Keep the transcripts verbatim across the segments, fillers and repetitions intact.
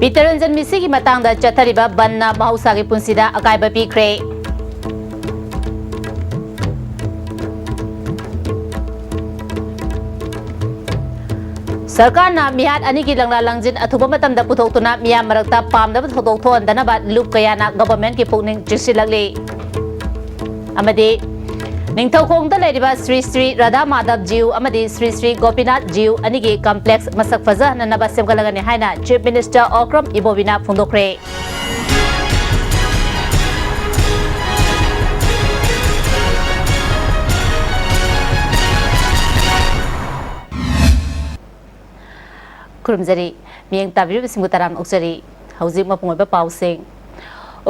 ꯄꯤꯇꯔꯟꯖꯟ ꯃꯤꯁꯤꯒꯤ ꯃꯇꯥꯡꯗ ꯆꯠꯊꯔꯤꯕ ꯕꯟꯅ ꯃꯍꯧꯁꯥꯒꯤ ꯄꯨꯟꯁꯤꯗ ꯑꯀꯥꯏꯕ ꯄꯤꯈ꯭ꯔꯦ꯫ ꯁꯔꯀꯥꯔꯅ ꯃꯤꯍꯥꯠ ꯑꯅꯤꯒꯤ ꯂꯪꯂꯥ ꯂꯪꯖꯤꯟ ꯑꯊꯨꯕ ꯃꯇꯝꯗ ꯄꯨꯊꯣꯛꯇꯨꯅ ꯃꯤꯌꯥꯝ ꯃꯔꯛꯇ ꯄꯥꯝꯗꯕ ꯊꯧꯗꯣꯛ ꯊꯣꯛꯍꯟꯗꯅꯕ ꯂꯨꯞ ꯀꯌꯥꯅ ꯒꯚꯔꯟꯃꯦꯟꯠꯀꯤ ꯄꯨꯛꯅꯤꯡ ꯆꯤꯡꯁꯤꯜꯂꯛꯂꯤ꯫ ꯑꯃꯗꯤ ꯅꯤꯡꯊꯧꯈꯣꯡꯗ ꯂꯩꯔꯤꯕ ꯁ꯭ꯔꯤ ꯁ꯭ꯔꯤ ꯔꯥꯙꯥ ꯃꯥꯙꯕ ꯖꯤꯎ ꯑꯃꯗꯤ ꯁ꯭ꯔꯤ ꯁ꯭ꯔꯤ ꯒꯣꯄꯤꯅꯥꯊ ꯖꯤꯎ ꯑꯅꯤꯒꯤ ꯀꯝꯄ꯭ꯂꯦꯛꯁ ꯃꯁꯛ ꯐꯖꯍꯟꯅꯅꯕ ꯁꯦꯝꯒꯠꯂꯒꯅꯤ ꯍꯥꯏꯅ ꯆꯤꯐ ꯃꯤꯅꯤꯁꯇꯔ ꯑꯣꯀ꯭ꯔꯝ ꯏꯕꯣꯕꯤꯅ ꯐꯣꯡꯗꯣꯛꯈ꯭ꯔꯦ꯫ ꯈꯨꯔꯨꯝꯖꯔꯤ꯫ ꯃꯤꯠꯌꯦꯡ ꯇꯥꯕꯤꯔꯤꯕꯁꯤꯡꯕꯨ ꯇꯔꯥꯝꯅ ꯑꯣꯛꯆꯔꯤ꯫ ꯍꯧꯖꯤꯛ ꯃꯄꯨꯡ ꯑꯣꯏꯕ ꯄꯥꯎꯁꯤꯡ꯫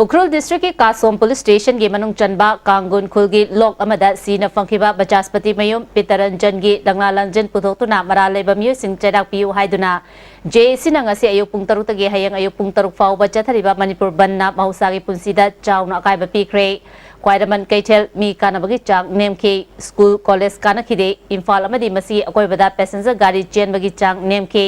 ꯎꯈ꯭ꯔꯨꯜ ꯗꯤꯁꯇ꯭ꯔꯤꯛꯀꯤ ꯀꯥꯁꯣꯝ ꯄꯨꯂꯤꯁ ꯁ꯭ꯇꯦꯁꯟꯒꯤ ꯃꯅꯨꯡ ꯆꯟꯕ ꯀꯥꯡꯒꯨꯟ ꯈꯨꯜꯒꯤ ꯂꯣꯛ ꯑꯃꯗ ꯁꯤꯅ ꯐꯪꯈꯤꯕ ꯕꯆꯥꯁꯄꯇꯤ ꯃꯌꯨꯝ ꯄꯤꯇꯔꯟꯖꯟꯒꯤ ꯂꯪꯂꯥ ꯂꯪꯖꯤꯟ ꯄꯨꯊꯣꯛꯇꯨꯅ ꯃꯔꯥꯜ ꯂꯩꯕ ꯃꯤꯑꯣꯏꯁꯤꯡ ꯆꯩꯔꯥꯛ ꯄꯤꯌꯨ ꯍꯥꯏꯗꯨꯅ ꯖꯦ ꯑꯦ ꯁꯤꯅ ꯉꯁꯤ ꯑꯌꯨꯛ ꯄꯨꯡ ꯇꯔꯨꯛꯇꯒꯤ ꯍꯌꯦꯡ ꯑꯌꯨꯛ ꯄꯨꯡ ꯇꯔꯨꯛ ꯐꯥꯎꯕ ꯆꯠꯊꯔꯤꯕ ꯃꯅꯤꯄꯨꯔ ꯕꯟꯅ ꯃꯍꯧꯁꯥꯒꯤ ꯄꯨꯟꯁꯤꯗ ꯆꯥꯎꯅ ꯑꯀꯥꯏꯕ ꯄꯤꯈ꯭ꯔꯦ꯫ ꯈ꯭ꯋꯥꯏꯔꯝꯕꯟ ꯀꯩꯊꯦꯜ ꯃꯤ ꯀꯥꯅꯕꯒꯤ ꯆꯥꯡ ꯅꯦꯝꯈꯤ꯫ ꯁ꯭ꯀꯨꯜ, ꯀꯣꯂꯦꯖ ꯀꯥꯅꯈꯤꯗꯦ꯫ ꯏꯝꯐꯥꯜ ꯑꯃꯗꯤ ꯃꯁꯤꯒꯤ ꯑꯀꯣꯏꯕꯗ ꯄꯦꯁꯦꯟꯖꯔ ꯒꯥꯔꯤ ꯆꯦꯟꯕꯒꯤ ꯆꯥꯡ ꯅꯦꯝꯈꯤ꯫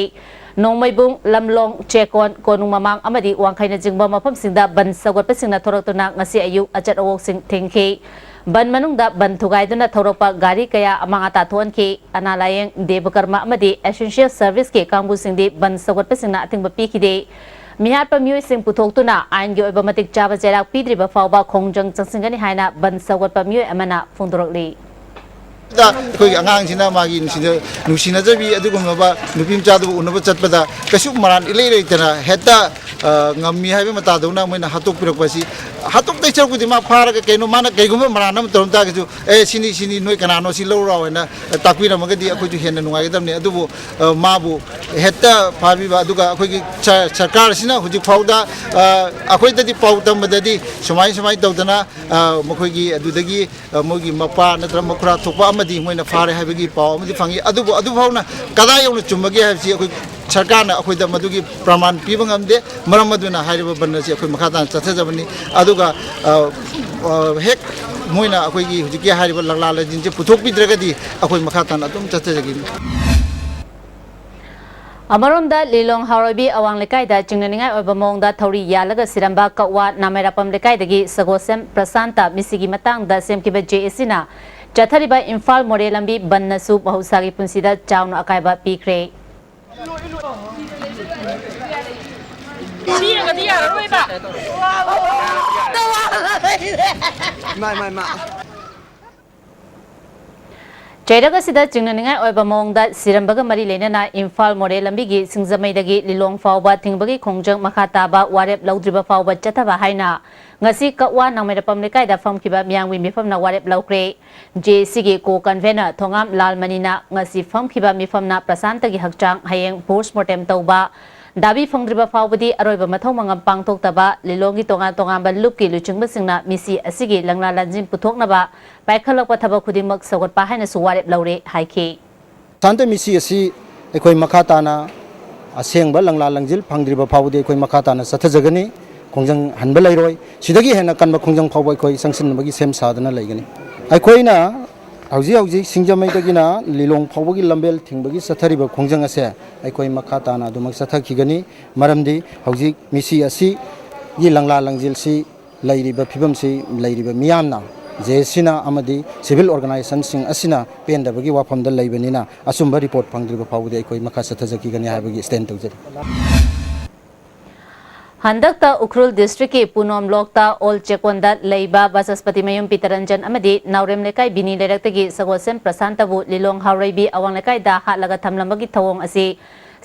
ꯅꯣꯡꯃꯩꯕꯨꯡ, ꯂꯝꯂꯣꯡ, ꯆꯦꯛꯀꯣꯟ, ꯀꯣꯅꯨꯡ ꯃꯃꯥꯡ ꯑꯃꯗꯤ ꯋꯥꯡꯈꯩꯅꯆꯤꯡꯕ ꯃꯐꯝꯁꯤꯡꯗ ꯕꯟ ꯁꯧꯒꯠꯄꯁꯤꯡꯅ ꯊꯣꯔꯛꯇꯨꯅ ꯉꯁꯤ ꯑꯌꯨꯛ ꯑꯆꯠ ꯑꯋꯣꯛꯁꯤꯡ ꯊꯤꯡꯈꯤ꯫ ꯕꯟ ꯃꯅꯨꯡꯗ ꯕꯟ ꯊꯨꯒꯥꯏꯗꯨꯅ ꯊꯧꯔꯛꯄ ꯒꯥꯔꯤ ꯀꯌꯥ ꯑꯃꯥꯡ ꯑꯇꯥ ꯊꯣꯛꯍꯟꯈꯤ꯫ ꯑꯅꯥ ꯂꯥꯌꯦꯡ, ꯗꯦꯕ ꯀꯔꯃ ꯑꯃꯗꯤ ꯑꯦꯁꯦꯟꯁꯤꯌꯦꯜ ꯁꯔꯚꯤꯁꯀꯤ ꯀꯥꯡꯕꯨꯁꯤꯡꯗꯤ ꯕꯟ ꯁꯧꯒꯠꯄꯁꯤꯡꯅ ꯑꯊꯤꯡꯕ ꯄꯤꯈꯤꯗꯦ꯫ ꯃꯤꯍꯥꯠꯄ ꯃꯤꯑꯣꯏꯁꯤꯡ ꯄꯨꯊꯣꯛꯇꯨꯅ ꯑꯥꯏꯟꯒꯤ ꯑꯣꯏꯕ ꯃꯇꯤꯛ ꯆꯥꯕ ꯆꯩꯔꯥꯛ ꯄꯤꯗ꯭ꯔꯤꯕ ꯐꯥꯎꯕ ꯈꯣꯡꯖꯪ ꯆꯪꯁꯤꯟꯒꯅꯤ ꯍꯥꯏꯅ ꯕꯟ ꯁꯧꯒꯠꯄ ꯃꯤꯑꯣꯏ ꯑꯃꯅ ꯐꯣꯡꯗꯣꯔꯛꯂꯤ꯫ ꯑꯩꯈꯣꯏꯒꯤ ꯑꯉꯥꯡꯁꯤꯅ ꯃꯥꯒꯤ ꯅꯨꯡꯁꯤꯅ-, ꯅꯨꯡꯁꯤꯅꯖꯕꯤ ꯑꯗꯨꯒꯨꯝꯂꯕ ꯅꯨꯄꯤ ꯃꯆꯥꯗꯨꯕꯨ ꯎꯅꯕ ꯆꯠꯄꯗ ꯀꯩꯁꯨ ꯃꯔꯥꯜ ꯏꯂꯩ ꯂꯩꯇꯅ ꯍꯦꯛꯇ, ꯑ, ꯉꯝꯃꯤ ꯍꯥꯏꯕ ꯃꯇꯥꯗꯧꯅ ꯃꯣꯏꯅ ꯍꯥꯠꯇꯣꯛꯄꯤꯔꯛꯄ ꯑꯁꯤ, ꯍꯥꯠꯇꯣꯛꯇꯩ ꯁꯔꯨꯛꯄꯨꯗꯤ ꯃꯥ ꯐꯥꯔꯒ ꯀꯩꯅꯣ ꯃꯥꯅ ꯀꯩꯒꯨꯝꯕ ꯃꯔꯥꯜ ꯑꯃ ꯇꯧꯔꯝ ꯇꯥꯔꯒꯁꯨ, "ꯑꯦ, ꯁꯤꯅꯤ, ꯁꯤꯅꯤ, ꯅꯣꯏ ꯀꯅꯥꯅꯣ ꯁꯤ ꯂꯧꯔꯣ" ꯍꯥꯏꯅ ꯇꯥꯛꯄꯤꯔꯝꯃꯒꯗꯤ ꯑꯩꯈꯣꯏꯁꯨ ꯍꯦꯟꯅ ꯅꯨꯡꯉꯥꯏꯒꯗꯕꯅꯤ꯫ ꯑꯗꯨꯕꯨ, ꯑ, ꯃꯥꯕꯨ ꯍꯦꯛꯇ ꯐꯥꯕꯤꯕ, ꯑꯗꯨꯒ ꯑꯩꯈꯣꯏꯒꯤ ꯁ-, ꯁꯔꯀꯥꯔꯁꯤꯅ ꯍꯧꯖꯤꯛ ꯐꯥꯎꯗ, ꯑ, ꯑꯩꯈꯣꯏꯗꯗꯤ ꯄꯥꯎ ꯇꯝꯕꯗꯗꯤ ꯁꯨꯃꯥꯏ ꯁꯨꯃꯥꯏ ꯇꯧꯗꯅ, ꯑ, ꯃꯈꯣꯏꯒꯤ ꯑꯗꯨꯗꯒꯤ, ꯑ, ꯃꯣꯏꯒꯤ ꯃꯄꯥ ꯅꯠꯇ꯭ꯔꯒ ꯃꯈꯨꯔꯥ ꯊꯣꯛꯄ ꯑꯃꯗꯤ ꯃꯣꯏꯅ ꯐꯥꯔꯦ ꯍꯥꯏꯕꯒꯤ ꯄꯥꯎ ꯑꯃꯗꯤ ꯐꯪꯉꯤ꯫ ꯑꯗꯨꯕꯨ ꯑꯗꯨ ꯐꯥꯎꯅ ꯀꯗꯥꯏ ꯌꯧꯅ ꯆꯨꯝꯕꯒꯦ ꯍꯥꯏꯕꯁꯤ ꯑꯩꯈꯣꯏ ꯁꯔꯀꯥꯔꯅ ꯑꯩꯈꯣꯏꯗ ꯃꯗꯨꯒꯤ ꯄ꯭ꯔꯃꯥꯟ ꯄꯤꯕ ꯉꯝꯗꯦ꯫ ꯃꯔꯝ ꯑꯗꯨꯅ ꯍꯥꯏꯔꯤꯕ ꯕꯟ ꯑꯁꯤ ꯑꯩꯈꯣꯏ ꯃꯈꯥ ꯇꯥꯅ ꯆꯠꯊꯖꯕꯅꯤ꯫ ꯑꯗꯨꯒ, ꯑ, ꯑ, ꯍꯦꯛ ꯃꯣꯏꯅ ꯑꯩꯈꯣꯏꯒꯤ ꯍꯧꯖꯤꯛꯀꯤ ꯍꯥꯏꯔꯤꯕ ꯂꯪꯂꯥ ꯂꯪꯖꯤꯟꯁꯦ ꯄꯨꯊꯣꯛꯄꯤꯗ꯭ꯔꯒꯗꯤ ꯑꯩꯈꯣꯏ ꯃꯈꯥ ꯇꯥꯅ ꯑꯗꯨꯝ ꯆꯠꯊꯖꯒꯅꯤ꯫ ꯑꯃꯔꯣꯝꯗ, ꯂꯤꯂꯣꯡ ꯍꯥꯎꯔꯣꯏꯕꯤ ꯑꯋꯥꯡ ꯂꯩꯀꯥꯏꯗ ꯆꯤꯡꯅꯅꯤꯡꯉꯥꯏ ꯑꯣꯏꯕ ꯃꯑꯣꯡꯗ ꯊꯧꯔꯤ ꯌꯥꯜꯂꯒ ꯁꯤꯔꯝꯕ ꯀꯛꯋꯥ ꯅꯥꯃꯩꯔꯥꯛꯄꯝ ꯂꯩꯀꯥꯏꯗꯒꯤ ꯁꯒꯣꯜꯁꯦꯝ ꯄ꯭ꯔꯁꯥꯟꯇ ꯃꯤꯁꯤꯒꯤ ꯃꯇꯥꯡꯗ ꯁꯦꯝꯈꯤꯕ ꯖꯦ ꯑꯦ ꯁꯤꯅ ꯆꯠꯊꯔꯤꯕ ꯏꯝꯐꯥꯜ ꯃꯣꯔꯦ ꯂꯝꯕꯤ ꯕꯟꯅꯁꯨ ꯃꯍꯧꯁꯥꯒꯤ ꯄꯨꯟꯁꯤꯗ ꯆꯥꯎꯅ ꯑꯀꯥꯏꯕ ꯄꯤꯈ꯭ꯔꯦ꯫ ꯁꯤꯔꯒꯗꯤ ꯌꯥꯔꯔꯣꯏꯕ꯫ ꯏꯃꯥ, ꯏꯃꯥ, ꯏꯃꯥ꯫ ꯆꯩꯔꯛ ꯑꯁꯤꯗ ꯆꯤꯡꯅꯅꯤꯡꯉꯥꯏ ꯑꯣꯏꯕ ꯃꯑꯣꯡꯗ ꯁꯤꯔꯝꯕꯒ ꯃꯔꯤ ꯂꯩꯅꯅ ꯏꯝꯐꯥꯜ ꯃꯣꯔꯦ ꯂꯝꯕꯤꯒꯤ ꯁꯤꯡꯖꯃꯩꯗꯒꯤ ꯂꯤꯂꯣꯡ ꯐꯥꯎꯕ ꯊꯤꯡꯕꯒꯤ ꯈꯣꯡꯖꯪ ꯃꯈꯥ ꯇꯥꯕ ꯋꯥꯔꯦꯞ ꯂꯧꯗ꯭ꯔꯤꯕ ꯐꯥꯎꯕ ꯆꯠꯊꯕ ꯍꯥꯏꯅ ꯉꯁꯤ ꯀꯛꯋꯥ ꯅꯥꯃꯩꯔꯥꯄꯝ ꯂꯩꯀꯥꯏꯗ ꯐꯝꯈꯤꯕ ꯃꯤꯌꯥꯝꯒꯤ ꯃꯤꯐꯝꯅ ꯋꯥꯔꯦꯞ ꯂꯧꯈ꯭ꯔꯦ꯫ ꯖꯦ ꯑꯦ ꯁꯤꯒꯤ ꯀꯣ ꯀꯟꯚꯦꯅꯔ ꯊꯣꯉꯥꯝ ꯂꯥꯜꯃꯅꯤꯅ ꯉꯁꯤ ꯐꯝꯈꯤꯕ ꯃꯤꯐꯝꯅ ꯄ꯭ꯔꯁꯥꯟꯇꯒꯤ ꯍꯛꯆꯥꯡ ꯍꯌꯦꯡ ꯄꯣꯁꯃꯣꯔꯇꯦꯝ ꯇꯧꯕ, ꯗꯥꯕꯤ ꯐꯪꯗ꯭ꯔꯤꯕ ꯐꯥꯎꯕꯗꯤ ꯑꯔꯣꯏꯕ ꯃꯊꯧ ꯃꯉꯝ ꯄꯥꯡꯊꯣꯛꯇꯕ, ꯂꯤꯂꯣꯡꯒꯤ ꯇꯣꯉꯥꯟ ꯇꯣꯉꯥꯟꯕ ꯂꯨꯞꯀꯤ ꯂꯨꯆꯤꯡꯕꯁꯤꯡꯅ ꯃꯤꯁꯤ ꯑꯁꯤꯒꯤ ꯂꯪꯂꯥ ꯂꯪꯖꯤꯟ ꯄꯨꯊꯣꯛꯅꯕ ꯄꯥꯏꯈꯠꯂꯛꯄ ꯊꯕꯛ ꯈꯨꯗꯤꯡꯃꯛ ꯁꯧꯒꯠꯄ ꯍꯥꯏꯅꯁꯨ ꯋꯥꯔꯦꯞ ꯂꯧꯔꯦ ꯍꯥꯏꯈꯤ꯫ ꯁꯥꯟꯇ ꯃꯤꯁꯤ ꯑꯁꯤ ꯑꯩꯈꯣꯏ ꯃꯈꯥ ꯇꯥꯅ ꯑꯁꯦꯡꯕ ꯂꯪꯂꯥ ꯂꯪꯖꯤꯜ ꯐꯪꯗ꯭ꯔꯤꯕ ꯐꯥꯎꯕꯗꯤ ꯑꯩꯈꯣꯏ ꯃꯈꯥ ꯇꯥꯅ ꯆꯠꯊꯖꯒꯅꯤ꯫ ꯈꯣꯡꯖꯪ ꯍꯟꯕ ꯂꯩꯔꯣꯏ꯫ ꯁꯤꯗꯒꯤ ꯍꯦꯟꯅ ꯀꯟꯕ ꯈꯣꯡꯖꯪ ꯐꯥꯎꯕ ꯑꯩꯈꯣꯏ ꯆꯪꯁꯤꯟꯅꯕꯒꯤ ꯁꯦꯝ ꯁꯥꯗꯨꯅ ꯂꯩꯒꯅꯤ꯫ ꯑꯩꯈꯣꯏꯅ ꯍꯧꯖꯤꯛ ꯍꯧꯖꯤꯛ ꯁꯤꯡꯖꯃꯩꯗꯒꯤꯅ ꯂꯤꯂꯣꯡ ꯐꯥꯎꯕꯒꯤ ꯂꯝꯕꯦꯜ ꯊꯤꯡꯕꯒꯤ ꯆꯠꯊꯔꯤꯕ ꯈꯣꯡꯖꯪ ꯑꯁꯦ ꯑꯩꯈꯣꯏ ꯃꯈꯥ ꯇꯥꯅ ꯑꯗꯨꯃꯛ ꯆꯠꯊꯈꯤꯒꯅꯤ꯫ ꯃꯔꯝꯗꯤ ꯍꯧꯖꯤꯛ ꯃꯤꯁꯤ ꯑꯁꯤꯒꯤ ꯂꯪꯂꯥ ꯂꯪꯖꯤꯜꯁꯤ ꯂꯩꯔꯤꯕ ꯐꯤꯕꯝꯁꯤ ꯂꯩꯔꯤꯕ ꯃꯤꯌꯥꯝꯅ, ꯖꯦ ꯑꯦ ꯁꯤꯅ ꯑꯃꯗꯤ ꯁꯤꯚꯤꯜ ꯑꯣꯔꯒꯅꯥꯏꯖꯦꯁꯟꯁꯤꯡ ꯑꯁꯤꯅ ꯄꯦꯟꯗꯕꯒꯤ ꯋꯥꯐꯝꯗ ꯂꯩꯕꯅꯤꯅ, ꯑꯆꯨꯝꯕ ꯔꯤꯄꯣꯔꯠ ꯐꯪꯗ꯭ꯔꯤꯕ ꯐꯥꯎꯕꯗꯤ ꯑꯩꯈꯣꯏ ꯃꯈꯥ ꯆꯠꯊꯖꯈꯤꯒꯅꯤ ꯍꯥꯏꯕꯒꯤ ꯁ꯭ꯇꯦꯟ ꯇꯧꯖꯔꯤ꯫ ꯍꯟꯗꯛꯇ ꯎꯈ꯭ꯔꯨꯜ ꯗꯤꯁꯇ꯭ꯔꯤꯛꯀꯤ ꯄꯨꯅꯣꯝ ꯕ꯭ꯂꯣꯛꯇ ꯑꯣꯜ ꯆꯦꯛꯀꯣꯟꯗ ꯂꯩꯕ ꯕꯆꯁꯄꯇꯤ ꯃꯌꯨꯝ ꯄꯤꯇꯔꯟꯖꯟ ꯑꯃꯗꯤ ꯅꯥꯎꯔꯦꯝ ꯂꯩꯀꯥꯏ ꯕꯤꯅꯤ ꯂꯩꯔꯛꯇꯒꯤ ꯁꯒꯣꯜꯁꯦꯝ ꯄ꯭ꯔꯁꯥꯟꯇꯕꯨ ꯂꯤꯂꯣꯡ ꯍꯥꯎꯔꯩꯕꯤ ꯑꯋꯥꯡ ꯂꯩꯀꯥꯏꯗ ꯍꯥꯠꯂꯒ ꯊꯝꯂꯝꯕꯒꯤ ꯊꯧꯑꯣꯡ ꯑꯁꯤ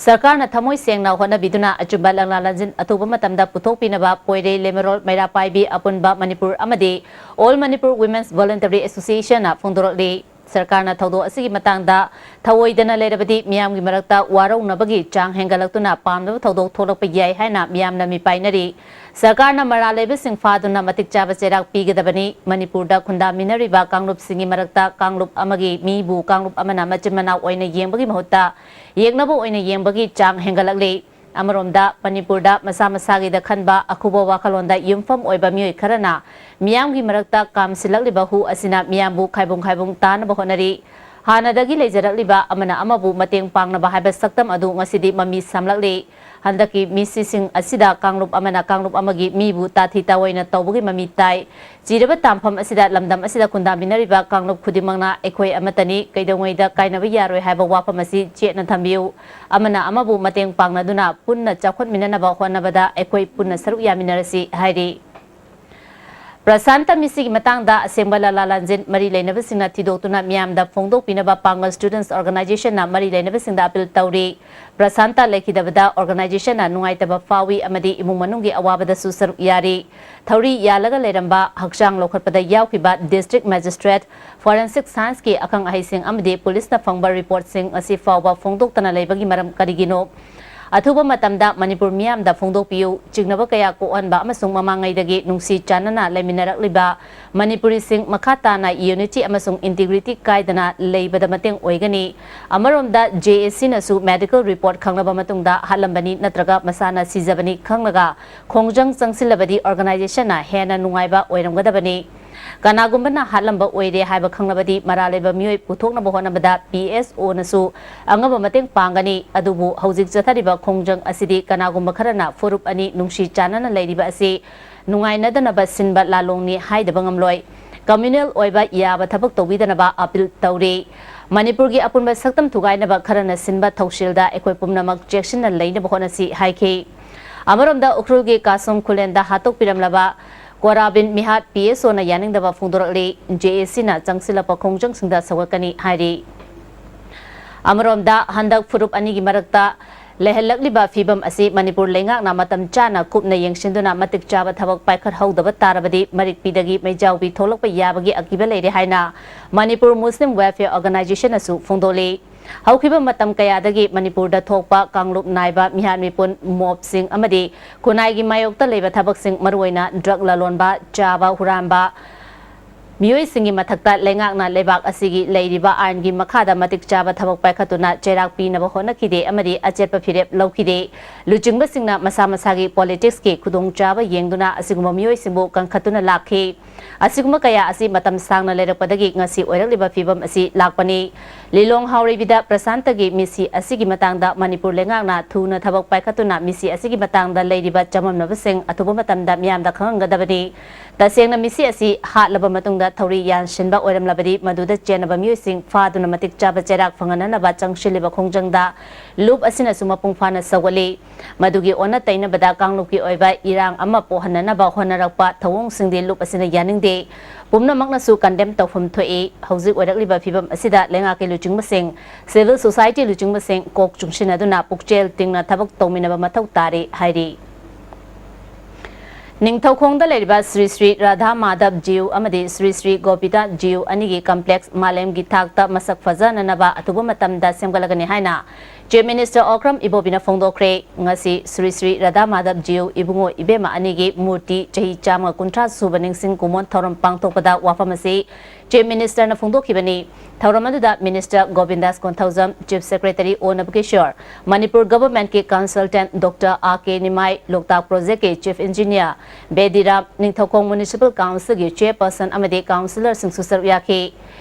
ꯁꯔꯀꯥꯔꯅ ꯊꯃꯣꯏ ꯁꯦꯡꯅ ꯍꯣꯠꯅꯕꯤꯗꯨꯅ ꯑꯆꯨꯝꯕ ꯂꯪꯂꯥ ꯂꯪꯖꯤꯟ ꯑꯊꯨꯕ ꯃꯇꯝꯗ ꯄꯨꯊꯣꯛꯄꯤꯅꯕ ꯄꯣꯏꯔꯩ ꯂꯦꯃꯔꯣꯜ ꯃꯩꯔꯥ ꯄꯥꯏꯕꯤ ꯑꯄꯨꯟꯕ ꯃꯅꯤꯄꯨꯔ ꯑꯃꯗꯤ All Manipur Women's Voluntary Association ꯅ ꯐꯣꯡꯗꯣꯔꯛꯂꯤ꯫ ꯁꯔꯀꯥꯔꯅ ꯊꯧꯗꯣꯛ ꯑꯁꯤꯒꯤ ꯃꯇꯥꯡꯗ ꯊꯧꯑꯣꯏꯗꯅ ꯂꯩꯔꯕꯗꯤ ꯃꯤꯌꯥꯝꯒꯤ ꯃꯔꯛꯇ ꯋꯥꯔꯧꯅꯕꯒꯤ ꯆꯥꯡ ꯍꯦꯟꯒꯠꯂꯛꯇꯨꯅ ꯄꯥꯝꯗꯕ ꯊꯧꯗꯣꯛ ꯊꯣꯛꯂꯛꯄ ꯌꯥꯏ ꯍꯥꯏꯅ ꯃꯤꯌꯥꯝꯅ ꯃꯤꯄꯥꯏꯅꯔꯤ꯫ ꯁꯔꯀꯥꯔꯅ ꯃꯔꯥꯜ ꯂꯩꯕꯁꯤꯡ ꯐꯥꯗꯨꯅ ꯃꯇꯤꯛ ꯆꯥꯕ ꯆꯩꯔꯥꯛ ꯄꯤꯒꯗꯕꯅꯤ꯫ ꯃꯅꯤꯄꯨꯔꯗ ꯈꯨꯟꯗꯥꯃꯤꯟꯅꯔꯤꯕ ꯀꯥꯡꯂꯨꯞꯁꯤꯡꯒꯤ ꯃꯔꯛꯇ ꯀꯥꯡꯂꯨꯞ ꯑꯃꯒꯤ ꯃꯤꯕꯨ ꯀꯥꯡꯂꯨꯞ ꯑꯃꯅ ꯃꯆꯤꯟ ꯃꯅꯥꯎ ꯑꯣꯏꯅ ꯌꯦꯡꯕꯒꯤ ꯃꯍꯨꯠꯇ ꯌꯦꯛꯅꯕ ꯑꯣꯏꯅ ꯌꯦꯡꯕꯒꯤ ꯆꯥꯡ ꯍꯦꯟꯒꯠꯂꯛꯂꯤ꯫ ꯑꯃꯔꯣꯝꯗ, ꯃꯅꯤꯄꯨꯔꯗ ꯃꯁꯥ ꯃꯁꯥꯒꯤꯗ ꯈꯟꯕ ꯑꯈꯨꯕ ꯋꯥꯈꯜꯂꯣꯟꯗ ꯌꯨꯝꯐꯝ ꯑꯣꯏꯕ ꯃꯤꯑꯣꯏ ꯈꯔꯅ ꯃꯤꯌꯥꯝꯒꯤ ꯃꯔꯛꯇ ꯀꯥꯝꯁꯤꯜꯂꯛꯂꯤꯕ ꯍꯨ ꯑꯁꯤꯅ ꯃꯤꯌꯥꯝꯕꯨ ꯈꯥꯏꯕꯨꯡ ꯈꯥꯏꯕꯨꯡ ꯇꯥꯅꯕ ꯍꯣꯠꯅꯔꯤ꯫ ꯍꯥꯟꯅꯗꯒꯤ ꯂꯩꯖꯔꯛꯂꯤꯕ ꯑꯃꯅ ꯑꯃꯕꯨ ꯃꯇꯦꯡ ꯄꯥꯡꯅꯕ ꯍꯥꯏꯕ ꯁꯛꯇꯝ ꯑꯗꯨ ꯉꯁꯤꯗꯤ ꯃꯃꯤ ꯁꯥꯝꯂꯛꯂꯤ꯫ ꯍꯟꯗꯛꯀꯤ ꯃꯤꯁꯤꯁꯤꯡ ꯑꯁꯤꯗ ꯀꯥꯡꯂꯨꯞ ꯑꯃꯅ ꯀꯥꯡꯂꯨꯞ ꯑꯃꯒꯤ ꯃꯤꯕꯨ ꯇꯥꯊꯤ ꯇꯥꯑꯣꯏꯅ ꯇꯧꯕꯒꯤ ꯃꯃꯤ ꯇꯥꯏ꯫ ꯆꯤꯔꯕ ꯇꯥꯟꯐꯝ ꯑꯁꯤꯗ ꯂꯝꯗꯝ ꯑꯁꯤꯗ ꯈꯨꯟꯗꯥꯃꯤꯟꯅꯔꯤꯕ ꯀꯥꯡꯂꯨꯞ ꯈꯨꯗꯤꯡꯃꯛꯅ ꯑꯩꯈꯣꯏ ꯑꯃꯠꯇꯅꯤ, ꯀꯩꯗꯧꯉꯩꯗ ꯀꯥꯏꯅꯕ ꯌꯥꯔꯣꯏ ꯍꯥꯏꯕ ꯋꯥꯐꯝ ꯑꯁꯤ ꯆꯦꯠꯅ ꯊꯝꯕꯤꯌꯨ꯫ ꯑꯃꯅ ꯑꯃꯕꯨ ꯃꯇꯦꯡ ꯄꯥꯡꯅꯗꯨꯅ ꯄꯨꯟꯅ ꯆꯥꯎꯈꯠꯃꯤꯟꯅꯅꯕ ꯍꯣꯠꯅꯕꯗ ꯑꯩꯈꯣꯏ ꯄꯨꯟꯅ ꯁꯔꯨꯛ ꯌꯥꯃꯤꯟꯅꯔꯁꯤ ꯍꯥꯏꯔꯤ꯫ ꯄ꯭ꯔꯁꯥꯟꯇ ꯃꯤꯁꯤꯒꯤ ꯃꯇꯥꯡꯗ ꯑꯁꯦꯡꯕ ꯂꯥꯂꯥ ꯂꯥꯟꯖꯦꯟ ꯃꯔꯤ ꯂꯩꯅꯕꯁꯤꯡꯅ ꯊꯤꯗꯣꯛꯇꯨꯅ ꯃꯤꯌꯥꯝꯗ ꯐꯣꯡꯗꯣꯛꯄꯤꯅꯕ ꯄꯥꯡꯒꯜ ꯁ꯭ꯇꯨꯗꯦꯟꯠꯁ ꯑꯣꯔꯒꯅꯥꯏꯖꯦꯁꯟꯅ ꯃꯔꯤ ꯂꯩꯅꯕꯁꯤꯡꯗ ꯑꯄꯤꯜ ꯇꯧꯔꯤ꯫ ꯄ꯭ꯔꯁꯥꯟꯇ ꯂꯩꯈꯤꯗꯕꯗ ꯑꯣꯔꯒꯅꯥꯏꯖꯦꯁꯟꯅ ꯅꯨꯡꯉꯥꯏꯇꯕ ꯐꯥꯎꯏ ꯑꯃꯗꯤ ꯏꯃꯨꯡ ꯃꯅꯨꯡꯒꯤ ꯑꯋꯥꯕꯗꯁꯨ ꯁꯔꯨꯛ ꯌꯥꯔꯤ꯫ ꯊꯧꯔꯤ ꯌꯥꯜꯂꯒ ꯂꯩꯔꯝꯕ, ꯍꯛꯆꯥꯡ ꯂꯧꯈꯠꯄꯗ ꯌꯥꯎꯈꯤꯕ ꯗꯤꯁꯇ꯭ꯔꯤꯛ ꯃꯦꯖꯤꯁꯇ꯭ꯔꯦꯠ, ꯐꯣꯔꯦꯟꯁꯤꯛ ꯁꯥꯏꯟꯁꯀꯤ ꯑꯈꯪ ꯑꯍꯩꯁꯤꯡ ꯑꯃꯗꯤ ꯄꯨꯂꯤꯁꯅ ꯐꯪꯕ ꯔꯤꯄꯣꯔꯠꯁꯤꯡ ꯉꯁꯤ ꯐꯥꯎꯕ ꯐꯣꯡꯗꯣꯛꯇꯅ ꯂꯩꯕꯒꯤ ꯃꯔꯝ ꯀꯔꯤꯒꯤꯅꯣ? ꯑꯊꯨꯕ ꯃꯇꯝꯗ ꯃꯅꯤꯄꯨꯔ ꯃꯤꯌꯥꯝꯗ ꯐꯣꯡꯗꯣꯛꯄꯤꯌꯨ꯫ ꯆꯤꯡꯅꯕ ꯀꯌꯥ ꯀꯣꯛꯍꯟꯕ ꯑꯃꯁꯨꯡ ꯃꯃꯥꯡꯉꯩꯗꯒꯤ ꯅꯨꯡꯁꯤ ꯆꯥꯟꯅꯅ ꯂꯩꯃꯤꯟꯅꯔꯛꯂꯤꯕ ꯃꯅꯤꯄꯨꯔꯤꯁꯤꯡ ꯃꯈꯥ ꯇꯥꯅ unity ꯑꯃꯁꯨꯡ integrity ꯀꯥꯏꯗꯅ ꯂꯩꯕꯗ ꯃꯇꯦꯡ ꯑꯣꯏꯒꯅꯤ꯫ ꯑꯃꯔꯣꯝꯗ, JACꯅꯁꯨ medical report ꯈꯪꯂꯕ ꯃꯇꯨꯡꯗ ꯍꯥꯠꯂꯝꯕꯅꯤ ꯅꯠꯇ꯭ꯔꯒ ꯃꯁꯥꯅ ꯁꯤꯖꯕꯅꯤ ꯈꯪꯂꯒ ꯈꯣꯡꯖꯪ ꯆꯪꯁꯤꯜꯂꯕꯗꯤ organizationꯅ ꯍꯦꯟꯅ ꯅꯨꯡꯉꯥꯏꯕ ꯑꯣꯏꯔꯝꯒꯗꯕꯅꯤ꯫ ꯀꯅꯥꯒꯨꯝꯕꯅ ꯍꯥꯠꯂꯝꯕ ꯑꯣꯏꯔꯦ ꯍꯥꯏꯕ ꯈꯪꯂꯕꯗꯤ ꯃꯔꯥꯜ ꯂꯩꯕ ꯃꯤꯑꯣꯏ ꯄꯨꯊꯣꯛꯅꯕ ꯍꯣꯠꯅꯕꯗ PSOꯅꯁꯨ ꯑꯉꯝꯕ ꯃꯇꯦꯡ ꯄꯥꯡꯒꯅꯤ꯫ ꯑꯗꯨꯕꯨ ꯍꯧꯖꯤꯛ ꯆꯠꯊꯔꯤꯕ ꯈꯣꯡꯖꯪ ꯑꯁꯤꯗꯤ ꯀꯅꯥꯒꯨꯝꯕ ꯈꯔꯅ ꯐꯨꯔꯨꯞ ꯑꯅꯤ ꯅꯨꯡꯁꯤ ꯆꯥꯟꯅꯅ ꯂꯩꯔꯤꯕ ꯑꯁꯤ ꯅꯨꯡꯉꯥꯏꯅꯗꯅꯕ ꯁꯤꯟꯕ ꯂꯥꯂꯣꯡꯅꯤ ꯍꯥꯏꯗꯕ ꯉꯝꯂꯣꯏ꯫ Communal ꯑꯣꯏꯕ ꯌꯥꯕ ꯊꯕꯛ ꯇꯧꯕꯤꯗꯅꯕ ꯑꯄꯤꯜ ꯇꯧꯔꯤ꯫ ꯃꯅꯤꯄꯨꯔꯒꯤ ꯑꯄꯨꯟꯕ ꯁꯛꯇꯝ ꯊꯨꯒꯥꯏꯅꯕ ꯈꯔꯅ ꯁꯤꯟꯕ ꯊꯧꯁꯤꯜꯗ ꯑꯩꯈꯣꯏ ꯄꯨꯝꯅꯃꯛ ꯆꯦꯛꯁꯤꯟꯅ ꯂꯩꯅꯕ ꯍꯣꯠꯅꯁꯤ ꯍꯥꯏꯈꯤ꯫ ꯑꯃꯔꯣꯝꯗ, ꯎꯈ꯭ꯔꯨꯜꯒꯤ ꯀꯥꯁꯣꯡ ꯈꯨꯂꯦꯟꯗ ꯍꯥꯠꯇꯣꯛꯄꯤꯔꯝꯂꯕ ꯀꯣꯔꯥꯕꯤꯟ ꯃꯤꯍꯥꯠ PSOꯅ ꯌꯥꯅꯤꯡꯗꯕ ꯐꯣꯡꯗꯣꯔꯛꯂꯤ꯫ JACꯅ ꯆꯪꯁꯤꯜꯂꯛꯄ ꯈꯣꯡꯖꯪꯁꯤꯡꯗ ꯁꯧꯒꯠꯀꯅꯤ ꯍꯥꯏꯔꯤ꯫ ꯑꯃꯔꯣꯝꯗ, ꯍꯟꯗꯛ ꯐꯨꯔꯨꯞ ꯑꯅꯤꯒꯤ ꯃꯔꯛꯇ ꯂꯩꯍꯜꯂꯛꯂꯤꯕ ꯐꯤꯕꯝ ꯑꯁꯤ ꯃꯅꯤꯄꯨꯔ ꯂꯩꯉꯥꯛꯅ ꯃꯇꯝ ꯆꯥꯅ ꯀꯨꯞꯅ ꯌꯦꯡꯁꯤꯟꯗꯨꯅ ꯃꯇꯤꯛ ꯆꯥꯕ ꯊꯕꯛ ꯄꯥꯏꯈꯠꯍꯧꯗꯕ ꯇꯥꯔꯕꯗꯤ ꯃꯔꯤꯛꯄꯤꯗꯒꯤ ꯃꯩꯖꯥꯎꯕꯤ ꯊꯣꯛꯂꯛꯄ ꯌꯥꯕꯒꯤ ꯑꯀꯤꯕ ꯂꯩꯔꯦ ꯍꯥꯏꯅ ꯃꯅꯤꯄꯨꯔ ꯃꯨꯁꯂꯤꯝ ꯋꯦꯜꯐꯤꯌꯔ ꯑꯣꯔꯒꯅꯥꯏꯖꯦꯁꯟꯅꯁꯨ ꯐꯣꯡꯗꯣꯛꯂꯤ꯫ ꯍꯧꯈꯤꯕ ꯃꯇꯝ ꯀꯌꯥꯗꯒꯤ ꯃꯅꯤꯄꯨꯔꯗ ꯊꯣꯛꯄ ꯀꯥꯡꯂꯨꯞ ꯅꯥꯏꯕ ꯃꯤꯍꯥꯠ ꯃꯤꯄꯨꯟ, ꯃꯣꯞꯁꯤꯡ ꯑꯃꯗꯤ ꯈꯨꯟꯅꯥꯏꯒꯤ ꯃꯥꯌꯣꯛꯇ ꯂꯩꯕ ꯊꯕꯛꯁꯤꯡ, ꯃꯔꯨꯑꯣꯏꯅ ꯗ꯭ꯔꯒ ꯂꯂꯣꯟꯕ, ꯆꯥꯕ ꯍꯨꯔꯥꯟꯕ, ꯃꯤꯑꯣꯏꯁꯤꯡꯒꯤ ꯃꯊꯛꯇ ꯂꯩꯉꯥꯛꯅ ꯂꯩꯕꯥꯛ ꯑꯁꯤꯒꯤ ꯂꯩꯔꯤꯕ ꯑꯥꯏꯟꯒꯤ ꯃꯈꯥꯗ ꯃꯇꯤꯛ ꯆꯥꯕ ꯊꯕꯛ ꯄꯥꯏꯈꯠꯇꯨꯅ ꯆꯩꯔꯥꯛ ꯄꯤꯅꯕ ꯍꯣꯠꯅꯈꯤꯗꯦ ꯑꯃꯗꯤ ꯑꯆꯦꯠꯄ ꯐꯤꯔꯦꯞ ꯂꯧꯈꯤꯗꯦ꯫ ꯂꯨꯆꯤꯡꯕꯁꯤꯡꯅ ꯃꯁꯥ ꯃꯁꯥꯒꯤ ꯄꯣꯂꯤꯇꯤꯛꯁꯀꯤ ꯈꯨꯗꯣꯡꯆꯥꯕ ꯌꯦꯡꯗꯨꯅ ꯑꯁꯤꯒꯨꯝꯕ ꯃꯤꯑꯣꯏꯁꯤꯡꯕꯨ ꯀꯟꯈꯠꯇꯨꯅ ꯂꯥꯛꯈꯤ꯫ ꯑꯁꯤꯒꯨꯝꯕ ꯀꯌꯥ ꯑꯁꯤ ꯃꯇꯝ ꯁꯥꯡꯅ ꯂꯩꯔꯛꯄꯗꯒꯤ ꯉꯁꯤ ꯑꯣꯏꯔꯛꯂꯤꯕ ꯐꯤꯕꯝ ꯑꯁꯤ ꯂꯥꯛꯄꯅꯤ꯫ ꯂꯤꯂꯣꯡ ꯍꯥꯎꯔꯩꯕꯤꯗ ꯄ꯭ꯔꯁꯥꯟꯇꯒꯤ ꯃꯤꯁꯤ ꯑꯁꯤꯒꯤ ꯃꯇꯥꯡꯗ ꯃꯅꯤꯄꯨꯔ ꯂꯩꯉꯥꯛꯅ ꯊꯨꯅ ꯊꯕꯛ ꯄꯥꯏꯈꯠꯇꯨꯅ ꯃꯤꯁꯤ ꯑꯁꯤꯒꯤ ꯃꯇꯥꯡꯗ ꯂꯩꯔꯤꯕ ꯆꯃꯝꯅꯕꯁꯤꯡ ꯑꯊꯨꯕ ꯃꯇꯝꯗ ꯃꯤꯌꯥꯝꯗ ꯈꯪꯍꯟꯒꯗꯕꯅꯤ꯫ ꯇꯁꯦꯡꯅ ꯃꯤꯁꯤ ꯑꯁꯤ ꯍꯥꯠꯂꯕ ꯃꯇꯨꯡꯗ ꯊꯧꯔꯤ ꯌꯥꯟꯁꯤꯟꯕ ꯑꯣꯏꯔꯝꯂꯕꯗꯤ ꯃꯗꯨꯗ ꯆꯦꯟꯅꯕ ꯃꯤꯑꯣꯏꯁꯤꯡ ꯐꯥꯗꯨꯅ ꯃꯇꯤꯛ ꯆꯥꯕ ꯆꯩꯔꯥꯛ ꯐꯪꯍꯟꯅꯅꯕ ꯆꯪꯁꯤꯜꯂꯤꯕ ꯈꯣꯡꯖꯪꯗ ꯂꯨꯞ ꯑꯁꯤꯅꯁꯨ ꯃꯄꯨꯡ ꯐꯥꯅ ꯁꯧꯒꯠꯂꯤ꯫ ꯃꯗꯨꯒꯤ ꯑꯣꯟꯅ ꯇꯩꯅꯕꯗ ꯀꯥꯡꯂꯨꯞꯀꯤ ꯑꯣꯏꯕ ꯏꯔꯥꯡ ꯑꯃ ꯄꯣꯛꯍꯟꯅꯅꯕ ꯍꯣꯠꯅꯔꯛꯄ ꯊꯧꯑꯣꯡꯁꯤꯡꯗꯤ ꯂꯨꯞ ꯑꯁꯤꯅ ꯌꯥꯅꯤꯡꯗꯦ꯫ ꯄꯨꯝꯅꯃꯛꯅꯁꯨ ꯀꯟꯗꯦꯝ ꯇꯧꯐꯝ ꯊꯣꯛꯏ꯫ ꯍꯧꯖꯤꯛ ꯑꯣꯏꯔꯛꯂꯤꯕ ꯐꯤꯕꯝ ꯑꯁꯤꯗ ꯂꯩꯉꯥꯛꯀꯤ ꯂꯨꯆꯤꯡꯕꯁꯤꯡ, ꯁꯤꯚꯤꯜ ꯁꯣꯁꯥꯏꯇꯤ ꯂꯨꯆꯤꯡꯕꯁꯤꯡ ꯀꯣꯛ ꯆꯨꯡꯁꯤꯟꯅꯗꯨꯅ ꯄꯨꯛꯆꯦꯜ ꯇꯤꯡꯅ ꯊꯕꯛ ꯇꯧꯃꯤꯟꯅꯕ ꯃꯊꯧ ꯇꯥꯔꯤ ꯍꯥꯏꯔꯤ꯫ ꯅꯤꯡꯊꯧꯈꯣꯡꯗ ꯂꯩꯔꯤꯕ ꯁ꯭ꯔꯤ ꯁ꯭ꯔꯤ ꯔꯥꯙꯥ ꯃꯥꯙꯕ ꯖꯤꯎ ꯑꯃꯗꯤ ꯁ꯭ꯔꯤ ꯁ꯭ꯔꯤ ꯒꯣꯄꯤꯅꯥꯊ ꯖꯤꯎ ꯑꯅꯤꯒꯤ ꯀꯝꯄ꯭ꯂꯦꯛꯁ ꯃꯥꯂꯦꯝꯒꯤ ꯊꯥꯛꯇ ꯃꯁꯛ ꯐꯖꯍꯟꯅꯕ ꯑꯊꯨꯕ ꯃꯇꯝꯗ ꯁꯦꯝꯒꯠꯂꯒꯅꯤ ꯍꯥꯏꯅ ꯆꯤꯐ ꯃꯤꯅꯤꯁꯇꯔ ꯑꯣꯀ꯭ꯔꯝ ꯏꯕꯣꯕꯤꯅ ꯐꯣꯡꯗꯣꯛꯈ꯭ꯔꯦ꯫ ꯉꯁꯤ ꯁ꯭ꯔꯤ ꯁ꯭ꯔꯤ ꯔꯥꯙꯥ ꯃꯥꯙꯕ ꯖꯤꯎ ꯏꯕꯨꯡꯉꯣ ꯏꯕꯦꯝꯃ ꯑꯅꯤꯒꯤ ꯃꯨꯔꯇꯤ ꯆꯍꯤ ꯆꯥꯝꯃ ꯀꯨꯟꯊ꯭ꯔꯥ ꯁꯨꯕ ꯅꯤꯡꯁꯤꯡ ꯀꯨꯝꯑꯣꯟ ꯊꯧꯔꯝ ꯄꯥꯡꯊꯣꯛꯄꯗ ꯋꯥꯐꯝ ꯑꯁꯤ ꯆꯤꯐ ꯃꯤꯅꯤꯁꯇꯔꯅ ꯐꯣꯡꯗꯣꯛꯈꯤꯕꯅꯤ꯫ ꯊꯧꯔꯝ ꯑꯗꯨꯗ ꯃꯤꯅꯤꯁꯇꯔ ꯒꯣꯕꯤꯟꯗꯥꯁ ꯀꯣꯟꯊꯧꯖꯝ, ꯆꯤꯐ ꯁꯦꯀ꯭ꯔꯦꯇꯔꯤ ꯑꯣ ꯅꯕꯀꯤꯁꯣꯔ, ꯃꯅꯤꯄꯨꯔ ꯒꯚꯔꯟꯃꯦꯟꯠꯀꯤ ꯀꯟꯁꯜꯇꯦꯟꯠ ꯗꯣꯛꯇꯔ ꯑꯥꯔ ꯀꯦ ꯅꯤꯃꯥꯏ, ꯂꯣꯛꯇꯥꯛ ꯄ꯭ꯔꯣꯖꯦꯛꯠꯀꯤ ꯆꯤꯐ ꯏꯟꯖꯤꯅꯤꯌꯔ ꯕꯦꯗꯤꯔꯥꯝ, ꯅꯤꯡꯊꯧꯈꯣꯡ ꯃ꯭ꯌꯨꯅꯤꯁꯤꯄꯥꯜ ꯀꯥꯎꯟꯁꯤꯜꯒꯤ ꯆꯦꯌꯔꯄꯔꯁꯟ ꯑꯃꯗꯤ ꯀꯥꯎꯟꯁꯤꯂꯔꯁꯤꯡꯁꯨ ꯁꯔꯨꯛ ꯌꯥꯈꯤ꯫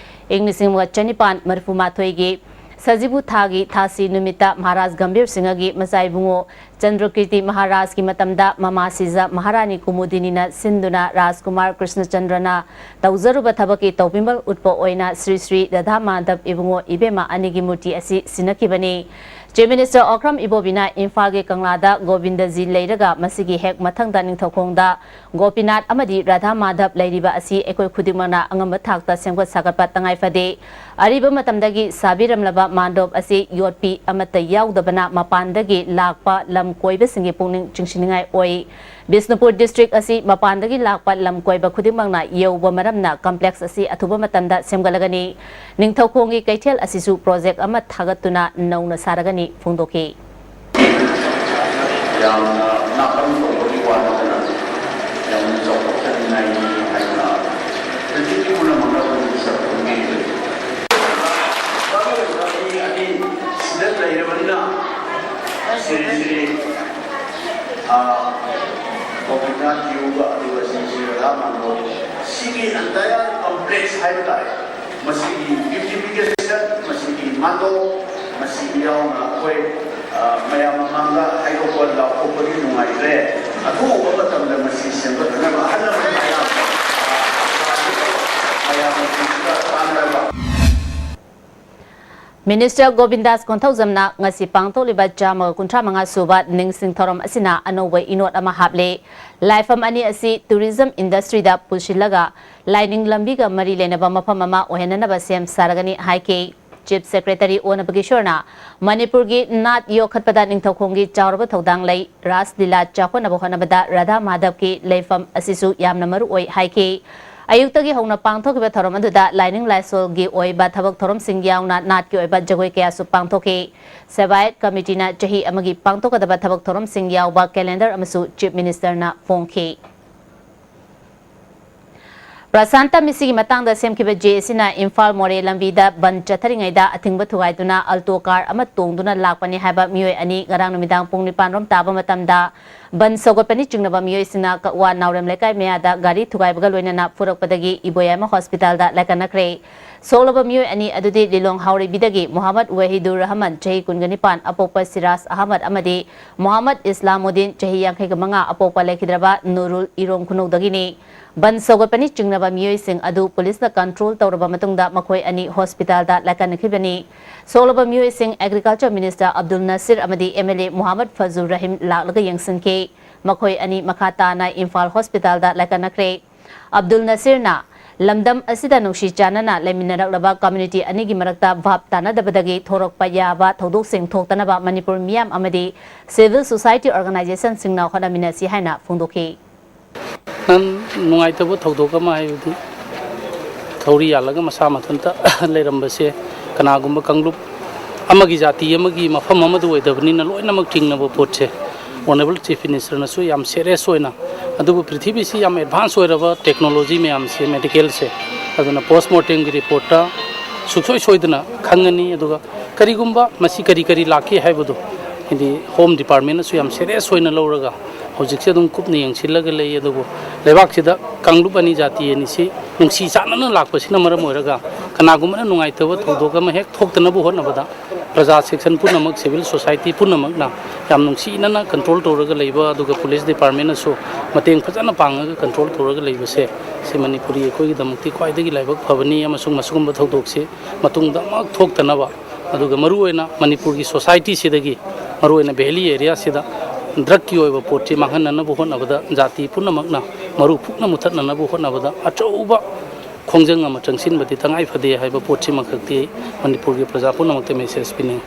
ꯏꯪ ꯂꯤꯁꯤꯡ ꯑꯃꯒ ꯆꯅꯤꯄꯥꯟ ꯃꯔꯤꯐꯨ ꯃꯥꯊꯣꯏꯒꯤ ꯁꯖꯤꯕꯨ ꯊꯥꯒꯤ ꯊꯥꯁꯤ ꯅꯨꯃꯤꯠꯇ ꯃꯍꯥꯔꯥꯖ ꯒꯝꯚꯤꯔ ꯁꯤꯡꯍꯒꯤ ꯃꯆꯥ ꯏꯕꯨꯡꯉꯣ ꯆꯟꯗ꯭ꯔꯀꯤꯔꯇꯤ ꯃꯍꯥꯔꯥꯖꯀꯤ ꯃꯇꯝꯗ ꯃꯃꯥ ꯁꯤꯖ ꯃꯍꯥꯔꯥꯅꯤ ꯀꯨꯃꯨꯗꯤꯅꯤꯅ ꯁꯤꯟꯗꯨꯅ ꯔꯥꯖꯀꯨꯃꯥꯔ ꯀ꯭ꯔꯤꯁꯅꯆꯟꯗ꯭ꯔꯅ ꯇꯧꯖꯔꯨꯕ ꯊꯕꯛꯀꯤ ꯇꯧꯕꯤꯃꯜ ꯎꯠꯄ ꯑꯣꯏꯅ ꯁ꯭ꯔꯤ ꯁ꯭ꯔꯤ ꯔꯥꯙꯥ ꯃꯥꯙꯕ ꯏꯕꯨꯡꯉꯣ ꯏꯕꯦꯝꯃ ꯑꯅꯤꯒꯤ ꯃꯨꯔꯇꯤ ꯑꯁꯤ ꯁꯤꯟꯅꯈꯤꯕꯅꯤ꯫ ꯆꯤꯐ ꯃꯤꯅꯤꯁꯇꯔ ꯑꯣꯀ꯭ꯔꯝ ꯏꯕꯣꯕꯤꯅ ꯏꯝꯐꯥꯜꯒꯤ ꯀꯪꯂꯥꯗ ꯒꯣꯕꯤꯟꯗꯖꯤ ꯂꯩꯔꯒ ꯃꯁꯤꯒꯤ ꯍꯦꯛ ꯃꯊꯪꯗ ꯅꯤꯡꯊꯧꯈꯣꯡꯗ ꯒꯣꯄꯤꯅꯥꯊ ꯑꯃꯗꯤ ꯔꯥꯙꯥ ꯃꯥꯙꯕ ꯂꯩꯔꯤꯕ ꯑꯁꯤ ꯑꯩꯈꯣꯏ ꯈꯨꯗꯤꯡꯃꯛꯅ ꯑꯉꯝꯕ ꯊꯥꯛꯇ ꯁꯦꯝꯒꯠ ꯁꯥꯒꯠꯄ ꯇꯉꯥꯏ ꯐꯗꯦ꯫ ꯑꯔꯤꯕ ꯃꯇꯝꯗꯒꯤ ꯁꯥꯕꯤꯔꯝꯂꯕ ꯃꯥꯟꯗꯣꯞ ꯑꯁꯤ ꯌꯣꯠꯄꯤ ꯑꯃꯠꯇ ꯌꯥꯎꯗꯕꯅ ꯃꯄꯥꯟꯗꯒꯤ ꯂꯥꯛꯄ ꯂꯝ ꯀꯣꯏꯕꯁꯤꯡꯒꯤ ꯄꯨꯛꯅꯤꯡ ꯆꯤꯡꯁꯤꯟꯅꯤꯡꯉꯥꯏ ꯑꯣꯏ꯫ ꯕꯤꯁꯅꯨꯄꯨꯔ ꯗꯤꯁꯇ꯭ꯔꯤꯛ ꯑꯁꯤ ꯃꯄꯥꯟꯗꯒꯤ ꯂꯥꯛꯄ ꯂꯝ ꯀꯣꯏꯕ ꯈꯨꯗꯤꯡꯃꯛꯅ ꯌꯧꯕ ꯃꯔꯝꯅ ꯀꯝꯄ꯭ꯂꯦꯛꯁ ꯑꯁꯤ ꯑꯊꯨꯕ ꯃꯇꯝꯗ ꯁꯦꯝꯒꯠꯂꯒꯅꯤ꯫ ꯅꯤꯡꯊꯧꯈꯣꯡꯒꯤ ꯀꯩꯊꯦꯜ ꯑꯁꯤꯁꯨ ꯄ꯭ꯔꯣꯖꯦꯛ ꯑꯃ ꯊꯥꯒꯠꯇꯨꯅ ꯅꯧꯅ ꯁꯥꯔꯒꯅꯤ ꯐꯣꯡꯗꯣꯛꯈꯤ꯫ ꯌꯥꯝꯅ ꯅꯥꯀꯝ ꯇꯧꯕꯒꯤ ꯋꯥ ꯅꯠꯇꯅ ꯌꯥꯝꯅ ꯆꯥꯎꯊꯣꯛꯆꯅꯤꯡꯉꯥꯏꯅꯤ ꯍꯥꯏꯗꯨꯅ ꯍꯧꯖꯤꯛꯀꯤ ꯁ꯭ꯔꯤ ꯁ꯭ꯔꯤ, ꯑ, ꯒꯣꯄꯤꯅꯥꯊ ꯌꯣꯒ ꯑꯗꯨꯒ ꯁ꯭ꯔꯤ ꯁ꯭ꯔꯤ ꯔꯥꯙꯥ ꯃꯥꯙꯕ ꯁꯤꯒꯤ entire complex ꯍꯥꯏꯕ ꯇꯥꯔꯦ꯫ ꯃꯁꯤꯒꯤ beautification, ꯃꯁꯤꯒꯤ ꯃꯥꯟꯗꯣꯞ, ꯃꯁꯤ ꯌꯥꯎꯅ ꯑꯩꯈꯣꯏ, ꯑ, ꯃꯌꯥꯝ ꯃꯃꯥꯡꯗ ꯍꯥꯏꯗꯣꯛꯄ ꯂꯥꯎꯊꯣꯛꯄꯗꯤ ꯅꯨꯡꯉꯥꯏꯇ꯭ꯔꯦ꯫ ꯑꯊꯨꯕ ꯃꯇꯝꯗ ꯃꯁꯤ ꯁꯦꯝꯒꯠꯅꯅꯕ ꯑꯍꯜ ꯂꯃꯟ ꯃꯌꯥꯝ, ꯑ, ꯃꯌꯥꯝꯅ ꯄꯨꯟꯁꯤꯗ ꯇꯥꯟꯅꯔꯕ꯫ Minister ꯒꯣꯕꯤꯟꯗꯥꯁ ꯀꯣꯟꯊꯧꯖꯝꯅ ꯉꯁꯤ ꯄꯥꯡꯊꯣꯛꯂꯤꯕ ꯆꯥꯝꯃꯒ ꯀꯨꯟꯊ꯭ꯔꯥ ꯃꯉꯥ ꯁꯨꯕ ꯅꯤꯡꯁꯤꯡ ꯊꯧꯔꯝ ꯑꯁꯤꯅ ꯑꯅꯧꯕ ꯏꯅꯣꯠ ꯑꯃ ꯍꯥꯞꯂꯦ꯫ ꯂꯥꯏꯐꯝ ꯑꯅꯤ ꯑꯁꯤ tourism industryꯗ ꯄꯨꯁꯤꯜꯂꯒ ꯂꯥꯏꯅꯤꯡ ꯂꯝꯕꯤꯒ ꯃꯔꯤ ꯂꯩꯅꯕ ꯃꯐꯝ ꯑꯃ ꯑꯣꯏꯍꯟꯅꯅꯕ ꯁꯦꯝ ꯁꯥꯔꯒꯅꯤ ꯍꯥꯏꯈꯤ꯫ Chief Secretary ꯑꯣꯅ ꯕꯒꯦꯁꯣꯔꯅ ꯃꯅꯤꯄꯨꯔꯒꯤ ꯅꯥꯠ ꯌꯣꯛꯈꯠꯄꯗ ꯅꯤꯡꯊꯧꯈꯣꯡꯒꯤ ꯆꯥꯎꯔꯕ ꯊꯧꯗꯥꯡ ꯂꯩ, ꯔꯥꯁ ꯂꯤꯂꯥ ꯆꯥꯎꯈꯠꯅꯕ ꯍꯣꯠꯅꯕꯗ ꯔꯥꯙꯥ ꯃꯥꯙꯕꯀꯤ ꯂꯩꯐꯝ ꯑꯁꯤꯁꯨ ꯌꯥꯝꯅ ꯃꯔꯨ ꯑꯣꯏ ꯍꯥꯏꯈꯤ꯫ ꯑꯌꯨꯛꯇꯒꯤ ꯍꯧꯅ ꯄꯥꯡꯊꯣꯛꯈꯤꯕ ꯊꯧꯔꯝ ꯑꯗꯨꯗ ꯂꯥꯏꯅꯤꯡ ꯂꯥꯏꯁꯣꯜꯒꯤ ꯑꯣꯏꯕ ꯊꯕꯛ ꯊꯧꯔꯝꯁꯤꯡ ꯌꯥꯎꯅ ꯅꯥꯠꯀꯤ ꯑꯣꯏꯕ ꯖꯒꯣꯏ ꯀꯌꯥꯁꯨ ꯄꯥꯡꯊꯣꯛꯈꯤ꯫ ꯁꯦꯕꯥꯌꯠ ꯀꯃꯤꯇꯤꯅ ꯆꯍꯤ ꯑꯃꯒꯤ ꯄꯥꯡꯊꯣꯛꯀꯗꯕ ꯊꯕꯛ ꯊꯧꯔꯝꯁꯤꯡ ꯌꯥꯎꯕ calendar ꯑꯃꯁꯨ Chief Ministerꯅ ꯐꯣꯡꯈꯤ꯫ ꯄ꯭ꯔꯁꯥꯟꯇ ꯃꯤꯁꯤꯒꯤ ꯃꯇꯥꯡꯗ ꯁꯦꯝꯈꯤꯕ ꯖꯦ ꯑꯁꯤꯅ ꯏꯝꯐꯥꯜ ꯃꯣꯔꯦ ꯂꯝꯕꯤꯗ ꯕꯟ ꯆꯠꯊꯔꯤꯉꯩꯗ ꯑꯊꯤꯡꯕ ꯊꯨꯒꯥꯏꯗꯨꯅ ꯑꯜꯇꯣ ꯀꯥꯔ ꯑꯃ ꯇꯣꯡꯗꯨꯅ ꯂꯥꯛꯄꯅꯤ ꯍꯥꯏꯕ ꯃꯤꯑꯣꯏ ꯑꯅꯤ ꯉꯔꯥꯡ ꯅꯨꯃꯤꯗꯥꯡ ꯄꯨꯡ ꯅꯤꯄꯥꯟ ꯔꯣꯝ ꯇꯥꯕ ꯃꯇꯝꯗ ꯕꯟ ꯁꯧꯒꯠꯄꯅꯤ ꯆꯤꯡꯅꯕ ꯃꯤꯑꯣꯏꯁꯤꯡꯅ ꯀꯛꯋꯥ ꯅꯥꯎꯔꯦꯝ ꯂꯩꯀꯥꯏ ꯃꯌꯥꯗ ꯒꯥꯔꯤ ꯊꯨꯒꯥꯏꯕꯒ ꯂꯣꯏꯅꯅ ꯐꯨꯔꯛꯄꯗꯒꯤ ꯏꯕꯣꯌꯥꯏꯃ ꯍꯣꯁꯄꯤꯇꯥꯜꯗ ꯂꯥꯏꯀꯠꯅꯈ꯭ꯔꯦ꯫ ꯁꯣꯛꯂꯕ ꯃꯤꯑꯣꯏ ꯑꯅꯤ ꯑꯗꯨꯗꯤ ꯂꯤꯂꯣꯡ ꯍꯥꯎꯔꯩꯕꯤꯗꯒꯤ ꯃꯨꯍꯝꯃꯗ ꯋꯥꯍꯤꯗꯨꯔ ꯔꯍꯃꯟ, ꯆꯍꯤ ꯀꯨꯟꯒ ꯅꯤꯄꯥꯟ, ꯑꯄꯣꯛꯄ ꯁꯤꯔꯥꯖ ꯑꯍꯃꯗ, ꯑꯃꯗꯤ ꯃꯨꯍꯝꯃꯗ ꯏꯁꯂꯥꯃꯨꯗꯤꯟ, ꯆꯍꯤ ꯌꯥꯡꯈꯩꯒ ꯃꯉꯥ, ꯑꯄꯣꯛꯄ ꯂꯩꯈꯤꯗ꯭ꯔꯕ ꯅꯨꯔꯨꯜ, ꯏꯔꯣꯡ ꯈꯨꯅꯧꯗꯒꯤꯅꯤ꯫ ꯕꯟ ꯁꯧꯒꯠꯄꯅꯤ ꯆꯤꯡꯅꯕ ꯃꯤꯑꯣꯏꯁꯤꯡ ꯑꯗꯨ ꯄꯨꯂꯤꯁꯅ control ꯇꯧꯔꯕ ꯃꯇꯨꯡꯗ ꯃꯈꯣꯏ ꯑꯅꯤ ꯍꯣꯁꯄꯤꯇꯥꯜꯗ ꯂꯥꯏꯀꯠꯅꯈꯤꯕꯅꯤ꯫ ꯁꯣꯛꯂꯕ ꯃꯤꯑꯣꯏꯁꯤꯡ Agriculture Minister ꯑꯕꯗꯨꯜ ꯅꯁꯤꯔ ꯑꯃꯗꯤ M L A ꯃꯨꯍꯝꯃꯗ ꯐꯖꯨꯔ ꯔꯍꯤꯝ ꯂꯥꯛꯂꯒ ꯌꯦꯡꯁꯤꯟꯈꯤ꯫ ꯃꯈꯣꯏ ꯑꯅꯤ ꯃꯈꯥ ꯇꯥꯅ ꯏꯝꯐꯥꯜ ꯍꯣꯁꯄꯤꯇꯥꯜꯗ ꯂꯥꯏꯀꯠꯅꯈ꯭ꯔꯦ꯫ ꯑꯕꯗꯨꯜ ꯅꯁꯤꯔꯅ ꯂꯝꯗꯝ ꯑꯁꯤꯗ ꯅꯨꯡꯁꯤ ꯆꯥꯟꯅꯅ ꯂꯩꯃꯤꯟꯅꯔꯛꯂꯕ community ꯑꯅꯤꯒꯤ ꯃꯔꯛꯇ ꯚꯥꯞ ꯇꯥꯅꯗꯕꯗꯒꯤ ꯊꯣꯔꯛꯄ ꯌꯥꯕ ꯊꯧꯗꯣꯛꯁꯤꯡ ꯊꯣꯛꯇꯅꯕ ꯃꯅꯤꯄꯨꯔ ꯃꯤꯌꯥꯝ ꯑꯃꯗꯤ civil society organizationꯁꯤꯡꯅ ꯍꯣꯠꯅꯃꯤꯟꯅꯁꯤ ꯍꯥꯏꯅ ꯐꯣꯡꯗꯣꯛꯈꯤ꯫ ꯌꯥꯝ ꯅꯨꯡꯉꯥꯏꯇꯕ ꯊꯧꯗꯣꯛ ꯑꯃ ꯍꯥꯏꯕꯗꯤ ꯊꯧꯔꯤ ꯌꯥꯜꯂꯒ ꯃꯁꯥ ꯃꯊꯟꯇ ꯂꯩꯔꯝꯕꯁꯦ ꯀꯅꯥꯒꯨꯝꯕ ꯀꯥꯡꯂꯨꯞ ꯑꯃꯒꯤ ꯖꯥꯇꯤ ꯑꯃꯒꯤ ꯃꯐꯝ ꯑꯃꯗ ꯑꯣꯏꯗꯕꯅꯤꯅ ꯂꯣꯏꯅꯃꯛ ꯆꯤꯡꯅꯕ ꯄꯣꯠꯁꯦ Honourable Chief Ministerꯅꯁꯨ ꯌꯥꯝ serious ꯑꯣꯏꯅ, ꯑꯗꯨꯕꯨ ꯄ꯭ꯔꯤꯊꯤꯕꯤꯁꯤ ꯌꯥꯝ advance ꯑꯣꯏꯔꯕ technology ꯃꯌꯥꯝꯁꯦ, medicalꯁꯦ, ꯑꯗꯨꯅ post mortemꯒꯤ reportꯇ ꯁꯨꯡꯁꯣꯏ ꯁꯣꯏꯗꯅ ꯈꯪꯒꯅꯤ꯫ ꯑꯗꯨꯒ ꯀꯔꯤꯒꯨꯝꯕ ꯃꯁꯤ ꯀꯔꯤ ꯀꯔꯤ ꯂꯥꯛꯈꯤ ꯍꯥꯏꯕꯗꯨ ꯍꯥꯏꯗꯤ ꯍꯣꯝ ꯗꯤꯄꯥꯔꯠꯃꯦꯟꯅꯁꯨ ꯌꯥꯝ ꯁꯦꯔꯤꯌꯁ ꯑꯣꯏꯅ ꯂꯧꯔꯒ ꯍꯧꯖꯤꯛꯁꯦ ꯑꯗꯨꯝ ꯀꯨꯞꯅ ꯌꯦꯡꯁꯤꯜꯂꯒ ꯂꯩ꯫ ꯑꯗꯨꯕꯨ ꯂꯩꯕꯥꯛꯁꯤꯗ ꯀꯥꯡꯂꯨꯞ ꯑꯅꯤ, ꯖꯥꯇꯤ ꯑꯅꯤꯁꯤ ꯅꯨꯡꯁꯤ ꯆꯥꯟꯅꯅ ꯂꯥꯛꯄꯁꯤꯅ ꯃꯔꯝ ꯑꯣꯏꯔꯒ ꯀꯅꯥꯒꯨꯝꯕꯅ ꯅꯨꯡꯉꯥꯏꯇꯕ ꯊꯧꯗꯣꯛ ꯑꯃ ꯍꯦꯛ ꯊꯣꯛꯇꯅꯕ ꯍꯣꯠꯅꯕꯗ ꯄ꯭ꯔꯖꯥ ꯁꯦꯛꯁꯟ ꯄꯨꯝꯅꯃꯛ, ꯁꯤꯚꯤꯜ ꯁꯣꯁꯥꯏꯇꯤ ꯄꯨꯝꯅꯃꯛꯅ ꯌꯥꯝ ꯅꯨꯡꯁꯤꯅꯅ ꯀꯟꯇ꯭ꯔꯣꯜ ꯇꯧꯔꯒ ꯂꯩꯕ, ꯑꯗꯨꯒ ꯄꯨꯂꯤꯁ ꯗꯤꯄꯥꯔꯠꯃꯦꯟꯅꯁꯨ ꯃꯇꯦꯡ ꯐꯖꯅ ꯄꯥꯡꯉꯒ ꯀꯟꯇ꯭ꯔꯣꯜ ꯇꯧꯔꯒ ꯂꯩꯕꯁꯦ, ꯁꯤ ꯃꯅꯤꯄꯨꯔꯤ ꯑꯩꯈꯣꯏꯒꯤꯗꯃꯛꯇꯤ ꯈ꯭ꯋꯥꯏꯗꯒꯤ ꯂꯥꯏꯕꯛ ꯐꯕꯅꯤ꯫ ꯑꯃꯁꯨꯡ ꯃꯁꯤꯒꯨꯝꯕ ꯊꯧꯗꯣꯛꯁꯤ ꯃꯇꯨꯡꯗ ꯑꯃꯨꯛ ꯊꯣꯛꯇꯅꯕ, ꯑꯗꯨꯒ ꯃꯔꯨꯑꯣꯏꯅ ꯃꯅꯤꯄꯨꯔꯒꯤ ꯁꯣꯁꯥꯏꯇꯤꯁꯤꯗꯒꯤ, ꯃꯔꯨꯑꯣꯏꯅ ꯚꯦꯂꯤ ꯑꯦꯔꯤꯌꯥꯁꯤꯗ ꯗ꯭ꯔꯒꯀꯤ ꯑꯣꯏꯕ ꯄꯣꯠꯁꯤ ꯃꯥꯡꯍꯟꯅꯅꯕ ꯍꯣꯠꯅꯕꯗ, ꯖꯥꯇꯤ ꯄꯨꯝꯅꯃꯛꯅ ꯃꯔꯨ ꯄꯨꯛꯅ ꯃꯨꯊꯠꯅꯅꯕ ꯍꯣꯠꯅꯕꯗ ꯑꯆꯧꯕ ꯈꯣꯡꯖꯪ ꯑꯃ ꯆꯪꯁꯤꯟꯕꯗꯤ ꯇꯉꯥꯏ ꯐꯗꯦ ꯍꯥꯏꯕ ꯄꯣꯠꯁꯤꯃꯈꯛꯇꯤ ꯃꯅꯤꯄꯨꯔꯒꯤ ꯄ꯭ꯔꯖꯥ ꯄꯨꯝꯅꯃꯛꯇ ꯃꯦꯁꯦꯖ ꯄꯤꯅꯤꯡꯏ꯫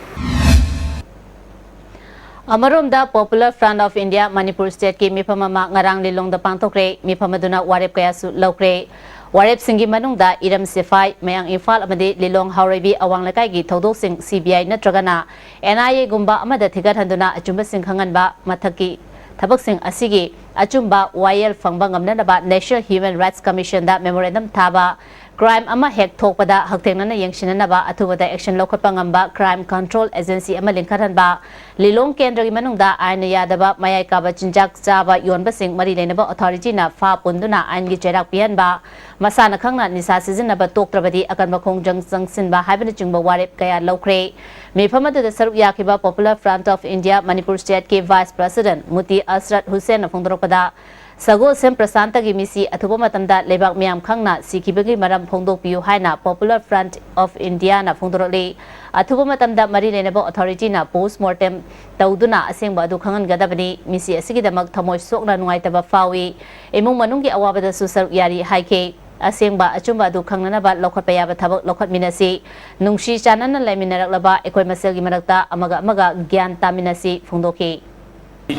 ꯑꯃꯔꯣꯝꯗ, Popular Front of India Manipur ꯁ꯭ꯇꯦꯠꯀꯤ ꯃꯤꯐꯝ ꯑꯃ ꯉꯔꯥꯡ ꯂꯤꯂꯣꯡꯗ ꯄꯥꯡꯊꯣꯛꯈ꯭ꯔꯦ꯫ ꯃꯤꯐꯝ ꯑꯗꯨꯅ ꯋꯥꯔꯦꯞ ꯀꯌꯥꯁꯨ ꯂꯧꯈ꯭ꯔꯦ꯫ ꯋꯥꯔꯦꯞꯁꯤꯡꯒꯤ ꯃꯅꯨꯡꯗ ꯏꯔꯝ ꯁꯤꯐꯥꯏ, ꯃꯌꯥꯡ ꯏꯝꯐꯥꯜ ꯑꯃꯗꯤ ꯂꯤꯂꯣꯡ ꯍꯥꯎꯔꯩꯕꯤ ꯑꯋꯥꯡ ꯂꯩꯀꯥꯏꯒꯤ ꯊꯧꯗꯣꯛꯁꯤꯡ ꯁꯤ ꯕꯤ ꯑꯥꯏ ꯅꯠꯇ꯭ꯔꯒꯅ ꯑꯦꯟ ꯑꯥꯏ ꯑꯦꯒꯨꯝꯕ ꯑꯃꯗ ꯊꯤꯒꯠꯍꯟꯗꯨꯅ ꯑꯆꯨꯝꯕꯁꯤꯡ ꯈꯪꯍꯟꯕ, ꯃꯊꯛꯀꯤ ꯊꯕꯛꯁꯤꯡ ꯑꯁꯤꯒꯤ ꯑꯆꯨꯝꯕ ꯋꯥꯌꯦꯜ ꯐꯪꯕ ꯉꯝꯅꯅꯕ National Human Rights Commissionꯗ memorandum ꯊꯥꯕ, ꯀ꯭ꯔꯥꯏꯝ ꯑꯃ ꯍꯦꯛ ꯊꯣꯛꯄꯗ ꯍꯛꯊꯦꯡꯅꯅ ꯌꯦꯡꯁꯤꯟꯅꯅꯕ ꯑꯊꯨꯕꯗ action ꯂꯧꯈꯠꯄ ꯉꯝꯕ crime control agency ꯑꯃ ꯂꯤꯡꯈꯠꯍꯟꯕ, ꯂꯤꯂꯣꯡ ꯀꯦꯟꯗ꯭ꯔꯒꯤ ꯃꯅꯨꯡꯗ ꯑꯥꯏꯟꯅ ꯌꯥꯗꯕ ꯃꯌꯥꯏ ꯀꯥꯕ ꯆꯤꯟꯖꯥꯛ ꯆꯥꯕ ꯌꯣꯟꯕꯁꯤꯡ ꯃꯔꯤ ꯂꯩꯅꯕ authorityꯅ ꯐꯥ ꯄꯨꯟꯗꯨꯅ ꯑꯥꯏꯟꯒꯤ ꯆꯩꯔꯥꯛ ꯄꯤꯍꯟꯕ, ꯃꯁꯥꯅ ꯈꯪꯅ ꯅꯤꯁꯥ ꯁꯤꯖꯤꯟꯅꯕ ꯇꯣꯛꯇ꯭ꯔꯕꯗꯤ ꯑꯀꯟꯕ ꯈꯣꯡꯖꯪ ꯆꯪꯁꯤꯟꯕ ꯍꯥꯏꯕꯅꯆꯤꯡꯕ ꯋꯥꯔꯦꯞ ꯀꯌꯥ ꯂꯧꯈ꯭ꯔꯦ꯫ ꯃꯤꯐꯝ ꯑꯗꯨꯗ ꯁꯔꯨꯛ ꯌꯥꯈꯤꯕ Popular Front of India Manipur ꯁ꯭ꯇꯦꯠꯀꯤ vice president ꯃꯨꯇꯤ ꯑꯁꯔꯠ ꯍꯨꯁꯦꯟꯅ ꯐꯣꯡꯗꯣꯔꯛꯄꯗ, ꯁꯒꯣꯜꯁꯦꯝ ꯄ꯭ꯔꯁꯥꯟꯇꯒꯤ ꯃꯤꯁꯤ ꯑꯊꯨꯕ ꯃꯇꯝꯗ ꯂꯩꯕꯥꯛ ꯃꯤꯌꯥꯝ ꯈꯪꯅ ꯁꯤꯈꯤꯕꯒꯤ ꯃꯔꯝ ꯐꯣꯡꯗꯣꯛꯄꯤꯌꯨ ꯍꯥꯏꯅ Popular Front of Indiaꯅ ꯐꯣꯡꯗꯣꯔꯛꯂꯤ꯫ ꯑꯊꯨꯕ ꯃꯇꯝꯗ ꯃꯔꯤ ꯂꯩꯅꯕ authorityꯅ post mortem ꯇꯧꯗꯨꯅ ꯑꯁꯦꯡꯕ ꯑꯗꯨ ꯈꯪꯍꯟꯒꯗꯕꯅꯤ꯫ ꯃꯤꯁꯤ ꯑꯁꯤꯒꯤꯗꯃꯛ ꯊꯃꯣꯏ ꯁꯣꯛꯅ ꯅꯨꯡꯉꯥꯏꯇꯕ ꯐꯥꯎꯏ꯫ ꯏꯃꯨꯡ ꯃꯅꯨꯡꯒꯤ ꯑꯋꯥꯕꯗꯁꯨ ꯁꯔꯨꯛ ꯌꯥꯔꯤ ꯍꯥꯏꯈꯤ꯫ ꯑꯁꯦꯡꯕ ꯑꯆꯨꯝꯕ ꯑꯗꯨ ꯈꯪꯅꯅꯕ ꯂꯧꯈꯠꯄ ꯌꯥꯕ ꯊꯕꯛ ꯂꯧꯈꯠꯃꯤꯟꯅꯁꯤ꯫ ꯅꯨꯡꯁꯤ ꯆꯥꯟꯅꯅ ꯂꯩꯃꯤꯟꯅꯔꯛꯂꯕ ꯑꯩꯈꯣꯏ ꯃꯁꯦꯜꯒꯤ ꯃꯔꯛꯇ ꯑꯃꯒ ꯑꯃꯒ ꯒ꯭ꯌꯥꯟ ꯇꯥꯃꯤꯟꯅꯁꯤ ꯐꯣꯡꯗꯣꯛꯈꯤ꯫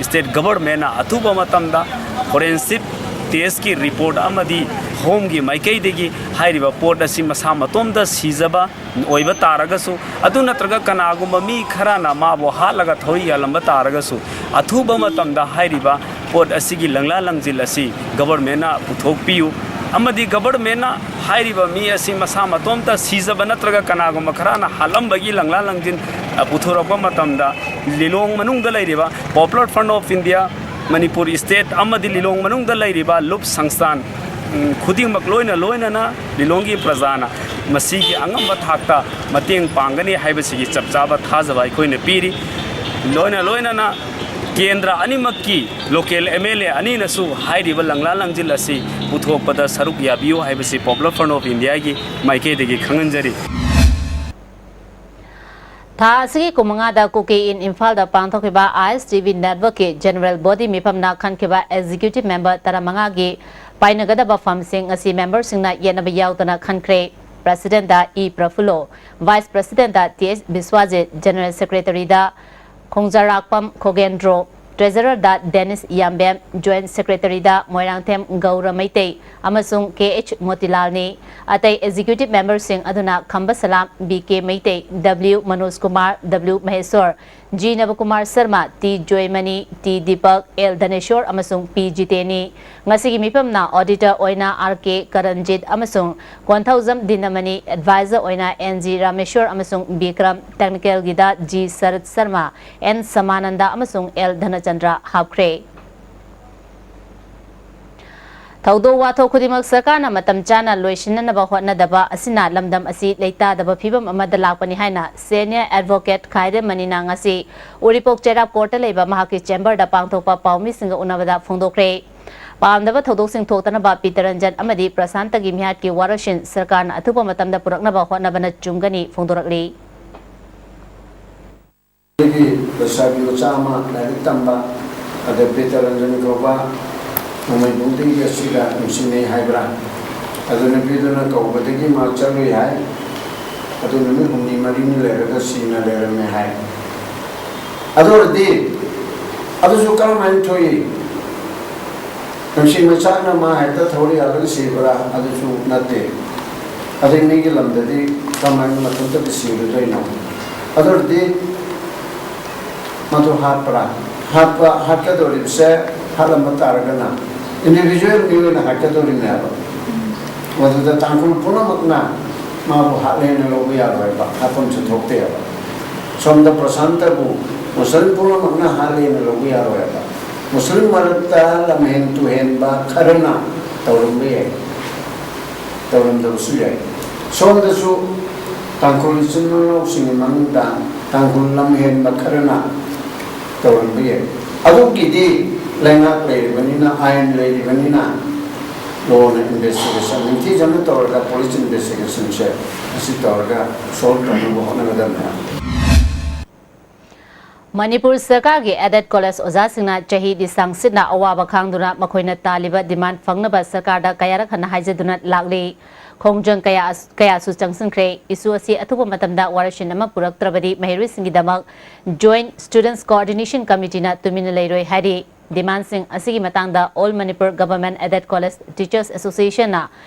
State governmentꯅ ꯑꯊꯨꯕ ꯃꯇꯝꯗ forensic testꯀꯤ report ꯑꯃꯗꯤ homeꯒꯤ ꯃꯥꯏꯀꯩꯗꯒꯤ ꯍꯥꯏꯔꯤꯕ ꯄꯣꯠ ꯑꯁꯤ ꯃꯁꯥ ꯃꯇꯣꯝꯇ ꯁꯤꯖꯕ ꯑꯣꯏꯕ ꯇꯥꯔꯒꯁꯨ, ꯑꯗꯨ ꯅꯠꯇ꯭ꯔꯒ ꯀꯅꯥꯒꯨꯝꯕ ꯃꯤ ꯈꯔꯅ ꯃꯥꯕꯨ ꯍꯥꯠꯂꯒ ꯊꯧꯔꯤ ꯌꯥꯜꯂꯝꯕ ꯇꯥꯔꯒꯁꯨ, ꯑꯊꯨꯕ ꯃꯇꯝꯗ ꯍꯥꯏꯔꯤꯕ ꯄꯣꯠ ꯑꯁꯤꯒꯤ ꯂꯪꯂꯥ ꯂꯪꯖꯤꯜ ꯑꯁꯤ governmentꯅ ꯄꯨꯊꯣꯛꯄꯤꯌꯨ꯫ ꯑꯃꯗꯤ governmentꯅ ꯍꯥꯏꯔꯤꯕ ꯃꯤ ꯑꯁꯤ ꯃꯁꯥ ꯃꯇꯣꯝꯇ ꯁꯤꯖꯕ ꯅꯠꯇ꯭ꯔꯒ ꯀꯅꯥꯒꯨꯝꯕ ꯈꯔꯅ ꯍꯥꯠꯂꯝꯕꯒꯤ ꯂꯪꯂꯥ ꯂꯪꯖꯤꯟ ꯄꯨꯊꯣꯔꯛꯄ ꯃꯇꯝꯗ, ꯂꯤꯂꯣꯡ ꯃꯅꯨꯡꯗ ꯂꯩꯔꯤꯕ Popular Front of India, Manipur state ꯑꯃꯗꯤ ꯂꯤꯂꯣꯡ ꯃꯅꯨꯡꯗ ꯂꯩꯔꯤꯕ ꯂꯨꯞ ꯁꯪꯁꯊꯥꯟ, ꯎꯝ, ꯈꯨꯗꯤꯡꯃꯛ ꯂꯣꯏꯅ ꯂꯣꯏꯅꯅ ꯂꯤꯂꯣꯡꯒꯤ ꯄ꯭ꯔꯖꯥꯅ ꯃꯁꯤꯒꯤ ꯑꯉꯝꯕ ꯊꯥꯛꯇ ꯃꯇꯦꯡ ꯄꯥꯡꯒꯅꯤ ꯍꯥꯏꯕꯁꯤꯒꯤ ꯆꯞ ꯆꯥꯕ ꯊꯥꯖꯕ ꯑꯩꯈꯣꯏꯅ ꯄꯤꯔꯤ꯫ ꯂꯣꯏꯅ ꯂꯣꯏꯅꯅ ꯀꯦꯟꯗ꯭ꯔ ꯑꯅꯤꯃꯛꯀꯤ local M L A ꯑꯅꯤꯅꯁꯨ ꯍꯥꯏꯔꯤꯕ ꯂꯪꯂꯥ ꯂꯪꯖꯤꯜ ꯑꯁꯤ ꯄꯨꯊꯣꯛꯄꯗ ꯁꯔꯨꯛ ꯌꯥꯕꯤꯌꯨ ꯍꯥꯏꯕꯁꯤ Popular Front of Indiaꯒꯤ ꯃꯥꯏꯀꯩꯗꯒꯤ ꯈꯪꯍꯟꯖꯔꯤ꯫ ꯊꯥ ꯑꯁꯤꯒꯤ ꯀꯨꯟꯃꯉꯥꯗ ꯀꯨꯀꯤ ꯏꯟ ꯏꯝꯐꯥꯜꯗ ꯄꯥꯡꯊꯣꯛꯈꯤꯕ I S T V networkꯀꯤ general body ꯃꯤꯐꯝꯅ ꯈꯟꯈꯤꯕ executive member ꯇꯔꯥꯃꯉꯥꯒꯤ ꯄꯥꯏꯅꯒꯗꯕ ꯐꯝꯁꯤꯡ ꯑꯁꯤ memberꯁꯤꯡꯅ ꯌꯦꯠꯅꯕ ꯌꯥꯎꯗꯅ ꯈꯟꯈ꯭ꯔꯦ꯫ Presidentꯇ ꯏ ꯄ꯭ꯔꯐꯨꯜꯂꯣ, Vice Presidentꯇ ꯇꯤ ꯑꯦꯁ ꯕꯤꯁ꯭ꯋꯥꯖꯤꯠ, General Secretaryꯗ ꯈꯣꯡꯖꯔꯥꯛꯄꯝ ꯈꯣꯒꯦꯟꯗ꯭ꯔꯣ, Treasurerꯗ ꯗꯦꯅꯤꯁ ꯌꯥꯝꯕꯦꯝ, Joint Secretaryꯗ ꯃꯣꯏꯔꯥꯡꯊꯦꯝ ꯒꯧꯔ ꯃꯩꯇꯩ ꯑꯃꯁꯨꯡ ꯀꯦ ꯑꯩꯆ ꯃꯣꯇꯤꯂꯥꯜꯅꯤ꯫ ꯑꯇꯩ executive memberꯁꯤꯡ ꯑꯗꯨꯅ Khamba Salam, B K Meitei, W Manoj Kumar, W Mahesor, G Nabakumar Sharma, T Joymani, T Deepak, L Dhanesor ꯑꯃꯁꯨꯡ ꯄꯤ ꯖꯤꯇꯦꯟꯅꯤ꯫ ꯉꯁꯤꯒꯤ ꯃꯤꯐꯝꯅ auditor ꯑꯣꯏꯅ ꯑꯥꯔ ꯀꯦ ꯀꯔꯟꯖꯤꯠ ꯑꯃꯁꯨꯡ ꯀꯣꯟꯊꯧꯖꯝ ꯗꯤꯅꯃꯅꯤ, advisor ꯑꯣꯏꯅ ꯑꯦꯟ ꯖꯤ ꯔꯥꯃꯦꯁꯣꯔ ꯑꯃꯁꯨꯡ ꯕꯤꯀ꯭ꯔꯝ, technicalꯒꯤꯗ ꯖꯤ ꯁꯔꯠ ꯁꯔꯃ, ꯑꯦꯟ ꯁꯃꯥꯅꯟꯗ ꯑꯃꯁꯨꯡ ꯑꯦꯜ ꯙꯅꯆꯟꯗ꯭ꯔ ꯍꯥꯞꯈ꯭ꯔꯦ꯫ ꯊꯧꯗꯣꯛ ꯋꯥꯊꯣꯛ ꯈꯨꯗꯤꯡꯃꯛ ꯁꯔꯀꯥꯔꯅ ꯃꯇꯝ ꯆꯥꯅ ꯂꯣꯏꯁꯤꯟꯅꯅꯕ ꯍꯣꯠꯅꯗꯕ ꯑꯁꯤꯅ ꯂꯝꯗꯝ ꯑꯁꯤ ꯂꯩꯇꯥꯗꯕ ꯐꯤꯕꯝ ꯑꯃꯗ ꯂꯥꯛꯄꯅꯤ ꯍꯥꯏꯅ senior advocate ꯈꯥꯏꯔꯦꯝꯃꯅꯤꯅ ꯉꯁꯤ ꯎꯔꯤꯄꯣꯛ ꯆꯩꯔꯥꯞ ꯀꯣꯔꯠꯇ ꯂꯩꯕ ꯃꯍꯥꯛꯀꯤ chamberꯗ ꯄꯥꯡꯊꯣꯛꯄ ꯄꯥꯎꯃꯤꯁꯤꯡꯒ ꯎꯅꯕꯗ ꯐꯣꯡꯗꯣꯛꯈ꯭ꯔꯦ꯫ ꯄꯥꯝꯗꯕ ꯊꯧꯗꯣꯛꯁꯤꯡ ꯊꯣꯛꯇꯅꯕ ꯄꯤꯇꯔꯟꯖꯟ ꯑꯃꯗꯤ ꯄ꯭ꯔꯁꯥꯟꯇꯒꯤ ꯃꯤꯍꯥꯠꯀꯤ ꯋꯥꯔꯣꯏꯁꯤꯟ ꯁꯔꯀꯥꯔꯅ ꯑꯊꯨꯕ ꯃꯇꯝꯗ ꯄꯨꯔꯛꯅꯕ ꯍꯣꯠꯅꯕꯅ ꯆꯨꯝꯒꯅꯤ ꯐꯣꯡꯗꯣꯔꯛꯂꯤ꯫ ꯑꯩꯒꯤ ꯂꯩꯁꯥꯕꯤ ꯃꯆꯥ ꯑꯃ ꯂꯥꯏꯔꯤꯛ ꯇꯝꯕ, ꯑꯗ ꯄꯤꯇꯔꯟꯖꯟ ꯀꯧꯕ ꯅꯣꯡꯃꯩꯕꯨꯡꯗꯒꯤ ꯑꯁꯤꯒ ꯅꯨꯡꯁꯤꯅꯩ ꯍꯥꯏꯕ꯭ꯔꯥ? ꯑꯗꯨ ꯅꯨꯄꯤꯗꯨꯅ ꯀꯧꯕꯗꯒꯤ ꯃꯥ ꯆꯠꯂꯨꯏ ꯍꯥꯏ꯫ ꯑꯗꯨ ꯅꯨꯃꯤꯠ ꯍꯨꯝꯅꯤ ꯃꯔꯤꯅꯤ ꯂꯩꯔꯒ ꯁꯤꯅ ꯂꯩꯔꯝꯃꯦ ꯍꯥꯏ꯫ ꯑꯗꯨ ꯑꯣꯏꯔꯗꯤ ꯑꯗꯨꯁꯨ ꯀꯔꯝꯍꯥꯏꯅ ꯊꯣꯛꯏ? ꯅꯨꯡꯁꯤ ꯃꯆꯥꯅ ꯃꯥ ꯍꯦꯛꯇ ꯊꯧꯔꯤ ꯌꯥꯜꯂꯒ ꯁꯤꯕ꯭ꯔꯥ? ꯑꯗꯨꯁꯨ ꯅꯠꯇꯦ꯫ ꯑꯗꯩ ꯃꯤꯒꯤ ꯂꯝꯗꯗꯤ ꯀꯃꯥꯏꯅ ꯃꯊꯟꯇꯗ ꯁꯤꯔꯨꯗꯣꯏꯅꯣ? ꯑꯗꯨ ꯑꯣꯏꯔꯗꯤ ꯃꯗꯨ ꯍꯥꯠꯄ꯭ꯔꯥ? ꯍꯥꯠꯄ, ꯍꯥꯠꯀꯗꯧꯔꯤꯕꯁꯦ, ꯍꯥꯠꯂꯝꯕ ꯇꯥꯔꯒꯅ individual ꯃꯤꯑꯣꯏꯅ ꯍꯥꯠꯀꯗꯧꯔꯤꯅꯦꯕ꯫ ꯃꯗꯨꯗ ꯇꯥꯡꯈꯨꯜ ꯄꯨꯝꯅꯃꯛꯅ ꯃꯥꯕꯨ ꯍꯥꯠꯂꯦꯅ ꯂꯧꯕ ꯌꯥꯔꯣꯏꯕ, ꯍꯥꯠꯐꯝꯁꯨ ꯊꯣꯛꯇꯦꯕ꯫ ꯁꯣꯝꯗ ꯄ꯭ꯔꯁꯥꯟꯇꯕꯨ ꯃꯨꯁꯂꯤꯝ ꯄꯨꯝꯅꯃꯛꯅ ꯍꯥꯠꯂꯦꯅ ꯂꯧꯕ ꯌꯥꯔꯣꯏꯕ꯫ ꯃꯨꯁꯂꯤꯝ ꯃꯔꯛꯇ ꯂꯝꯍꯦꯟ ꯇꯨꯍꯦꯟꯕ ꯈꯔꯅ ꯇꯧꯔꯝꯕ ꯌꯥꯏ, ꯇꯧꯔꯝꯗꯕꯁꯨ ꯌꯥꯏ꯫ ꯁꯣꯝꯗꯁꯨ ꯇꯥꯡꯈꯨꯜ ꯏꯆꯤꯟ ꯏꯅꯥꯎꯁꯤꯡꯒꯤ ꯃꯅꯨꯡꯗ ꯇꯥꯡꯈꯨꯜ ꯂꯝꯍꯦꯟꯕ ꯈꯔꯅ ꯇꯧꯔꯝꯕ ꯌꯥꯏ꯫ ꯑꯗꯨꯒꯤꯗꯤ ꯂꯩꯉꯥꯛ ꯂꯩꯔꯤꯕꯅꯤꯅ, ꯑꯥꯏꯟ ꯂꯩꯔꯤꯕꯅꯤꯅ, ꯂꯣꯅ ꯏꯟꯚꯦꯁꯇꯤꯒꯦꯁꯟ ꯅꯤꯡꯊꯤꯖꯅ ꯇꯧꯔꯒ, ꯄꯨꯂꯤꯁ ꯏꯟꯚꯦꯁꯇꯤꯒꯦꯁꯟꯁꯦ ꯑꯁꯤ ꯇꯧꯔꯒ ꯁꯣꯜꯕ ꯇꯧꯅꯕ ꯍꯣꯠꯅꯒꯗꯕꯅꯤ꯫ ꯃꯅꯤꯄꯨꯔ ꯁꯔꯀꯥꯔꯒꯤ ꯑꯦꯗꯦꯗ ꯀꯣꯂꯦꯖ ꯑꯣꯖꯥꯁꯤꯡꯅ ꯆꯍꯤ ꯂꯤꯁꯥꯡ ꯁꯤꯠꯅ ꯑꯋꯥꯕ ꯈꯥꯡꯗꯨꯅ ꯃꯈꯣꯏꯅ ꯇꯥꯜꯂꯤꯕ ꯗꯤꯃꯥꯟ ꯐꯪꯅꯕ ꯁꯔꯀꯥꯔꯗ ꯀꯌꯥꯔꯛ ꯍꯟꯅ ꯍꯥꯏꯖꯗꯨꯅ ꯂꯥꯛꯂꯤ꯫ ꯈꯣꯡꯖꯪ ꯀꯌꯥ, ꯀꯌꯥꯁꯨ ꯆꯪꯁꯤꯟꯈ꯭ꯔꯦ꯫ ꯏꯁꯨ ꯑꯁꯤ ꯑꯊꯨꯕ ꯃꯇꯝꯗ ꯋꯥꯔꯦꯞꯁꯤꯟ ꯑꯃ ꯄꯨꯔꯛꯇ꯭ꯔꯕꯗꯤ ꯃꯍꯩꯔꯣꯏꯁꯤꯡꯒꯤꯗꯃꯛ Joint Students Coordination Committeeꯅ ꯇꯨꯃꯤꯟꯅ ꯂꯩꯔꯣꯏ ꯍꯥꯏꯔꯤ꯫ ꯗꯤꯃꯥꯟꯁꯤꯡ ꯑꯁꯤꯒꯤ ꯃꯇꯥꯡꯗ All Manipur Government Aided College Teachers Associationꯅ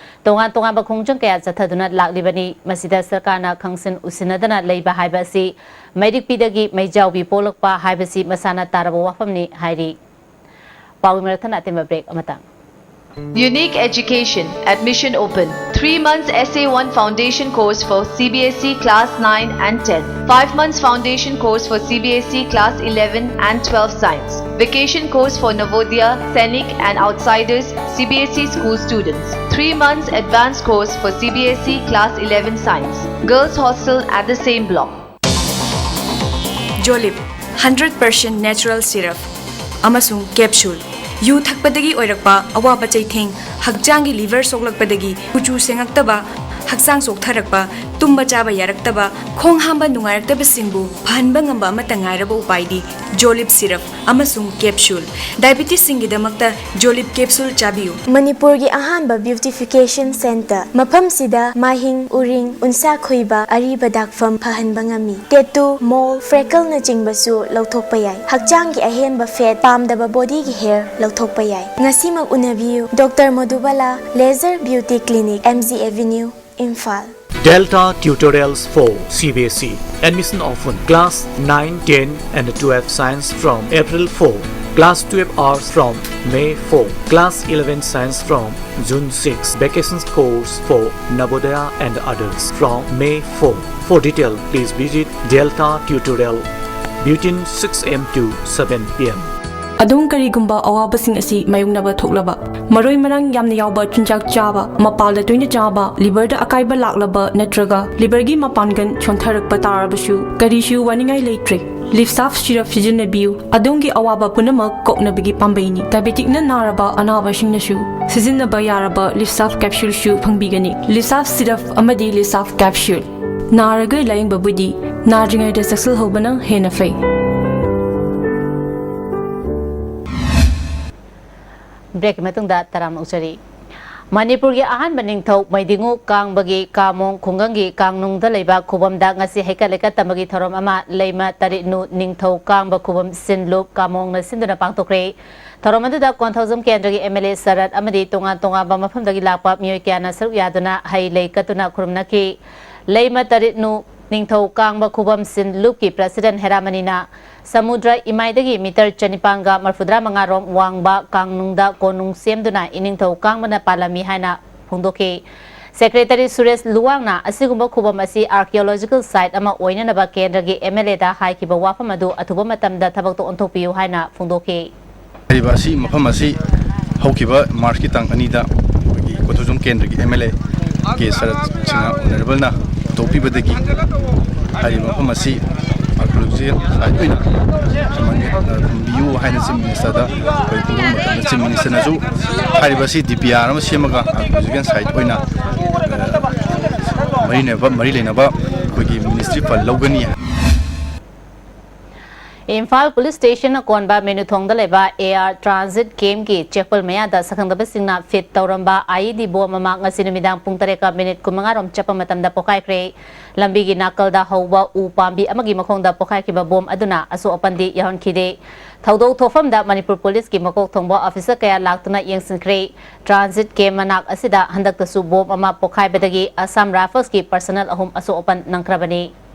ꯇꯣꯉꯥꯟ ꯇꯣꯉꯥꯟꯕ ꯈꯣꯡꯖꯪ ꯀꯌꯥ ꯆꯠꯊꯗꯨꯅ ꯂꯥꯛꯂꯤꯕꯅꯤ꯫ ꯃꯁꯤꯗ ꯁꯔꯀꯥꯔꯅ ꯈꯪꯁꯤꯟ ꯎꯁꯤꯟꯅꯗꯅ ꯂꯩꯕ ꯍꯥꯏꯕ ꯑꯁꯤ ꯃꯩꯔꯤꯛꯄꯤꯗꯒꯤ ꯃꯩꯖꯥꯎꯕꯤ ꯄꯣꯛꯂꯛꯄ ꯍꯥꯏꯕꯁꯤ ꯃꯁꯥꯅ ꯇꯥꯔꯕ ꯋꯥꯐꯝꯅꯤ ꯍꯥꯏꯔꯤ꯫ ꯄꯥꯎꯒꯤ ꯃꯔꯛ ꯊꯠꯅ ꯑꯇꯦꯟꯕ break ꯑꯃꯇꯪ꯫ Unique Education. Admission open. Three months S A one foundation course for C B S E class nine and ten. Five months foundation course for C B S E class eleven and twelve science. Vacation course for Navodaya, Sainik and outsiders C B S E school students. Three months advanced course for C B S E class eleven science. Girls hostel at the same block. Jolib, hundred percent natural syrup ꯑꯃꯁꯨꯡ capsule꯫ U ꯊꯛꯄꯗꯒꯤ ꯑꯣꯏꯔꯛꯄ ꯑꯋꯥꯕ ꯆꯩꯊꯦꯡ, ꯍꯛꯆꯥꯡꯒꯤ liver ꯁꯣꯛꯂꯛꯄꯗꯒꯤ ꯀꯨꯆꯨ ꯁꯦꯡꯉꯛꯇꯕ, ꯍꯛꯆꯥꯡ ꯆꯣꯛꯊꯔꯛꯄ, ꯇꯨꯝꯕ ꯆꯥꯕ ꯌꯥꯔꯛꯇꯕ, ꯈꯣꯡ ꯍꯥꯝꯕ ꯅꯨꯡꯉꯥꯏꯔꯛꯇꯕꯁꯤꯡꯕꯨ ꯐꯍꯟꯕ ꯉꯝꯕ ꯑꯃꯠꯇ ꯉꯥꯏꯔꯕ ꯎꯄꯥꯏꯗꯤ Jolib syrup ꯑꯃꯁꯨꯡ capsule꯫ Diabetesꯁꯤꯡꯒꯤꯗꯃꯛꯇ Jolib capsule ꯆꯥꯕꯤꯌꯨ꯫ ꯃꯅꯤꯄꯨꯔꯒꯤ ꯑꯍꯥꯟꯕ beautification center꯫ ꯃꯐꯝꯁꯤꯗ ꯃꯥꯏꯍꯤꯡ, ꯎꯔꯤꯡ, ꯎꯟꯁꯥ ꯈꯨꯏꯕ, ꯑꯔꯤꯕ ꯗꯥꯛꯐꯝ ꯐꯍꯟꯕ ꯉꯝꯃꯤ꯫ Tattoo, mole, freckleꯅꯆꯤꯡꯕꯁꯨ ꯂꯧꯊꯣꯛꯄ ꯌꯥꯏ꯫ ꯍꯛꯆꯥꯡꯒꯤ ꯑꯍꯦꯟꯕ fat, ꯄꯥꯝꯗꯕ bodyꯒꯤ hair ꯂꯧꯊꯣꯛꯄ ꯌꯥꯏ꯫ ꯉꯁꯤꯃꯛ ꯎꯅꯕꯤꯌꯨ꯫ Doctor Madhubala Laser Beauty Clinic, M G Avenue, Imphal. Delta Tutorials for C B S E. Admission open. Class nine, ten and twelve science from April four. Class twelve arts from May four. Class eleven science from June six. Vacations course for Navodaya and others from May four. For detail, please visit Delta Tutorial. Butane six A M to seven P M. ꯑꯗꯣꯝ ꯀꯔꯤꯒꯨꯝꯕ ꯑꯋꯥꯕꯁꯤꯡ ꯑꯁꯤ ꯃꯥꯌꯣꯛꯅꯕ ꯊꯣꯛꯂꯕ, ꯃꯔꯣꯏ ꯃꯔꯥꯡ ꯌꯥꯝꯅ ꯌꯥꯎꯕ ꯆꯤꯟꯖꯥꯛ ꯆꯥꯕ, ꯃꯄꯥꯜꯗ ꯇꯣꯏꯅ ꯆꯥꯕ, ꯂꯤꯚꯔꯗ ꯑꯀꯥꯏꯕ ꯂꯥꯛꯂꯕ ꯅꯠꯇ꯭ꯔꯒ ꯂꯤꯚꯔꯒꯤ ꯃꯄꯥꯡꯒꯜ ꯁꯣꯟꯊꯔꯛꯄ ꯇꯥꯔꯕꯁꯨ ꯀꯔꯤꯁꯨ ꯋꯥꯅꯤꯡꯉꯥꯏ ꯂꯩꯇ꯭ꯔꯦ꯫ ꯂꯤꯞꯁꯥꯐ ꯁꯤꯔꯞ ꯁꯤꯖꯤꯟꯅꯕꯤꯌꯨ, ꯑꯗꯣꯝꯒꯤ ꯑꯋꯥꯕ ꯄꯨꯝꯅꯃꯛ ꯀꯣꯛꯅꯕꯒꯤ ꯄꯥꯝꯕꯩꯅꯤ꯫ ꯗꯥꯏꯕꯦꯇꯤꯛꯅ ꯅꯥꯔꯕ ꯑꯅꯥꯕꯁꯤꯡꯅꯁꯨ ꯁꯤꯖꯤꯟꯅꯕ ꯌꯥꯔꯕ ꯂꯤꯞꯁꯥꯐ ꯀꯦꯞꯁꯨꯜꯁꯨ ꯐꯪꯕꯤꯒꯅꯤ꯫ ꯂꯤꯞꯁꯥꯐ ꯁꯤꯔꯞ ꯑꯃꯗꯤ ꯂꯤꯞꯁꯥꯐ ꯀꯦꯞꯁꯨꯜ꯫ ꯅꯥꯔꯒ ꯂꯥꯌꯦꯡꯕꯕꯨꯗꯤ ꯅꯥꯗ꯭ꯔꯤꯉꯩꯗ ꯆꯦꯛꯁꯤꯜꯍꯧꯕꯅ ꯍꯦꯟꯅ ꯐꯩ꯫ ꯕ꯭ꯔꯦꯛꯀꯤ ꯃꯇꯨꯡꯗ ꯇꯔꯥꯝꯅ ꯑꯣꯛꯆꯔꯤ꯫ ꯃꯅꯤꯄꯨꯔꯒꯤ ꯑꯍꯥꯟꯕ ꯅꯤꯡꯊꯧ ꯃꯩꯗꯤꯡꯉꯨ ꯀꯥꯡꯕꯒꯤ ꯀꯥꯃꯣꯡ ꯈꯨꯡꯒꯪꯒꯤ ꯀꯥꯡꯅꯨꯡꯗ ꯂꯩꯕ ꯈꯨꯕꯝꯗ ꯉꯁꯤ ꯍꯩꯀꯠ ꯂꯩꯀꯠ ꯇꯝꯕꯒꯤ ꯊꯧꯔꯝ ꯑꯃ ꯂꯩꯃ ꯇꯔꯤꯠꯅꯨ ꯅꯤꯡꯊꯧ ꯀꯥꯡꯕ ꯈꯨꯕꯝ ꯁꯤꯟꯂꯨꯞ ꯀꯥꯃꯣꯡꯅ ꯁꯤꯟꯗꯨꯅ ꯄꯥꯡꯊꯣꯛꯈ꯭ꯔꯦ꯫ ꯊꯧꯔꯝ ꯑꯗꯨꯗ ꯀꯣꯟꯊꯧꯖꯝ ꯀꯦꯟꯗ꯭ꯔꯒꯤ M L A ꯁꯔꯠ ꯑꯃꯗꯤ ꯇꯣꯉꯥꯟ ꯇꯣꯉꯥꯟꯕ ꯃꯐꯝꯗꯒꯤ ꯂꯥꯛꯄ ꯃꯤꯑꯣꯏ ꯀꯌꯥꯅ ꯁꯔꯨꯛ ꯌꯥꯗꯨꯅ ꯍꯩ ꯂꯩ ꯀꯠꯇꯨꯅ ꯈꯨꯔꯨꯝꯅꯈꯤ꯫ ꯂꯩꯃ ꯇꯔꯤꯠꯅꯨ ꯅꯤꯡꯊꯧ ꯀꯥꯡꯕ ꯈꯨꯕꯝ ꯁꯤꯟ ꯂꯨꯞꯀꯤ president ꯍꯦꯔꯥꯃꯅꯤꯅ ꯁꯃꯨꯗ꯭ꯔ ꯏꯃꯥꯏꯗꯒꯤ ꯃꯤꯇꯔ ꯆꯅꯤꯄꯥꯟꯒ ꯃꯔꯐꯨꯇꯔꯥ ꯃꯉꯥ ꯔꯣꯝ ꯋꯥꯡꯕ ꯀꯥꯡꯅꯨꯡꯗ ꯀꯣꯅꯨꯡ ꯁꯦꯝꯗꯨꯅ ꯏꯅꯤꯡꯊꯧ ꯀꯥꯡꯕꯅ ꯄꯥꯜꯂꯝꯃꯤ ꯍꯥꯏꯅ ꯐꯣꯡꯗꯣꯛꯈꯤ꯫ Secretary ꯁꯨꯔꯦꯁ ꯂꯨꯋꯥꯡꯅ ꯑꯁꯤꯒꯨꯝꯕ ꯈꯨꯕꯝ ꯑꯁꯤ archaeological site ꯑꯃ ꯑꯣꯏꯅꯅꯕ ꯀꯦꯟꯗ꯭ꯔꯒꯤ M L A ꯗ ꯍꯥꯏꯈꯤꯕ ꯋꯥꯐꯝ ꯑꯗꯨ ꯑꯊꯨꯕ ꯃꯇꯝꯗ ꯊꯕꯛꯇ ꯑꯣꯟꯊꯣꯛꯄꯤꯌꯨ ꯍꯥꯏꯅ ꯐꯣꯡꯗꯣꯛꯈꯤ꯫ ꯍꯥꯏꯔꯤꯕ ꯑꯁꯤ, ꯃꯐꯝ ꯑꯁꯤ ꯍꯧꯈꯤꯕ ꯃꯥꯔꯆꯀꯤ ꯇꯥꯡ ꯑꯅꯤꯗ ꯑꯩꯈꯣꯏꯒꯤ ꯀꯣꯟꯊꯧꯖꯝ ꯀꯦꯟꯗ꯭ꯔꯒꯤ M L A K shirt Singh honourable ꯅ ꯄꯨꯊꯣꯛꯄꯤꯕꯗꯒꯤ ꯍꯥꯏꯔꯤꯕ ꯃꯐꯝ ꯑꯁꯤ archaeological site ꯑꯣꯏꯅ ꯊꯝꯍꯟꯒꯦ, ꯊꯝꯕꯤꯌꯨ ꯍꯥꯏꯅ Chief Minister ꯗ ꯑꯩꯈꯣꯏ ꯐꯣꯡꯗꯣꯛꯄ ꯃꯇꯝꯗ Chief Minister ꯅꯁꯨ ꯍꯥꯏꯔꯤꯕ ꯑꯁꯤ D P R ꯑꯃ ꯁꯦꯝꯃꯒ archaeological site ꯑꯣꯏꯅ ꯃꯔꯤ ꯂꯩꯅꯕ, ꯃꯔꯤ ꯂꯩꯅꯕ ꯑꯩꯈꯣꯏꯒꯤ ministry ꯐꯜ ꯂꯧꯒꯅꯤ꯫ ꯏꯝꯐꯥꯜ ꯄꯨꯂꯤꯁ ꯁ꯭ꯇꯦꯁꯟꯅ ꯀꯣꯟꯕ ꯃꯦꯅꯨꯊꯣꯡꯗ ꯂꯩꯕ A R transit camp ꯀꯤ ꯆꯦꯛꯄꯜ ꯃꯌꯥꯗ ꯁꯛꯈꯪꯗꯕꯁꯤꯡꯅ ꯐꯤꯠ ꯇꯧꯔꯝꯕ I E D ꯕꯣꯝ ꯑꯃ ꯉꯁꯤ ꯅꯨꯃꯤꯗꯥꯡ ꯄꯨꯡ ꯇꯔꯦꯠꯀ ꯃꯤꯅꯤꯠ ꯀꯨꯟꯃꯉꯥ ꯔꯣꯝ ꯆꯠꯄ ꯃꯇꯝꯗ ꯄꯣꯈꯥꯏꯈ꯭ꯔꯦ꯫ ꯂꯝꯕꯤꯒꯤ ꯅꯥꯀꯜꯗ ꯍꯧꯕ ꯎ ꯄꯥꯝꯕꯤ ꯑꯃꯒꯤ ꯃꯈꯣꯡꯗ ꯄꯣꯈꯥꯏꯈꯤꯕ ꯕꯣꯝ ꯑꯗꯨꯅ ꯑꯁꯣꯛ ꯑꯄꯟꯗꯤ ꯌꯥꯎꯍꯟꯈꯤꯗꯦ꯫ ꯊꯧꯗꯣꯛ ꯊꯣꯛꯐꯝꯗ ꯃꯅꯤꯄꯨꯔ ꯄꯨꯂꯤꯁꯀꯤ ꯃꯀꯣꯛ ꯊꯣꯡꯕ officer ꯀꯌꯥ ꯂꯥꯛꯇꯨꯅ ꯌꯦꯡꯁꯤꯟꯈ꯭ꯔꯦ꯫ Transit camp ꯃꯅꯥꯛ ꯑꯁꯤꯗ ꯍꯟꯗꯛꯇꯁꯨ ꯕꯣꯝ ꯑꯃ ꯄꯣꯈꯥꯏꯕꯗꯒꯤ Assam Rifles ꯀꯤ personnel ꯑꯍꯨꯝ ꯑꯁꯣꯛ ꯑꯄꯟ ꯅꯪꯈ꯭ꯔꯕꯅꯤ꯫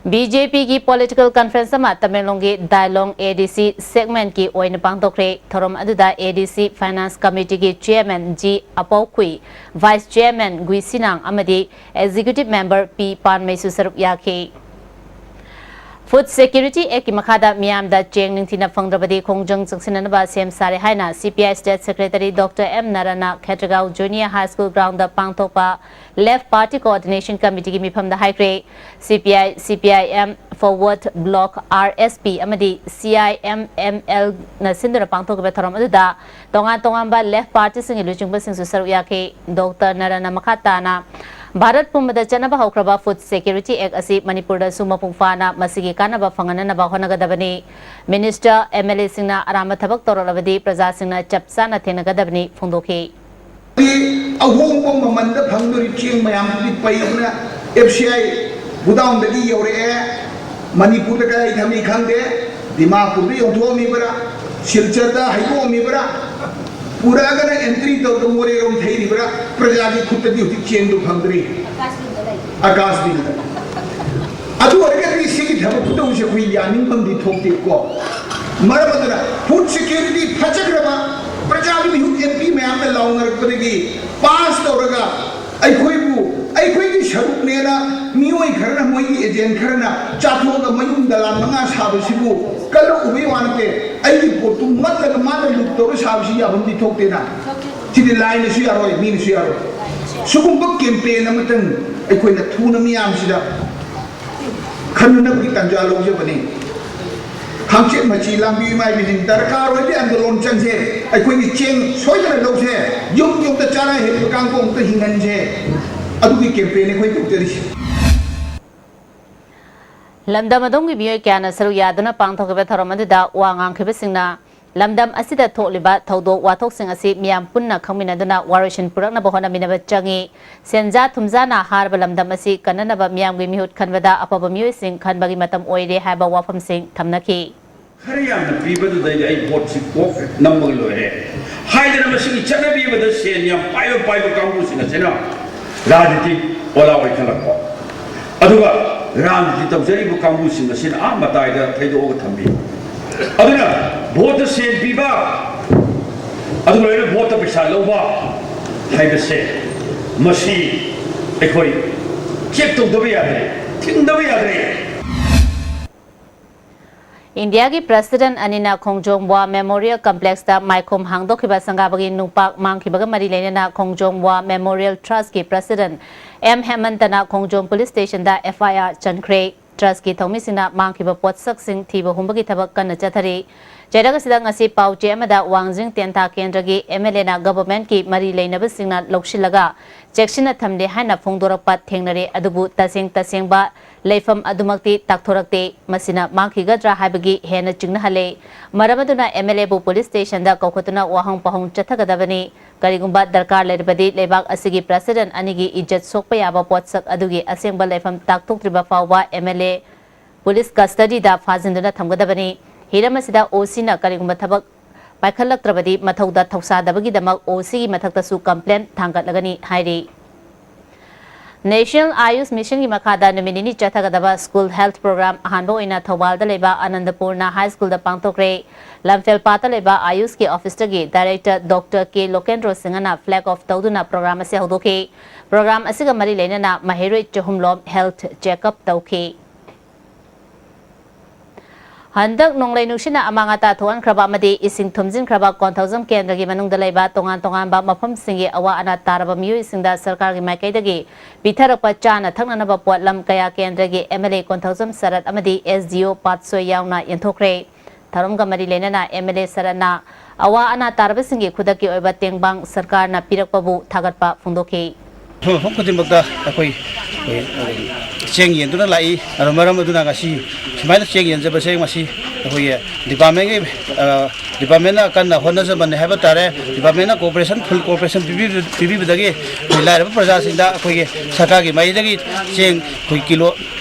B J P ꯒꯤ political conference ꯑꯃ ꯇꯃꯦꯡꯂꯣꯡꯒꯤ ꯗꯥꯏꯂꯣꯡ A D C segment ꯀꯤ ꯑꯣꯏꯅ ꯄꯥꯡꯊꯣꯛꯈ꯭ꯔꯦ꯫ ꯊꯧꯔꯝ ꯑꯗꯨꯗ A D C Finance Committee ꯒꯤ Chairman G ꯑꯄꯧꯈꯨꯏ, Vice Chairman ꯒꯨꯏꯁꯤꯅꯥꯡ ꯑꯃꯗꯤ Executive Member P ꯄꯥꯟꯃꯩꯁꯨ ꯁꯔꯨꯛ ꯌꯥꯈꯤ꯫ Food Security Act ꯀꯤ ꯃꯈꯥꯗ ꯃꯤꯌꯥꯝꯗ ꯆꯦꯡ ꯅꯤꯡꯊꯤꯅ ꯐꯪꯗ꯭ꯔꯕꯗꯤ ꯈꯣꯡꯖꯪ ꯆꯪꯁꯤꯟꯅꯅꯕ ꯁꯦꯝ ꯁꯥꯔꯦ ꯍꯥꯏꯅ C P I State Secretary Doctor M ꯅꯔꯥꯅ Khetrigao Junior High School ground ꯗ ꯄꯥꯡꯊꯣꯛꯄ Left Party Coordination Committee ꯒꯤ ꯃꯤꯐꯝꯗ ꯍꯥꯏꯈ꯭ꯔꯦ꯫ C P I, C P I M Forward Bloc, R S P ꯑꯃꯗꯤ C I M M L ꯅ ꯁꯤꯟꯗꯨꯅ ꯄꯥꯡꯊꯣꯛꯈꯤꯕ ꯊꯧꯔꯝ ꯑꯗꯨꯗ ꯇꯣꯉꯥꯟ ꯇꯣꯉꯥꯟꯕ Left Party ꯁꯤꯡꯒꯤ ꯂꯨꯆꯤꯡꯕꯁꯤꯡꯁꯨ ꯁꯔꯨꯛ ꯌꯥꯈꯤ꯫ Doctor ꯅꯔꯥꯅ ꯃꯈꯥ ꯇꯥꯅ ꯚꯥꯔꯠ ꯄꯨꯝꯕꯗ ꯆꯠꯅꯕ ꯍꯧꯈ꯭ꯔꯕ Food Security Act ꯑꯁꯤ ꯃꯅꯤꯄꯨꯔꯗꯁꯨ ꯃꯄꯨꯡ ꯐꯥꯅ ꯃꯁꯤꯒꯤ ꯀꯥꯟꯅꯕ ꯐꯪꯍꯟꯅꯅꯕ ꯍꯣꯠꯅꯒꯗꯕꯅꯤ꯫ Minister, M L A ꯁꯤꯡꯅ ꯑꯔꯥꯟꯕ ꯊꯕꯛ ꯇꯧꯔꯛꯂꯕꯗꯤ ꯄ꯭ꯔꯖꯥꯁꯤꯡꯅ ꯆꯞ ꯆꯥꯅ ꯊꯦꯡꯅꯒꯗꯕꯅꯤ ꯐꯣꯡꯗꯣꯛꯈꯤ꯫ ꯑꯍꯣꯡꯕ ꯃꯃꯜꯗ ꯐꯪꯗꯣꯔꯤ ꯆꯦꯡ ꯃꯌꯥꯝꯗꯨꯗꯤ ꯄꯩꯗꯅ F C I godown ꯗꯒꯤ ꯌꯧꯔꯛꯑꯦ꯫ ꯃꯅꯤꯄꯨꯔꯗ ꯀꯗꯥꯏ ꯊꯝꯃꯤ ꯈꯪꯗꯦ꯫ ꯗꯤꯃꯥꯄꯨꯔꯗ ꯌꯣꯟꯊꯣꯛꯑꯝꯃꯤꯕ꯭ꯔꯥ, ꯁꯤꯜꯆꯔꯗ ꯍꯩꯗꯣꯛꯑꯝꯃꯤꯕ꯭ꯔꯥ, ꯄꯨꯔꯛꯑꯒꯅ entry ꯇꯧꯗꯅ ꯃꯣꯔꯦꯔꯣꯝ ꯊꯩꯔꯤꯕ꯭ꯔꯥ? ꯄ꯭ꯔꯖꯥꯒꯤ ꯈꯨꯠꯇꯗꯤ ꯍꯧꯖꯤꯛ ꯆꯦꯡꯗꯨ ꯐꯪꯗ꯭ꯔꯤ꯫ ꯑꯀꯥꯁ ꯕꯤꯟꯗ꯫ ꯑꯗꯨ ꯑꯣꯏꯔꯒꯗꯤ ꯁꯤꯒꯤ ꯊꯕꯛ ꯈꯨꯇꯧꯁꯦ ꯑꯩꯈꯣꯏ ꯌꯥꯅꯤꯡꯐꯝꯗꯤ ꯊꯣꯛꯇꯦꯀꯣ꯫ ꯃꯔꯝ ꯑꯗꯨꯅ Food Security ꯐꯖꯈ꯭ꯔꯕ, ꯄ꯭ꯔꯖꯥꯒꯤ ꯃꯤꯍꯨꯠ M P ꯃꯌꯥꯝꯅ ꯂꯥꯎꯅꯔꯛꯄꯗꯒꯤ pass ꯇꯧꯔꯒ ꯑꯩꯈꯣꯏꯕꯨ, ꯑꯩꯈꯣꯏꯒꯤ ꯁꯔꯨꯛꯅꯦꯅ ꯃꯤꯑꯣꯏ ꯈꯔꯅ, ꯃꯣꯏꯒꯤ agent ꯈꯔꯅ ꯆꯥꯊꯣꯛꯑꯒ ꯃꯌꯨꯝ ꯗꯂꯥꯟ ꯃꯉꯥ ꯁꯥꯕꯁꯤꯕꯨ ꯀꯜꯂꯛꯎꯕꯩ ꯋꯥ ꯅꯠꯇꯦ꯫ ꯑꯩꯒꯤ ꯄꯣꯠꯇꯨ ꯃꯠꯂꯒ ꯃꯥꯅ ꯂꯨꯠ ꯇꯧꯔ ꯁꯥꯕꯁꯤ ꯌꯥꯐꯝꯗꯤ ꯊꯣꯛꯇꯦꯅ꯫ ꯁꯤꯗꯤ ꯂꯥꯏꯅꯁꯨ ꯌꯥꯔꯣꯏ, ꯃꯤꯅꯁꯨ ꯌꯥꯔꯣꯏ꯫ ꯁꯤꯒꯨꯝꯕ campaign ꯑꯃꯇꯪ ꯑꯩꯈꯣꯏꯅ ꯊꯨꯅ ꯃꯤꯌꯥꯝꯁꯤꯗ ꯈꯟꯅꯅꯕꯒꯤ ꯇꯥꯟꯖꯥ ꯂꯧꯖꯕꯅꯤ꯫ ꯈꯥꯡꯆꯦꯠ ꯃꯆꯤ ꯂꯥꯡꯕꯤ ꯏꯃꯥ ꯏꯕꯦꯟꯁꯤꯡ, ꯗꯔꯀꯥꯔ ꯑꯣꯏꯕ ꯑꯟꯗꯣꯂꯣꯟ ꯆꯪꯁꯦ꯫ ꯑꯩꯈꯣꯏꯒꯤ ꯆꯦꯡ ꯁꯣꯏꯗꯅ ꯂꯧꯁꯦ꯫ ꯌꯨꯝ ꯌꯨꯝꯗ ꯆꯥꯔꯥ ꯍꯦꯟꯕ ꯀꯥꯡꯕꯨ ꯑꯃꯨꯛꯇ ꯍꯤꯡꯍꯟꯁꯦ꯫ ꯑꯗꯨꯒꯤ campaign ꯑꯩꯈꯣꯏ ꯇꯧꯖꯔꯤꯁꯤ꯫ ꯂꯝꯗꯝ ꯑꯗꯣꯝꯒꯤ ꯃꯤꯑꯣꯏ ꯀꯌꯥꯅ ꯁꯔꯨꯛ ꯌꯥꯗꯨꯅ ꯄꯥꯡꯊꯣꯛꯈꯤꯕ ꯊꯧꯔꯝ ꯑꯗꯨꯗ ꯋꯥ ꯉꯥꯡꯈꯤꯕꯁꯤꯡꯅ ꯂꯝꯗꯝ ꯑꯁꯤꯗ ꯊꯣꯛꯂꯤꯕ ꯊꯧꯗꯣꯛ ꯋꯥꯊꯣꯛꯁꯤꯡ ꯑꯁꯤ ꯃꯤꯌꯥꯝ ꯄꯨꯟꯅ ꯈꯪꯃꯤꯟꯅꯗꯨꯅ ꯋꯥꯔꯣꯏꯁꯤꯟ ꯄꯨꯔꯛꯅꯕ ꯍꯣꯠꯅꯃꯤꯟꯅꯕ ꯆꯪꯏ꯫ ꯁꯦꯟꯖꯥ ꯊꯨꯝꯖꯥꯅ ꯍꯥꯔꯕ ꯂꯝꯗꯝ ꯑꯁꯤ ꯀꯟꯅꯅꯕ ꯃꯤꯌꯥꯝꯒꯤ ꯃꯤꯍꯨꯠ ꯈꯟꯕꯗ ꯑꯐꯕ ꯃꯤꯑꯣꯏꯁꯤꯡ ꯈꯟꯕꯒꯤ ꯃꯇꯝ ꯑꯣꯏꯔꯦ ꯍꯥꯏꯕ ꯋꯥꯐꯝꯁꯤꯡ ꯊꯝꯅꯈꯤ꯫ ꯈꯔ ꯌꯥꯝꯅ ꯄꯤꯕꯗꯨꯗꯩꯗꯤ ꯑꯩ ꯚꯣꯠꯁꯤ ꯀꯣꯛ ꯅꯝꯃꯒ ꯂꯣꯏꯔꯦ ꯍꯥꯏꯗꯅ ꯃꯁꯤꯒꯤ ꯆꯠꯅꯕꯤ ꯑꯃꯗ ꯁꯦꯟ ꯌꯥꯝ ꯄꯥꯏꯕ ꯄꯥꯏꯕ ꯀꯥꯡꯕꯨꯁꯤꯡ ꯑꯁꯤꯅ ꯔꯥꯖꯅꯤꯇꯤ ꯑꯣꯂꯥ ꯑꯣꯏꯈꯠꯂꯛꯄ, ꯑꯗꯨꯒ ꯔꯥꯖꯅꯤꯇꯤ ꯇꯧꯖꯔꯤꯕ ꯀꯥꯡꯕꯨꯁꯤꯡ ꯑꯁꯤꯅ ꯑꯥ ꯃꯇꯥꯏꯗ ꯊꯩꯗꯣꯛꯑꯒ ꯊꯝꯕꯤ꯫ ꯑꯗꯨꯅ ꯚꯣꯠꯇ ꯁꯦꯟ ꯄꯤꯕ ꯑꯗꯨꯒ ꯂꯣꯏꯅ ꯚꯣꯠꯇ ꯄꯩꯁꯥ ꯂꯧꯕ ꯍꯥꯏꯕꯁꯦ, ꯃꯁꯤ ꯑꯩꯈꯣꯏ check ꯇꯧꯗꯕ ꯌꯥꯗ꯭ꯔꯦ, ꯊꯤꯡꯗꯕ ꯌꯥꯗ꯭ꯔꯦ꯫ ꯏꯟꯗꯤꯌꯥꯒꯤ ꯄ꯭ꯔꯦꯁꯤꯗꯦꯟꯠ ꯑꯅꯤꯅ ꯈꯣꯡꯖꯣꯝ ꯋꯥꯔ ꯃꯦꯃꯣꯔꯤꯌꯦꯜ ꯀꯝꯄ꯭ꯂꯦꯛꯁꯇ ꯃꯥꯏꯈꯣꯝ ꯍꯥꯡꯗꯣꯛꯈꯤꯕ ꯁꯪꯒꯥꯕꯒꯤ ꯅꯨꯄꯥ ꯃꯥꯡꯈꯤꯕꯒ ꯃꯔꯤ ꯂꯩꯅꯅ ꯈꯣꯡꯖꯣꯝ ꯋꯥꯔ ꯃꯦꯃꯣꯔꯤꯌꯦꯜ ꯇ꯭ꯔꯁꯀꯤ ꯄ꯭ꯔꯦꯁꯤꯗꯦꯟꯠ ꯑꯦꯝ ꯍꯦꯃꯟꯇꯅ ꯈꯣꯡꯖꯣꯝ ꯄꯨꯂꯤꯁ ꯁ꯭ꯇꯦꯁꯟꯗ ꯑꯦꯐ ꯑꯥꯏ ꯑꯥꯔ ꯆꯟꯈ꯭ꯔꯦ꯫ ꯇ꯭ꯔꯁꯀꯤ ꯊꯧꯃꯤꯁꯤꯡꯅ ꯃꯥꯡꯈꯤꯕ ꯄꯣꯠꯁꯛꯁꯤꯡ ꯊꯤꯕ ꯍꯨꯝꯕꯒꯤ ꯊꯕꯛ ꯀꯟꯅ ꯆꯠꯊꯔꯤ꯫ ꯆꯩꯔꯛ ꯑꯁꯤꯗ ꯉꯁꯤ ꯄꯥꯎ ꯆꯦ ꯑꯃꯗ ꯋꯥꯡꯖꯤꯡ ꯇꯦꯟꯊꯥ ꯀꯦꯟꯗ꯭ꯔꯒꯤ ꯑꯦꯝ ꯑꯦꯜ ꯑꯦꯅ ꯒꯚꯔꯟꯃꯦꯟꯠꯀꯤ ꯃꯔꯤ ꯂꯩꯅꯕꯁꯤꯡꯅ ꯂꯧꯁꯤꯜꯂꯒ ꯆꯦꯛꯁꯤꯟꯅ ꯊꯝꯂꯦ ꯍꯥꯏꯅ ꯐꯣꯡꯗꯣꯔꯛꯄ ꯊꯦꯡꯅꯔꯦ, ꯑꯗꯨꯕꯨ ꯇꯁꯦꯡ ꯇꯁꯦꯡꯕ ꯂꯩꯐꯝ ꯑꯗꯨꯃꯛꯇꯤ ꯇꯥꯛꯊꯣꯔꯛꯇꯦ꯫ ꯃꯁꯤꯅ ꯃꯥꯡꯈꯤꯒꯗ꯭ꯔꯥ ꯍꯥꯏꯕꯒꯤ ꯍꯦꯟꯅ ꯆꯤꯡꯅꯍꯜꯂꯦ꯫ ꯃꯔꯝ ꯑꯗꯨꯅ ꯑꯦꯝ ꯑꯦꯜ ꯑꯦꯕꯨ ꯄꯨꯂꯤꯁ ꯁ꯭ꯇꯦꯁꯟꯗ ꯀꯧꯈꯠꯇꯨꯅ ꯋꯥꯍꯪ ꯄꯥꯎꯍꯪ ꯆꯠꯊꯒꯗꯕꯅꯤ꯫ ꯀꯔꯤꯒꯨꯝꯕ ꯗꯔꯀꯥꯔ ꯂꯩꯔꯕꯗꯤ ꯂꯩꯕꯥꯛ ꯑꯁꯤꯒꯤ ꯄ꯭ꯔꯦꯁꯤꯗꯦꯟꯠ ꯑꯅꯤꯒꯤ ꯏꯖꯠ ꯁꯣꯛꯄ ꯌꯥꯕ ꯄꯣꯠꯁꯛ ꯑꯗꯨꯒꯤ ꯑꯁꯦꯡꯕ ꯂꯩꯐꯝ ꯇꯥꯛꯊꯣꯛꯇ꯭ꯔꯤꯕ ꯐꯥꯎꯕ ꯑꯦꯝ ꯑꯦꯜ ꯑꯦ ꯄꯨꯂꯤꯁ ꯀꯁꯇꯗꯤꯗ ꯐꯥꯖꯤꯟꯗꯨꯅ ꯊꯝꯒꯗꯕꯅꯤ꯫ ꯍꯤꯔꯝ ꯑꯁꯤꯗ ꯑꯣ ꯁꯤꯅ ꯀꯔꯤꯒꯨꯝꯕ ꯊꯕꯛ ꯄꯥꯏꯈꯠꯂꯛꯇ꯭ꯔꯕꯗꯤ ꯃꯊꯧꯗ ꯊꯧꯁꯥꯗꯕꯒꯤꯗꯃꯛ ꯑꯣ ꯁꯤꯒꯤ ꯃꯊꯛꯇꯁꯨ ꯀꯝꯄ꯭ꯂꯦꯟ ꯊꯥꯡꯒꯠꯂꯒꯅꯤ ꯍꯥꯏꯔꯤ꯫ ꯅꯦꯁꯅꯦꯜ ꯑꯥꯌꯨꯁ ꯃꯤꯁꯟꯒꯤ ꯃꯈꯥꯗ ꯅꯨꯃꯤꯠ ꯅꯤꯅꯤ ꯆꯠꯊꯒꯗꯕ ꯁ꯭ꯀꯨꯜ ꯍꯦꯜꯊ ꯄ꯭ꯔꯣꯒ꯭ꯔꯥꯝ ꯑꯍꯥꯟꯕ ꯑꯣꯏꯅ ꯊꯧꯕꯥꯜꯗ ꯂꯩꯕ ꯑꯅꯟꯗꯄꯨꯔꯅ ꯍꯥꯏ ꯁ꯭ꯀꯨꯜꯗ ꯄꯥꯡꯊꯣꯛꯈ꯭ꯔꯦ꯫ ꯂꯝꯐꯦꯜꯄꯥꯠꯇ ꯂꯩꯕ ꯑꯥꯌꯨꯁꯀꯤ ꯑꯣꯐꯤꯁꯇꯒꯤ ꯗꯥꯏꯔꯦꯛꯇꯔ ꯗꯣꯛꯇꯔ ꯀꯦ ꯂꯣꯀꯦꯟꯗ꯭ꯔꯣ ꯁꯤꯡꯍꯅ ꯐ꯭ꯂꯦꯒ ꯑꯣꯐ ꯇꯧꯗꯨꯅ ꯄ꯭ꯔꯣꯒ꯭ꯔꯥꯝ ꯑꯁꯤ ꯍꯧꯗꯣꯛꯈꯤ꯫ ꯄ꯭ꯔꯣꯒ꯭ꯔꯥꯝ ꯑꯁꯤꯒ ꯃꯔꯤ ꯂꯩꯅꯅ ꯃꯍꯩꯔꯣꯏ ꯆꯍꯨꯝ ꯂꯣꯝ ꯍꯦꯜꯊ ꯆꯦꯛꯑꯞ ꯇꯧꯈꯤ꯫ ꯍꯟꯗꯛ ꯅꯣꯡꯂꯩ ꯅꯨꯡꯁꯤꯠꯅ ꯑꯃꯥꯡ ꯑꯇꯥ ꯊꯣꯛꯍꯟꯈ꯭ꯔꯕ ꯑꯃꯗꯤ ꯏꯁꯤꯡ ꯊꯨꯝꯖꯤꯟꯈ꯭ꯔꯕ ꯀꯣꯟꯊꯧꯖꯝ ꯀꯦꯟꯗ꯭ꯔꯒꯤ ꯃꯅꯨꯡꯗ ꯂꯩꯕ ꯇꯣꯉꯥꯟ ꯇꯣꯉꯥꯟꯕ ꯃꯐꯝꯁꯤꯡꯒꯤ ꯑꯋꯥ ꯑꯅꯥ ꯇꯥꯔꯕ ꯃꯤꯑꯣꯏꯁꯤꯡꯗ ꯁꯔꯀꯥꯔꯒꯤ ꯃꯥꯏꯀꯩꯗꯒꯤ ꯄꯤꯊꯔꯛꯄ ꯆꯥꯅ ꯊꯛꯅꯅꯕ ꯄꯣꯠꯂꯝ ꯀꯌꯥ ꯀꯦꯟꯗ꯭ꯔꯒꯤ ꯑꯦꯝ ꯑꯦꯜ ꯑꯦ ꯀꯣꯟꯊꯧꯖꯝ ꯁꯔꯠ ꯑꯃꯗꯤ ꯑꯦꯁ ꯗꯤ ꯑꯣ ꯄꯥꯠꯁꯣꯏ ꯌꯥꯎꯅ ꯌꯦꯟꯊꯣꯛꯈ꯭ꯔꯦ꯫ ꯊꯧꯔꯝꯒ ꯃꯔꯤ ꯂꯩꯅꯅ ꯑꯦꯝ ꯑꯦꯜ ꯑꯦ ꯁꯔꯠꯅ ꯑꯋꯥ ꯑꯅꯥ ꯇꯥꯔꯕꯁꯤꯡꯒꯤ ꯈꯨꯗꯛꯀꯤ ꯑꯣꯏꯕ ꯇꯦꯡꯕꯥꯡ ꯁꯔꯀꯥꯔꯅ ꯄꯤꯔꯛꯄꯕꯨ ꯊꯥꯒꯠꯄ ꯐꯣꯡꯗꯣꯛꯈꯤ꯫ ꯃꯐꯝ ꯃꯐꯝ ꯈꯨꯗꯤꯡꯃꯛꯇ ꯑꯩꯈꯣꯏ, ꯑꯩꯈꯣꯏ, ꯑꯩꯈꯣꯏ ꯆꯦꯡ ꯌꯦꯟꯗꯨꯅ ꯂꯥꯛꯏ꯫ ꯑꯗꯣ ꯃꯔꯝ ꯑꯗꯨꯅ ꯉꯁꯤ ꯁꯨꯃꯥꯏꯅ ꯆꯦꯡ ꯌꯦꯟꯖꯕꯁꯦ ꯉꯁꯤ ꯑꯩꯈꯣꯏꯒꯤ ꯗꯤꯄꯥꯔꯠꯃꯦꯟꯒꯤ, ꯑ, ꯗꯤꯄꯥꯔꯠꯃꯦꯟꯅ ꯀꯟꯅ ꯍꯣꯠꯅꯖꯃꯟꯅꯤ ꯍꯥꯏꯕ ꯇꯥꯔꯦ꯫ ꯗꯤꯄꯥꯔꯠꯃꯦꯟꯅ ꯀꯣꯑꯣꯄꯔꯦꯁꯟ, ꯐꯨꯜ ꯀꯣꯑꯣꯄꯔꯦꯁꯟ ꯄꯤꯕꯤꯕ-, ꯄꯤꯕꯤꯕꯗꯒꯤ ꯑꯩꯈꯣꯏ ꯂꯥꯏꯔꯕ ꯄ꯭ꯔꯖꯥꯁꯤꯡꯗ ꯑꯩꯈꯣꯏꯒꯤ ꯁꯔꯀꯥꯔꯒꯤ ꯃꯥꯏꯀꯩꯗꯒꯤ ꯆꯦꯡ ꯑꯩꯈꯣꯏ ꯀꯤꯂꯣ,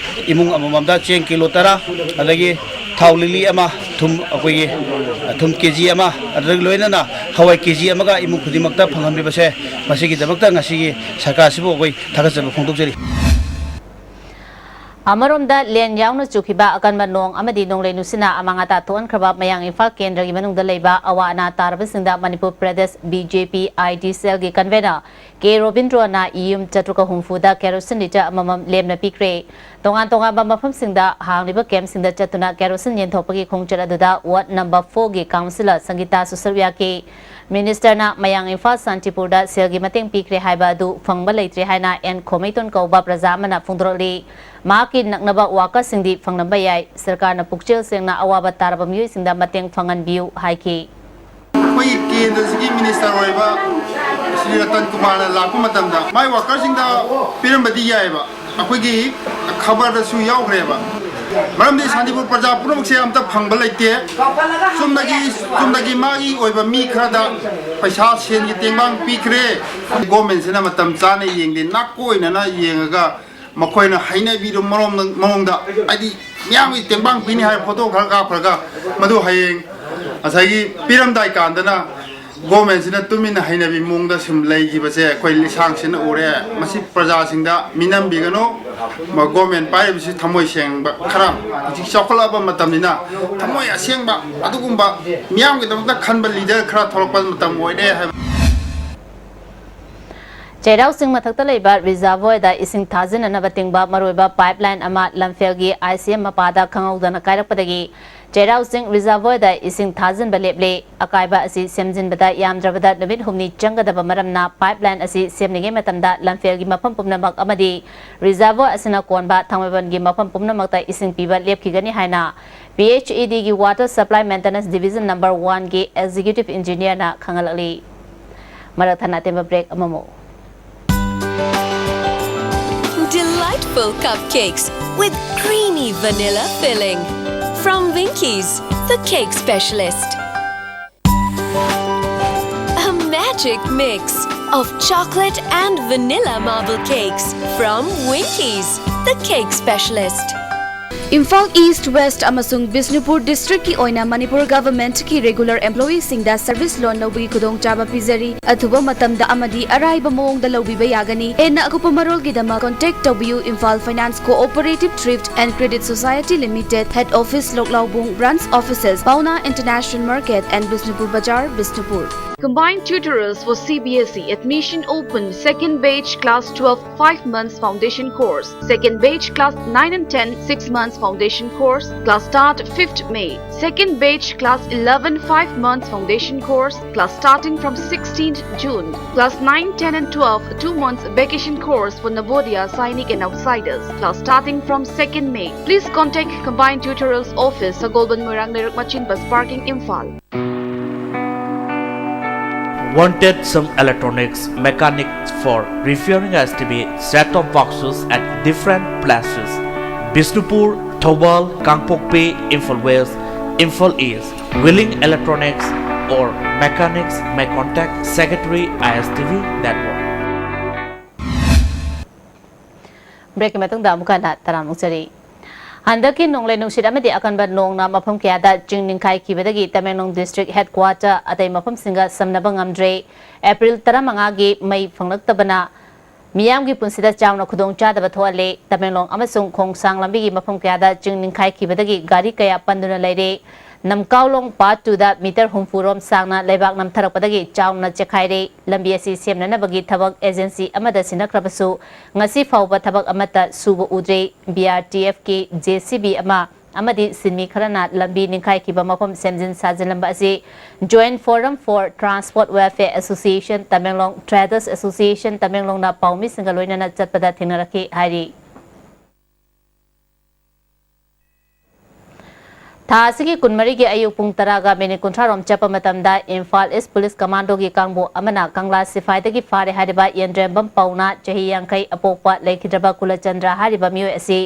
ꯏꯃꯨꯡ ꯑꯃꯃꯝꯗ ꯆꯦꯡ ꯀꯤꯂꯣ ꯇꯔꯥ, ꯑꯗꯒꯤ ꯊꯥꯎ ꯂꯤꯛꯂꯤ ꯑꯃ, ꯊꯨꯝ ꯑꯩꯈꯣꯏꯒꯤ, ꯑ, ꯊꯨꯝ ꯀꯦ ꯖꯤ ꯑꯃ, ꯑꯗꯨꯗꯒꯤ ꯂꯣꯏꯅꯅ ꯍꯋꯥꯏ ꯀꯦ ꯖꯤ ꯑꯃꯒ ꯏꯃꯨꯡ ꯈꯨꯗꯤꯡꯃꯛꯇ ꯐꯪꯍꯟꯕꯤꯕꯁꯦ, ꯃꯁꯤꯒꯤꯗꯃꯛꯇ ꯉꯁꯤꯒꯤ ꯁꯔꯀꯥꯔꯁꯤꯕꯨ ꯑꯩꯈꯣꯏ ꯊꯥꯒꯠꯆꯕ ꯐꯣꯡꯗꯣꯛꯆꯔꯤ꯫ ꯑꯃꯔꯣꯝꯗ, ꯂꯦꯟ ꯌꯥꯎꯅ ꯆꯨꯈꯤꯕ ꯑꯀꯟꯕ ꯅꯣꯡ ꯑꯃꯗꯤ ꯅꯣꯡꯂꯩ ꯅꯨꯡꯁꯤꯠꯅ ꯑꯃꯥꯡ ꯑꯇꯥ ꯊꯣꯛꯍꯟꯈ꯭ꯔꯕ ꯃꯌꯥꯡ ꯏꯝꯐꯥꯜ ꯀꯦꯟꯗ꯭ꯔꯒꯤ ꯃꯅꯨꯡꯗ ꯂꯩꯕ ꯑꯋꯥ ꯑꯅꯥ ꯇꯥꯔꯕꯁꯤꯡꯗ Manipur Pradesh B J P I D ꯁꯦꯜꯒꯤ ꯀꯟꯚꯦꯅꯔ ꯀꯦ ꯔꯣꯕꯤꯟꯗ꯭ꯔꯣꯅ ꯌꯨꯝ ꯆꯥꯇ꯭ꯔꯨꯛꯀ ꯍꯨꯝꯐꯨꯗ ꯀꯦꯔꯣꯁꯤꯟ ꯂꯤꯇꯔ ꯑꯃꯃꯝ ꯂꯦꯝꯅ ꯄꯤꯈ꯭ꯔꯦ꯫ ꯇꯣꯉꯥꯟ ꯇꯣꯉꯥꯟꯕ ꯃꯐꯝꯁꯤꯡꯗ ꯍꯥꯡꯂꯤꯕ ꯀꯦꯝꯞꯁꯤꯡꯗ ꯆꯠꯇꯨꯅ ꯀꯦꯔꯣꯁꯤꯟ ꯌꯦꯟꯊꯣꯛꯄꯒꯤ ꯈꯣꯡꯆꯠ ꯑꯗꯨꯗ ꯋꯥꯔꯗ ꯅꯝꯕꯔ ꯐꯣꯔꯒꯤ ꯀꯥꯎꯟꯁꯤꯂꯔ ꯁꯪꯒꯤꯇꯥꯁꯨ ꯁꯔꯨꯛ ꯌꯥꯈꯤ꯫ ꯃꯤꯅꯤꯁꯇꯔꯅ ꯃꯌꯥꯡ ꯏꯝꯐꯥꯜ ꯁꯥꯟꯇꯤꯄꯨꯔꯗ ꯁꯦꯜꯒꯤ ꯃꯇꯦꯡ ꯄꯤꯈ꯭ꯔꯦ ꯍꯥꯏꯕ ꯑꯗꯨ ꯐꯪꯕ ꯂꯩꯇ꯭ꯔꯦ ꯍꯥꯏꯅ ꯑꯦꯟ ꯈꯣꯃꯩꯇꯣꯟ ꯀꯧꯕ ꯄ꯭ꯔꯖꯥ ꯑꯃꯅ ꯐꯣꯡꯗꯣꯔꯛꯂꯤ꯫ ꯃꯍꯥꯛꯀꯤ ꯅꯛꯅꯕ ꯋꯥꯀꯔꯁꯤꯡꯗꯤ ꯐꯪꯂꯝꯕ ꯌꯥꯏ꯫ ꯁꯔꯀꯥꯔꯅ ꯄꯨꯛꯆꯦꯜ ꯁꯦꯡꯅ ꯑꯋꯥꯕ ꯇꯥꯔꯕ ꯃꯤꯑꯣꯏꯁꯤꯡꯗ ꯃꯇꯦꯡ ꯐꯪꯍꯟꯕꯤꯌꯨ ꯍꯥꯏꯈꯤ꯫ ꯑꯩꯈꯣꯏꯒꯤ ꯀꯦꯟꯗ꯭ꯔꯁꯤꯒꯤ ꯃꯤꯅꯤꯁꯇꯔ ꯑꯣꯏꯕ ꯁ꯭ꯔꯤ ꯔꯇꯟ ꯀꯨꯃꯥꯔꯅ ꯂꯥꯛꯄ ꯃꯇꯝꯗ ꯃꯥꯏ ꯋꯥꯀꯔꯁꯤꯡꯗ ꯄꯤꯔꯝꯕꯗꯤ ꯌꯥꯏꯑꯕ, ꯑꯩꯈꯣꯏꯒꯤ ꯈꯕꯔꯗꯁꯨ ꯌꯥꯎꯈ꯭ꯔꯦꯕ꯫ ꯃꯔꯝꯗꯤ ꯁꯥꯟꯇꯤꯄꯨꯔ ꯄ꯭ꯔꯖꯥ ꯄꯨꯝꯅꯃꯛꯁꯦ ꯑꯝꯇ ꯐꯪꯕ ꯂꯩꯇꯦ꯫ ꯆꯨꯝꯅꯒꯤ, ꯆꯨꯝꯅꯒꯤ ꯃꯥꯒꯤ ꯑꯣꯏꯕ ꯃꯤ ꯈꯔꯗ ꯄꯩꯁꯥ ꯁꯦꯟꯒꯤ ꯇꯦꯡꯕꯥꯡ ꯄꯤꯈ꯭ꯔꯦ꯫ ꯒꯣꯔꯃꯦꯟꯁꯤꯅ ꯃꯇꯝ ꯆꯥꯅ ꯌꯦꯡꯗꯦ, ꯅꯥꯀꯣꯏꯅꯅ ꯌꯦꯡꯉꯒ ꯃꯈꯣꯏꯅ ꯍꯩꯅꯕꯤꯗꯨ ꯃꯔꯣꯝꯗ, ꯃꯑꯣꯡꯗ, ꯍꯥꯏꯗꯤ ꯃꯤꯌꯥꯝꯒꯤ ꯇꯦꯡꯕꯥꯡ ꯄꯤꯅꯤ ꯍꯥꯏꯕ ꯐꯣꯇꯣ ꯈꯔ ꯀꯥꯞꯈ꯭ꯔꯒ ꯃꯗꯨ ꯍꯌꯦꯡ ꯉꯁꯥꯏꯒꯤ ꯄꯤꯔꯝꯗꯥꯏ ꯀꯥꯟꯗꯅ ꯒꯣꯔꯃꯦꯟꯁꯤꯅ ꯇꯨꯃꯤꯟꯅ ꯍꯩꯅꯕꯤ ꯃꯑꯣꯡꯗ ꯁꯨꯝ ꯂꯩꯈꯤꯕꯁꯦ ꯑꯩꯈꯣꯏ ꯂꯤꯁꯥꯡꯁꯤꯟꯅ ꯎꯔꯦ꯫ ꯃꯁꯤ ꯄ꯭ꯔꯖꯥꯁꯤꯡꯗ ꯃꯤꯅꯝꯕꯤꯒꯅꯨ꯫ ꯃ-, ꯒꯣꯔꯃꯦꯟ ꯄꯥꯏꯔꯤꯕꯁꯤ ꯊꯃꯣꯏ ꯁꯦꯡꯕ ꯈꯔ, ꯍꯧꯖꯤꯛ ꯆꯥꯎꯈꯠꯂꯛꯑꯕ ꯃꯇꯝꯅꯤꯅ ꯊꯃꯣꯏ ꯑꯁꯦꯡꯕ ꯑꯗꯨꯒꯨꯝꯕ ꯃꯤꯌꯥꯝꯒꯤꯗꯃꯛꯇ ꯈꯟꯕ ꯂꯤꯗꯔ ꯈꯔ ꯊꯣꯛꯂꯛꯄ ꯃꯇꯝ ꯑꯣꯏꯔꯦ ꯍꯥꯏꯕ꯫ ꯆꯩꯔꯥꯎ ꯆꯤꯡ ꯃꯊꯛꯇ ꯂꯩꯕ ꯔꯤꯖꯔꯚꯣꯌꯔꯗ ꯏꯁꯤꯡ ꯊꯥꯖꯤꯟꯅꯅꯕ ꯇꯤꯡꯕ ꯃꯔꯨꯑꯣꯏꯕ ꯄꯥꯏꯞ ꯂꯥꯏꯟ ꯑꯃ ꯂꯝꯐꯦꯜꯒꯤ ꯑꯥꯏ ꯁꯤ ꯑꯦꯝ ꯃꯄꯥꯗ ꯈꯪꯍꯧꯗꯅ ꯀꯥꯏꯔꯛꯄꯗꯒꯤ ꯆꯩꯔꯥꯎ ꯆꯤꯡ ꯔꯤꯖꯔꯚꯣꯌꯔꯗ ꯏꯁꯤꯡ ꯊꯥꯖꯤꯟꯕ ꯂꯦꯞꯂꯦ꯫ ꯑꯀꯥꯏꯕ ꯑꯁꯤ ꯁꯦꯝꯖꯤꯟꯕꯗ ꯌꯥꯝꯗ꯭ꯔꯕꯗ ꯅꯨꯃꯤꯠ ꯍꯨꯝꯅꯤ ꯆꯪꯒꯗꯕ ꯃꯔꯝꯅ ꯄꯥꯏꯞ ꯂꯥꯏꯟ ꯑꯁꯤ ꯁꯦꯝꯂꯤꯉꯩ ꯃꯇꯝꯗ ꯂꯝꯐꯦꯜꯒꯤ ꯃꯐꯝ ꯄꯨꯝꯅꯃꯛ ꯑꯃꯗꯤ ꯔꯤꯖꯔꯚꯣꯌꯔ ꯑꯁꯤꯅ ꯀꯣꯟꯕ ꯊꯥꯡꯃꯩꯕꯟꯒꯤ ꯃꯐꯝ ꯄꯨꯝꯅꯃꯛꯇ ꯏꯁꯤꯡ ꯄꯤꯕ ꯂꯦꯞꯈꯤꯒꯅꯤ ꯍꯥꯏꯅ P H E ꯗꯤꯒꯤ Water Supply Maintenance Division number one ꯒꯤ executive engineer ꯅ ꯈꯪꯍꯜꯂꯛꯂꯤ꯫ ꯃꯔꯛ ꯊꯠꯅ ꯑꯇꯦꯟꯕ break ꯑꯃꯃꯨꯛ꯫ Delightful cupcakes with creamy vanilla filling. From Winkies, the cake specialist. A magic mix of chocolate and vanilla marble cakes from Winkies, the cake specialist. Imphal east, West ꯑꯃꯁꯨꯡ ꯕꯤꯁꯅꯨꯄꯨꯔ ꯗꯤꯁꯇ꯭ꯔꯤꯛꯀꯤ ꯑꯣꯏꯅ Manipur ꯒꯚꯔꯟꯃꯦꯟꯠꯀꯤ regular ꯑꯦꯝꯄ꯭ꯂꯣꯌꯤꯁꯤꯡꯗ service ꯂꯣꯟ ꯂꯧꯕꯒꯤ ꯈꯨꯗꯣꯡꯆꯥꯕ ꯄꯤꯖꯔꯤ꯫ ꯑꯊꯨꯕ ꯃꯇꯝꯗ ꯑꯃꯗꯤ ꯑꯔꯥꯏꯕ ꯃꯑꯣꯡꯗ ꯂꯧꯕꯤꯕ ꯌꯥꯒꯅꯤ꯫ ꯍꯦꯟꯅ ꯑꯀꯨꯞꯄ ꯃꯔꯣꯜꯒꯤꯗꯃꯛ contact ꯇꯧꯕꯤꯌꯨ, Imphal Finance Cooperative Thrift and Credit Society Limited, Head Office, ꯂꯣꯛꯂꯥꯎꯕꯨꯡ, Branch Offices, Paona International Market and Bishnupur Bazar, Bishnupur. Combined tutorials for C B S E. Admission open. Second batch class twelve, five months foundation course. Second batch class nine and ten, six months foundation course. Class start fifth May. Second batch class eleven, five months foundation course. Class starting from sixteenth June. Class nine, ten and twelve, two months vacation course for Navodaya, Sainik and outsiders. Class starting from second May. Please contact Combined Tutorials Office, Sagolband Moirang Lerak Machin Bus Parking, Imphal. Wanted some electronics mechanics for repairing S T V set-top boxes at different places: Bishnupur, Thoubal, Kangpokpi, Imphal West, Imphal East. Willing electronics or mechanics may contact Secretary I S T V Network. Breakꯀꯤ ꯃꯇꯨꯡꯗ ꯑꯃꯨꯛ ꯍꯟꯅ ꯇꯔꯥꯝꯅ ꯑꯣꯛꯆꯔꯤ꯫ ꯍꯟꯗꯛꯀꯤ ꯅꯣꯡꯂꯩ ꯅꯨꯡꯁꯤꯠ ꯑꯃꯗꯤ ꯑꯀꯟꯕ ꯅꯣꯡꯅ ꯃꯐꯝ ꯀꯌꯥꯗ ꯆꯤꯡ ꯅꯤꯡꯈꯥꯏꯈꯤꯕꯗꯒꯤ ꯇꯃꯦꯡꯂꯣꯡ district headquarter ꯑꯇꯩ ꯃꯐꯝꯁꯤꯡꯒ ꯁꯝꯅꯕ ꯉꯝꯗ꯭ꯔꯦ꯫ ꯑꯦꯄ꯭ꯔꯤꯜ ꯇꯔꯥꯃꯉꯥꯒꯤ ꯃꯩ ꯐꯪꯂꯛꯇꯕꯅ ꯃꯤꯌꯥꯝꯒꯤ ꯄꯨꯟꯁꯤꯗ ꯆꯥꯎꯅ ꯈꯨꯗꯣꯡꯆꯥꯗꯕ ꯊꯣꯛꯍꯜꯂꯦ꯫ ꯇꯃꯦꯡꯂꯣꯡ ꯑꯃꯁꯨꯡ ꯈꯣꯡꯁꯥꯡ ꯂꯝꯕꯤꯒꯤ ꯃꯐꯝ ꯀꯌꯥꯗ ꯆꯤꯡ ꯅꯤꯡꯈꯥꯏꯈꯤꯕꯗꯒꯤ ꯒꯥꯔꯤ ꯀꯌꯥ ꯄꯟꯗꯨꯅ ꯂꯩꯔꯦ꯫ ꯅꯝꯀꯥꯎꯂꯣꯡ part twoꯗ meter ꯍꯨꯝꯐꯨ ꯔꯣꯝ ꯁꯥꯡꯅ ꯂꯩꯕꯥꯛ ꯅꯝꯊꯔꯛꯄꯗꯒꯤ ꯆꯥꯎꯅ ꯆꯦꯛꯈꯥꯏꯔꯦ꯫ ꯂꯝꯕꯤ ꯑꯁꯤ ꯁꯦꯝꯅꯅꯕꯒꯤ ꯊꯕꯛ agency ꯑꯃꯗ ꯁꯤꯟꯅꯈ꯭ꯔꯕꯁꯨ ꯉꯁꯤ ꯐꯥꯎꯕ ꯊꯕꯛ ꯑꯃꯠꯇ ꯁꯨꯕ ꯎꯗ꯭ꯔꯦ꯫ B R T Fꯀꯤ J C B ꯑꯃ ꯑꯃꯗꯤ ꯁꯤꯟꯃꯤ ꯈꯔꯅ ꯂꯝꯕꯤ ꯅꯤꯡꯈꯥꯏꯈꯤꯕ ꯃꯐꯝ ꯁꯦꯝꯖꯤꯟ ꯁꯥꯖꯤꯜꯂꯝꯕ ꯑꯁꯤ Joint Forum for Transport Welfare Association Tamenglong, Traders Association Tamenglongꯅ ꯄꯥꯎꯃꯤꯁꯤꯡꯒ ꯂꯣꯏꯅꯅ ꯆꯠꯄꯗ ꯊꯦꯡꯅꯔꯛꯈꯤ ꯍꯥꯏꯔꯤ꯫ ꯊꯥ ꯑꯁꯤꯒꯤ ꯀꯨꯟꯃꯔꯤꯒꯤ ꯑꯌꯨꯛ ꯄꯨꯡ ꯇꯔꯥꯒ ꯃꯤꯅꯤꯠ ꯀꯨꯟꯊ꯭ꯔꯥ ꯔꯣꯝ ꯆꯠꯄ ꯃꯇꯝꯗ ꯏꯝꯐꯥꯜ East Police Commandoꯒꯤ ꯀꯥꯡꯕꯨ ꯑꯃꯅ ꯀꯪꯂꯥ ꯁꯤꯐꯥꯏꯗꯒꯤ ꯐꯥꯔꯦ ꯍꯥꯏꯔꯤꯕ ꯌꯦꯟꯗ꯭ꯔꯦꯝꯕꯝ ꯄꯥꯎꯅ ꯆꯍꯤ ꯌꯥꯡꯈꯩ ꯑꯄꯣꯛꯄ ꯂꯩꯈꯤꯗ꯭ꯔꯕ ꯀꯨꯂꯆꯟꯗ꯭ꯔ ꯍꯥꯏꯔꯤꯕ ꯃꯤꯑꯣꯏ ꯑꯁꯤ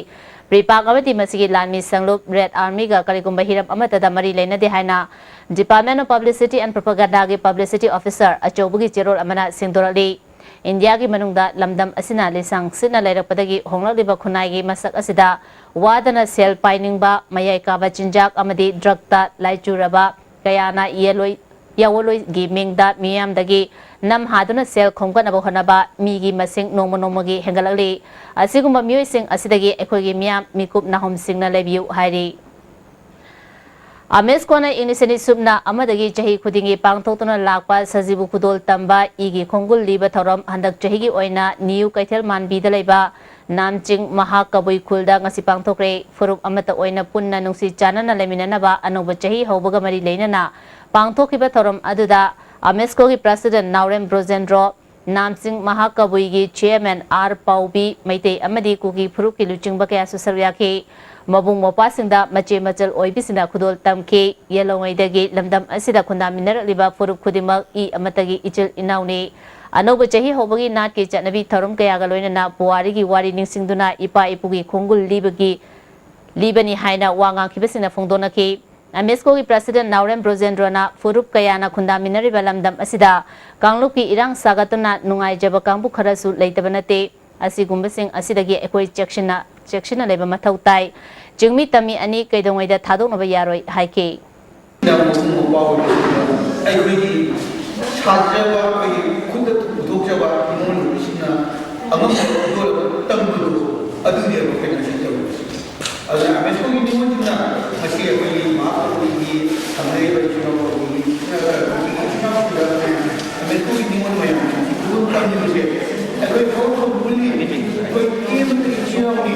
ꯄ꯭ꯔꯤꯄꯥꯛ ꯑꯃꯗꯤ ꯃꯁꯤꯒꯤ ꯂꯥꯟꯃꯤ ꯁꯪꯂꯨꯞ Red Armyꯒ ꯀꯔꯤꯒꯨꯝꯕ ꯍꯤꯔꯝ ꯑꯃꯠꯇꯗ ꯃꯔꯤ ꯂꯩꯅꯗꯦ ꯍꯥꯏꯅ Department of Publicity and Propagandaꯒꯤ publicity officer ꯑꯆꯧꯕꯒꯤ ꯆꯦꯔꯣꯜ ꯑꯃꯅ ꯁꯦꯡꯗꯣꯔꯛꯂꯤ꯫ ꯏꯟꯗꯤꯌꯥꯒꯤ ꯃꯅꯨꯡꯗ ꯂꯝꯗꯝ ꯑꯁꯤꯅ ꯂꯤꯁꯥꯡ ꯁꯤꯠꯅ ꯂꯩꯔꯛꯄꯗꯒꯤ ꯍꯣꯡꯂꯛꯂꯤꯕ ꯈꯨꯟꯅꯥꯏꯒꯤ ꯃꯁꯛ ꯑꯁꯤꯗ ꯋꯥꯗꯅ ꯁꯦꯜ ꯄꯥꯏꯅꯤꯡꯕ, ꯃꯌꯥꯏ ꯀꯥꯕ ꯆꯤꯟꯖꯥꯛ ꯑꯃꯗꯤ ꯗ꯭ꯔꯒꯇ ꯂꯥꯏꯆꯨꯔꯕ ꯀꯌꯥꯅ ꯌꯦꯜꯂꯣꯏ-, ꯌꯥꯑꯣꯜꯂꯣꯏꯒꯤ ꯃꯤꯡꯗ ꯃꯤꯌꯥꯝꯗꯒꯤ ꯅꯝ ꯍꯥꯗꯨꯅ ꯁꯦꯜ ꯈꯣꯝꯒꯠꯅꯕ ꯍꯣꯠꯅꯕ ꯃꯤꯒꯤ ꯃꯁꯤꯡ ꯅꯣꯡꯃ ꯅꯣꯡꯃꯒꯤ ꯍꯦꯟꯒꯠꯂꯛꯂꯤ꯫ ꯑꯁꯤꯒꯨꯝꯕ ꯃꯤꯑꯣꯏꯁꯤꯡ ꯑꯁꯤꯗꯒꯤ ꯑꯩꯈꯣꯏꯒꯤ ꯃꯤꯌꯥꯝ ꯃꯤꯀꯨꯞ ꯅꯥꯍꯨꯝꯁꯤꯡꯅ ꯂꯩꯕꯤꯌꯨ ꯍꯥꯏꯔꯤ꯫ ꯑꯃꯦꯁꯀꯣꯅ ꯏꯪ ꯂꯤꯁꯤꯡ ꯑꯅꯤ ꯁꯨꯞꯅ ꯑꯃꯗꯒꯤ ꯆꯍꯤ ꯈꯨꯗꯤꯡꯒꯤ ꯄꯥꯡꯊꯣꯛꯇꯨꯅ ꯂꯥꯛꯄ ꯁꯖꯤꯕꯨ ꯈꯨꯗꯣꯜ ꯇꯝꯕ ꯏꯒꯤ ꯈꯣꯡꯒꯨꯜ ꯂꯤꯕ ꯊꯧꯔꯝ ꯍꯟꯗꯛ ꯆꯍꯤꯒꯤ ꯑꯣꯏꯅ ꯅꯤꯌꯨ ꯀꯩꯊꯦꯜ ꯃꯥꯟꯕꯤꯗ ꯂꯩꯕ ꯅꯥꯝꯆꯤꯡ ꯃꯍꯥꯀꯕꯨꯏ ꯈꯨꯜꯗ ꯉꯁꯤ ꯄꯥꯡꯊꯣꯛꯈ꯭ꯔꯦ꯫ ꯐꯨꯔꯨꯞ ꯑꯃꯠꯇ ꯑꯣꯏꯅ ꯄꯨꯟꯅ ꯅꯨꯡꯁꯤ ꯆꯥꯟꯅꯅ ꯂꯩꯃꯤꯟꯅꯅꯕ ꯑꯅꯧꯕ ꯆꯍꯤ ꯍꯧꯕꯒ ꯃꯔꯤ ꯂꯩꯅꯅ ꯄꯥꯡꯊꯣꯛꯈꯤꯕ ꯊꯧꯔꯝ ꯑꯗꯨꯗ ꯑꯃꯦꯁꯀꯣꯒꯤ ꯄ꯭ꯔꯁꯤꯗꯦꯟ ꯅꯥꯎꯔꯦꯝ ꯕ꯭ꯔꯣꯖꯦꯟꯗ꯭ꯔꯣ, ꯅꯥꯝꯆꯤꯡ ꯃꯍꯥꯀꯕꯨꯏꯒꯤ ꯆꯤꯌꯔꯃꯦꯟ ꯑꯥꯔ ꯄꯥꯎꯕꯤ, ꯃꯩꯇꯩ ꯑꯃꯗꯤ ꯀꯨꯀꯤ ꯐꯨꯔꯨꯞꯀꯤ ꯂꯨꯆꯤꯡꯕ ꯀꯌꯥꯁꯨ ꯁꯔꯨꯛ ꯌꯥꯈꯤ꯫ ꯃꯕꯨꯡ ꯃꯧꯄ꯭ꯋꯥꯁꯤꯡꯗ ꯃꯆꯦ ꯃꯆꯜ ꯑꯣꯏꯕꯤꯁꯤꯡꯅ ꯈꯨꯗꯣꯜ ꯇꯝꯈꯤ꯫ ꯌꯦꯜꯂꯧꯉꯩꯗꯒꯤ ꯂꯝꯗꯝ ꯑꯁꯤꯗ ꯈꯨꯟꯗꯥꯃꯤꯟꯅꯔꯛꯂꯤꯕ ꯐꯨꯔꯨꯞ ꯈꯨꯗꯤꯡꯃꯛ ꯏ ꯑꯃꯠꯇꯒꯤ ꯏꯆꯤꯜ ꯏꯅꯥꯎꯅꯤ꯫ ꯑꯅꯧꯕ ꯆꯍꯤ ꯍꯧꯕꯒꯤ ꯅꯥꯠꯀꯤ ꯆꯠꯅꯕꯤ ꯊꯧꯔꯝ ꯀꯌꯥꯒ ꯂꯣꯏꯅꯅ ꯄꯨꯋꯥꯔꯤꯒꯤ ꯋꯥꯔꯤ ꯅꯤꯡꯁꯤꯡꯗꯨꯅ ꯏꯄꯥ ꯏꯄꯨꯒꯤ ꯈꯣꯡꯒꯨꯜ ꯂꯤꯕꯒꯤ, ꯂꯤꯕꯅꯤ ꯍꯥꯏꯅ ꯋꯥ ꯉꯥꯡꯈꯤꯕꯁꯤꯡꯅ ꯐꯣꯡꯗꯣꯛꯅꯈꯤ꯫ ꯑꯃꯦꯁꯀꯣꯒꯤ ꯄ꯭ꯔꯁꯤꯗꯦꯟ ꯅꯥꯎꯔꯦꯝ ꯕ꯭ꯔꯣꯖꯦꯟꯗ꯭ꯔꯣꯅ ꯐꯨꯔꯨꯞ ꯀꯌꯥꯅ ꯈꯨꯟꯗꯥꯃꯤꯟꯅꯔꯤꯕ ꯂꯝꯗꯝ ꯑꯁꯤꯗ ꯀꯥꯡꯂꯨꯞꯀꯤ ꯏꯔꯥꯡ ꯁꯥꯒꯠꯇꯨꯅ ꯅꯨꯡꯉꯥꯏꯖꯕ ꯀꯥꯡꯕꯨ ꯈꯔꯁꯨ ꯂꯩꯇꯕ ꯅꯠꯇꯦ꯫ ꯑꯁꯤꯒꯨꯝꯕꯁꯤꯡ ꯑꯁꯤꯗꯒꯤ ꯑꯩꯈꯣꯏ ꯆꯦꯛꯁꯤꯟꯅ, ꯆꯦꯛꯁꯤꯟꯅ ꯂꯩꯕ ꯃꯊꯧ ꯇꯥꯏ꯫ ꯆꯤꯡꯃꯤ ꯇꯝꯃꯤ ꯑꯅꯤ ꯀꯩꯗꯧꯉꯩꯗ ꯊꯥꯗꯣꯛꯅꯕ ꯌꯥꯔꯣꯏ ꯍꯥꯏꯈꯤ꯫ ꯃꯄꯨꯡ ꯃꯧꯄ꯭ꯋꯥ ꯑꯣꯏꯕꯁꯤꯡꯅ ꯑꯩꯈꯣꯏꯒꯤ ꯁꯥꯖꯕ, ꯑꯩꯈꯣꯏꯒꯤ ꯈꯨꯠꯇ ꯄꯨꯊꯣꯛꯆꯕ ꯏꯃꯨꯡ ꯃꯅꯨꯡꯁꯤꯡꯅ ꯑꯉꯝꯕ ꯈꯨꯗꯣꯜ ꯇꯝꯕꯗꯨ, ꯑꯗꯨꯅꯦꯕ ꯑꯩꯈꯣꯏꯅ ꯉꯁꯤ ꯇꯧꯔꯤꯕꯁꯤ꯫ ꯑꯗꯨꯅ ꯑꯃꯦꯁꯀꯣꯒꯤ ꯅꯤꯉꯣꯜꯁꯤꯡꯅ ꯉꯁꯤ ꯑꯩꯈꯣꯏꯒꯤ ꯃꯍꯥꯛꯀꯤ ꯊꯝꯅꯔꯤꯕ ꯏꯆꯤꯟ ꯏꯅꯥꯎ, ꯑꯩꯈꯣꯏꯒꯤ ꯏꯆꯤꯟ ꯏꯅꯥꯎꯁꯤꯡꯗ ꯑꯃꯦꯁꯀꯣꯒꯤ ꯅꯤꯉꯣꯜ ꯃꯌꯥꯝꯁꯤꯡꯁꯤ ꯈꯨꯗꯣꯜ ꯇꯝꯂꯤꯕꯁꯦ ꯑꯩꯈꯣꯏ ꯍꯧꯔꯛꯐꯝ ꯄꯨꯜꯂꯤ, ꯑꯩꯈꯣꯏ ꯀꯦꯕꯗ ꯏꯆꯤꯟ ꯏꯅꯥꯎꯅꯤ꯫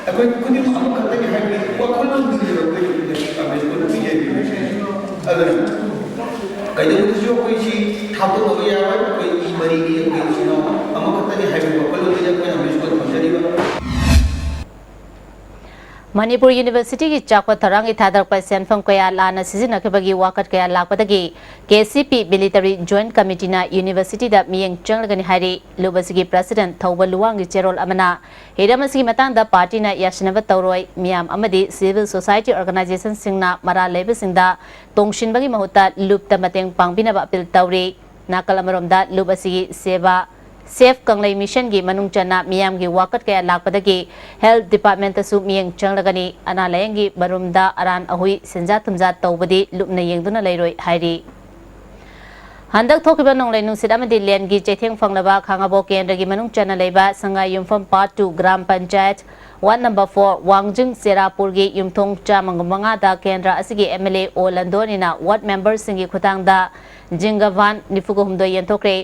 ꯑꯩꯈꯣꯏ ꯈꯨꯗꯤꯡꯃꯛ ꯑꯃꯈꯛꯇꯅꯤ ꯍꯥꯏꯕꯒꯤ ꯋꯥꯈꯜꯂꯣꯟꯗꯨꯅꯦꯕ ꯑꯩꯈꯣꯏ ꯉꯁꯤ ꯑꯃꯦꯁꯀꯣꯅ ꯄꯤꯖꯔꯤꯕꯁꯦ꯫ ꯑꯗꯨꯅ ꯀꯩꯗꯧꯕꯗꯁꯨ ꯑꯩꯈꯣꯏ ꯁꯤ ꯊꯥꯗꯣꯛꯅꯕ ꯌꯥꯔꯣꯏ꯫ ꯑꯩꯈꯣꯏ ꯏ ꯃꯔꯤꯅꯤ, ꯑꯩꯈꯣꯏ ꯏꯆꯤꯟ ꯏꯅꯥꯎ ꯑꯃꯈꯛꯇꯅꯤ ꯍꯥꯏꯕꯒꯤ ꯋꯥꯈꯜꯂꯣꯟꯗꯨꯅ ꯑꯩꯈꯣꯏꯅ ꯑꯃꯦꯁꯀꯣꯗ ꯊꯝꯖꯔꯤꯕ꯫ ꯃꯅꯤꯄꯨꯔ ꯌꯨꯅꯤꯚꯔꯁꯤꯇꯤꯒꯤ ꯆꯥꯎꯈꯠ ꯊꯧꯔꯥꯡꯒꯤ ꯊꯥꯗꯔꯛꯄ ꯁꯦꯟꯐꯝ ꯀꯌꯥ ꯂꯥꯟꯅ ꯁꯤꯖꯤꯟꯅꯈꯤꯕꯒꯤ ꯋꯥꯀꯠ ꯀꯌꯥ ꯂꯥꯛꯄꯗꯒꯤ ꯀꯦ ꯁꯤ ꯄꯤ ꯃꯤꯂꯤꯇꯔꯤ ꯖꯣꯏꯟꯠ ꯀꯃꯤꯇꯤꯅ ꯌꯨꯅꯤꯚꯔꯁꯤꯇꯤꯗ ꯃꯤꯠꯌꯦꯡ ꯆꯪꯂꯒꯅꯤ ꯍꯥꯏꯔꯤ꯫ ꯂꯨꯞ ꯑꯁꯤꯒꯤ ꯄ꯭ꯔꯁꯤꯗꯦꯟꯠ ꯊꯧꯕ ꯂꯨꯋꯥꯡꯒꯤ ꯆꯦꯔꯣꯜ ꯑꯃꯅ ꯍꯤꯔꯝ ꯑꯁꯤꯒꯤ ꯃꯇꯥꯡꯗ ꯄꯥꯔꯇꯤꯅ ꯌꯥꯁꯤꯟꯅꯕ ꯇꯧꯔꯣꯏ, ꯃꯤꯌꯥꯝ ꯑꯃꯗꯤ ꯁꯤꯚꯤꯜ ꯁꯣꯁꯥꯏꯇꯤ ꯑꯣꯔꯒꯅꯥꯏꯖꯦꯁꯟꯁꯤꯡꯅ ꯃꯔꯥꯜ ꯂꯩꯕꯁꯤꯡꯗ ꯇꯣꯡꯁꯤꯟꯕꯒꯤ ꯃꯍꯨꯠꯇ ꯂꯨꯞꯇ ꯃꯇꯦꯡ ꯄꯥꯡꯕꯤꯅꯕ ꯑꯄꯤꯜ ꯇꯧꯔꯤ꯫ ꯅꯥꯀꯜ ꯑꯃꯔꯣꯝꯗ ꯂꯨꯞ ꯑꯁꯤꯒꯤ ꯁꯦꯕꯥ ꯁꯦꯐ ꯀꯪꯂꯩ ꯃꯤꯁꯟꯒꯤ ꯃꯅꯨꯡ ꯆꯟꯅ ꯃꯤꯌꯥꯝꯒꯤ ꯋꯥꯀꯠ ꯀꯌꯥ ꯂꯥꯛꯄꯗꯒꯤ ꯍꯦꯜꯊ ꯗꯤꯄꯥꯔꯠꯃꯦꯟꯇꯁꯨ ꯃꯤꯠꯌꯦꯡ ꯆꯪꯂꯒꯅꯤ꯫ ꯑꯅꯥ ꯂꯥꯌꯦꯡꯒꯤ ꯃꯔꯨꯝꯗ ꯑꯔꯥꯟ ꯑꯍꯨꯏ, ꯁꯦꯟꯖꯥ ꯊꯨꯝꯖꯥ ꯇꯧꯕꯗꯤ ꯂꯨꯞꯅ ꯌꯦꯡꯗꯨꯅ ꯂꯩꯔꯣꯏ ꯍꯥꯏꯔꯤ꯫ ꯍꯟꯗꯛ ꯊꯣꯛꯈꯤꯕ ꯅꯣꯡꯂꯩ ꯅꯨꯡꯁꯤꯠ ꯑꯃꯗꯤ ꯂꯦꯟꯒꯤ ꯆꯩꯊꯦꯡ ꯐꯪꯂꯕ ꯈꯥꯉꯕꯣꯛ ꯀꯦꯟꯗ꯭ꯔꯒꯤ ꯃꯅꯨꯡ ꯆꯟꯅ ꯂꯩꯕ ꯁꯉꯥꯏ ꯌꯨꯝꯐꯝ part two gram panchayat ward number four ꯋꯥꯡꯖꯤꯡ ꯆꯦꯔꯥꯄꯨꯔꯒꯤ ꯌꯨꯝꯊꯣꯡ ꯆꯥꯝꯃꯒ ꯃꯉꯥꯗ ꯀꯦꯟꯗ꯭ꯔ ꯑꯁꯤꯒꯤ ꯑꯦꯝ ꯑꯦꯜ ꯑꯦ ꯑꯣ ꯂꯟꯗꯣꯟ ꯏꯅ ꯋꯥꯔꯗ ꯃꯦꯝꯕꯔꯁꯤꯡꯒꯤ ꯈꯨꯠꯊꯥꯡꯗ ꯖꯤꯡꯒ ꯚꯥꯟ ꯅꯤꯐꯨꯒ ꯍꯨꯝꯗꯣꯏ ꯌꯦꯟꯊꯣꯛꯈ꯭ꯔꯦ꯫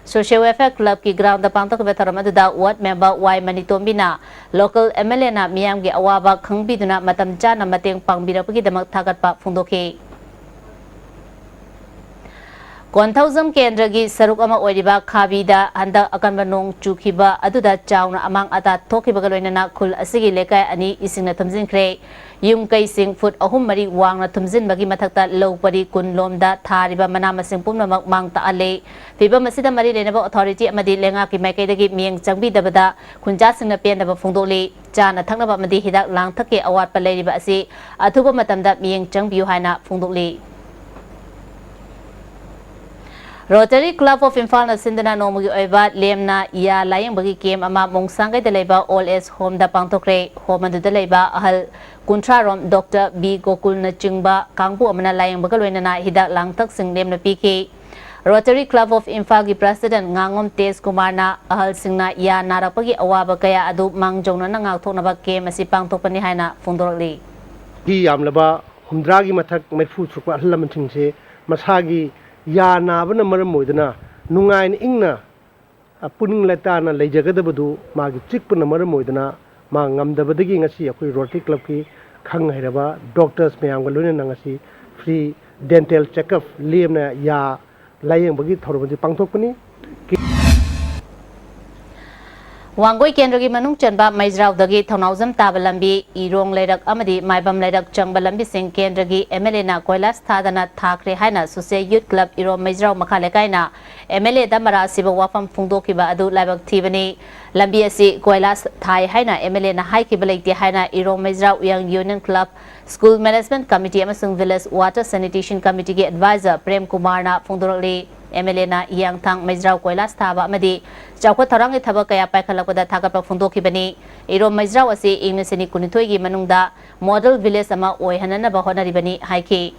ꯁꯣꯁꯤꯌꯦꯜ ꯋꯦꯜꯐꯤꯌꯔ ꯀ꯭ꯂꯕꯀꯤ ꯒ꯭ꯔꯥꯎꯟꯗ ꯄꯥꯡꯊꯣꯛꯈꯤꯕ ꯊꯧꯔꯝ ꯑꯗꯨꯗ ꯋꯥꯔꯗ ꯃꯦꯝꯕꯔ ꯋꯥꯏ ꯃꯅꯤꯇꯣꯝꯕꯤꯅ ꯂꯣꯀꯦꯜ ꯑꯦꯝ ꯑꯦꯜ ꯑꯦꯅ ꯃꯤꯌꯥꯝꯒꯤ ꯑꯋꯥꯕ ꯈꯪꯕꯤꯗꯨꯅ ꯃꯇꯝ ꯆꯥꯅ ꯃꯇꯦꯡ ꯄꯥꯡꯕꯤꯔꯛꯄꯒꯤꯗꯃꯛ ꯊꯥꯒꯠꯄ ꯐꯣꯡꯗꯣꯛꯈꯤ꯫ ꯀꯣꯟꯊꯧꯖꯝ ꯀꯦꯟꯗ꯭ꯔꯒꯤ ꯁꯔꯨꯛ ꯑꯃ ꯑꯣꯏꯔꯤꯕ ꯈꯥꯕꯤꯗ ꯍꯟꯗꯛ ꯑꯀꯟꯕ ꯅꯣꯡ ꯆꯨꯈꯤꯕ ꯑꯗꯨꯗ ꯆꯥꯎꯅ ꯑꯃꯥꯡ ꯑꯇꯥ ꯊꯣꯛꯈꯤꯕꯒ ꯂꯣꯏꯅꯅ ꯈꯨꯜ ꯑꯁꯤꯒꯤ ꯂꯩꯀꯥꯏ ꯑꯅꯤ ꯏꯁꯤꯡꯅ ꯊꯨꯝꯖꯤꯟꯈ꯭ꯔꯦ꯫ ꯌꯨꯝ ꯀꯩꯁꯤꯡ ꯐꯨꯠ ꯑꯍꯨꯝ ꯃꯔꯤ ꯋꯥꯡꯅ ꯊꯨꯝꯖꯤꯟꯕꯒꯤ ꯃꯊꯛꯇ ꯂꯧ ꯄꯔꯤ ꯀꯨꯟ ꯂꯣꯝꯗ ꯊꯥꯔꯤꯕ ꯃꯅꯥ ꯃꯁꯤꯡ ꯄꯨꯝꯅꯃꯛ ꯃꯥꯡ ꯇꯥꯛꯍꯜꯂꯦ꯫ ꯐꯤꯕꯝ ꯑꯁꯤꯗ ꯃꯔꯤ ꯂꯩꯅꯕ ꯑꯣꯊꯣꯔꯤꯇꯤ ꯑꯃꯗꯤ ꯂꯩꯉꯥꯛꯀꯤ ꯃꯥꯏꯀꯩꯗꯒꯤ ꯃꯤꯠꯌꯦꯡ ꯆꯪꯕꯤꯗꯕꯗ ꯈꯨꯟꯖꯥꯁꯤꯡꯅ ꯄꯦꯟꯗꯕ ꯐꯣꯡꯗꯣꯛꯂꯤ꯫ ꯆꯥꯅ ꯊꯛꯅꯕ ꯑꯃꯗꯤ ꯍꯤꯗꯥꯛ ꯂꯥꯡꯊꯛꯀꯤ ꯑꯋꯥꯠꯄ ꯂꯩꯔꯤꯕ ꯑꯁꯤ ꯑꯊꯨꯕ ꯃꯇꯝꯗ ꯃꯤꯠꯌꯦꯡ ꯆꯪꯕꯤꯌꯨ ꯍꯥꯏꯅ ꯐꯣꯡꯗꯣꯛꯂꯤ꯫ ꯔꯣꯇꯔꯤ ꯀ꯭ꯂꯕ ꯑꯣꯐ ꯏꯝꯐꯥꯜꯅ ꯁꯤꯟꯗꯨꯅ ꯅꯣꯡꯃꯒꯤ ꯑꯣꯏꯕ ꯂꯦꯝꯅ ꯌꯥ ꯂꯥꯌꯦꯡꯕꯒꯤ ꯀꯦꯝ ꯑꯃ ꯃꯣꯡꯁꯥꯡꯒꯩꯗ ꯂꯩꯕ ꯑꯣꯜ ꯑꯦꯖ ꯍꯣꯝꯗ ꯄꯥꯡꯊꯣꯛꯈ꯭ꯔꯦ꯫ ꯍꯣꯝ ꯑꯗꯨꯗ ꯂꯩꯕ ꯑꯍꯜ ꯀꯨꯟꯊ꯭ꯔꯥ ꯔꯣꯝ ꯗꯣꯛꯇꯔ ꯕꯤ ꯒꯣꯀꯨꯜꯅ ꯆꯤꯡꯕ ꯀꯥꯡꯕꯨ ꯑꯃꯅ ꯂꯥꯌꯦꯡꯕꯒ ꯂꯣꯏꯅꯅ ꯍꯤꯗꯥꯛ ꯂꯥꯡꯊꯛꯁꯤꯡ ꯂꯦꯝꯅ ꯄꯤꯈꯤ꯫ ꯔꯣꯇꯔꯤ ꯀ꯭ꯂꯕ ꯑꯣꯐ ꯏꯝꯐꯥꯜꯒꯤ ꯄ꯭ꯔꯦꯁꯤꯗꯦꯟꯠ ꯉꯥꯉꯣꯝ ꯇꯦꯖ ꯀꯨꯃꯥꯔꯅ ꯑꯍꯜꯁꯤꯡꯅ ꯌꯥ ꯅꯥꯔꯛꯄꯒꯤ ꯑꯋꯥꯕ ꯀꯌꯥ ꯑꯗꯨ ꯃꯥꯡꯖꯧꯅꯅ ꯉꯥꯛꯊꯣꯛꯅꯕ ꯀꯦꯝ ꯑꯁꯤ ꯄꯥꯡꯊꯣꯛꯄꯅꯤ ꯍꯥꯏꯅ ꯐꯣꯡꯗꯣꯔꯛꯂꯤ꯫ ꯆꯍꯤ ꯌꯥꯝꯂꯕ ꯍꯨꯝꯗ꯭ꯔꯥꯒꯤ ꯃꯊꯛ ꯃꯔꯤꯐꯨ ꯁꯨꯔꯛꯄ ꯑꯍꯜ ꯂꯃꯟꯁꯤꯡꯁꯦ ꯃꯁꯥꯒꯤ ꯌꯥ ꯅꯥꯕꯅ ꯃꯔꯝ ꯑꯣꯏꯗꯨꯅ ꯅꯨꯡꯉꯥꯏꯅ ꯏꯪꯅ, ꯑ, ꯄꯨꯛꯅꯤꯡ ꯂꯩꯇꯥꯅ ꯂꯩꯖꯒꯗꯕꯗꯨ ꯃꯥꯒꯤ ꯆꯤꯛꯄꯅ ꯃꯔꯝ ꯑꯣꯏꯗꯨꯅ ꯃꯥ ꯉꯝꯗꯕꯗꯒꯤ ꯉꯁꯤ ꯑꯩꯈꯣꯏ ꯔꯣꯇꯔꯤ ꯀ꯭ꯂꯕꯀꯤ ꯈꯪ ꯍꯩꯔꯕ ꯗꯣꯛꯇꯔꯁ ꯃꯌꯥꯝꯒ ꯂꯣꯏꯅꯅ ꯉꯁꯤ ꯐ꯭ꯔꯤ ꯗꯦꯟꯇꯦꯜ ꯆꯦꯛꯑꯞ ꯂꯦꯝꯅ ꯌꯥ ꯂꯥꯌꯦꯡꯕꯒꯤ ꯊꯧꯔꯝ ꯑꯁꯤ ꯄꯥꯡꯊꯣꯛꯄꯅꯤ꯫ ꯋꯥꯡꯒꯣꯏ ꯀꯦꯟꯗ꯭ꯔꯒꯤ ꯃꯅꯨꯡ ꯆꯟꯕ ꯃꯩꯖ꯭ꯔꯥꯎꯗꯒꯤ ꯊꯧꯅꯥꯎꯖꯝ ꯇꯥꯕ ꯂꯝꯕꯤ, ꯏꯔꯣꯡ ꯂꯩꯔꯛ ꯑꯃꯗꯤ ꯃꯥꯏꯕꯝ ꯂꯩꯔꯛ ꯆꯪꯕ ꯂꯝꯕꯤꯁꯤꯡ ꯀꯦꯟꯗ꯭ꯔꯒꯤ ꯑꯦꯝ ꯑꯦꯜ ꯑꯦꯅ ꯀꯣꯏꯂꯥꯁ ꯊꯥꯗꯅ ꯊꯥꯈ꯭ꯔꯦ ꯍꯥꯏꯅ ꯁꯣꯁꯤꯌꯦꯜ ꯌꯨꯠ ꯀ꯭ꯂꯕ ꯏꯔꯣꯝ ꯃꯩꯖ꯭ꯔꯥꯎ ꯃꯈꯥ ꯂꯩꯀꯥꯏꯅ ꯑꯦꯝ ꯑꯦꯜ ꯑꯦꯗ ꯃꯔꯥ ꯁꯤꯕ ꯋꯥꯐꯝ ꯐꯣꯡꯗꯣꯛꯈꯤꯕ ꯑꯗꯨ ꯂꯥꯏꯕꯛ ꯊꯤꯕꯅꯤ꯫ ꯂꯝꯕꯤ ꯑꯁꯤ ꯀꯣꯏꯂꯥꯁ ꯊꯥꯏ ꯍꯥꯏꯅ ꯑꯦꯝ ꯑꯦꯜ ꯑꯦꯅ ꯍꯥꯏꯈꯤꯕ ꯂꯩꯇꯦ ꯍꯥꯏꯅ ꯏꯔꯣꯝ ꯃꯩꯖ꯭ꯔꯥꯎ ꯌꯪ union club, school management committee ꯑꯃꯁꯨꯡ ꯚꯤꯂꯦꯖ ꯋꯥꯇꯔ ꯁꯦꯅꯤꯇꯦꯁꯟ ꯀꯃꯤꯇꯤꯒꯤ ꯑꯦꯗꯚꯥꯏꯖꯔ ꯄ꯭ꯔꯦꯝ ꯀꯨꯃꯥꯔꯅ ꯐꯣꯡꯗꯣꯔꯛꯂꯤ꯫ ꯑꯦꯝ ꯑꯦꯜ ꯑꯦꯅ ꯍꯤꯌꯥꯡꯊꯥꯡ ꯃꯩꯖ꯭ꯔꯥꯎ ꯀꯣꯏꯂꯥꯁ ꯊꯥꯕ ꯑꯃꯗꯤ ꯆꯥꯎꯈꯠ ꯊꯧꯔꯥꯡꯒꯤ ꯊꯕꯛ ꯀꯌꯥ ꯄꯥꯏꯈꯠꯂꯛꯄꯗ ꯊꯥꯒꯠꯄ ꯐꯣꯡꯗꯣꯛꯈꯤꯕꯅꯤ꯫ ꯏꯔꯣꯝ ꯃꯩꯖ꯭ꯔꯥꯎ ꯑꯁꯤ ꯏꯪ ꯂꯤꯁꯤꯡ ꯑꯅꯤ ꯀꯨꯟꯅꯤꯊꯣꯏꯒꯤ ꯃꯅꯨꯡꯗ ꯃꯣꯗꯦꯜ ꯚꯤꯂꯦꯖ ꯑꯃ ꯑꯣꯏꯍꯟꯅꯅꯕ ꯍꯣꯠꯅꯔꯤꯕꯅꯤ ꯍꯥꯏꯈꯤ꯫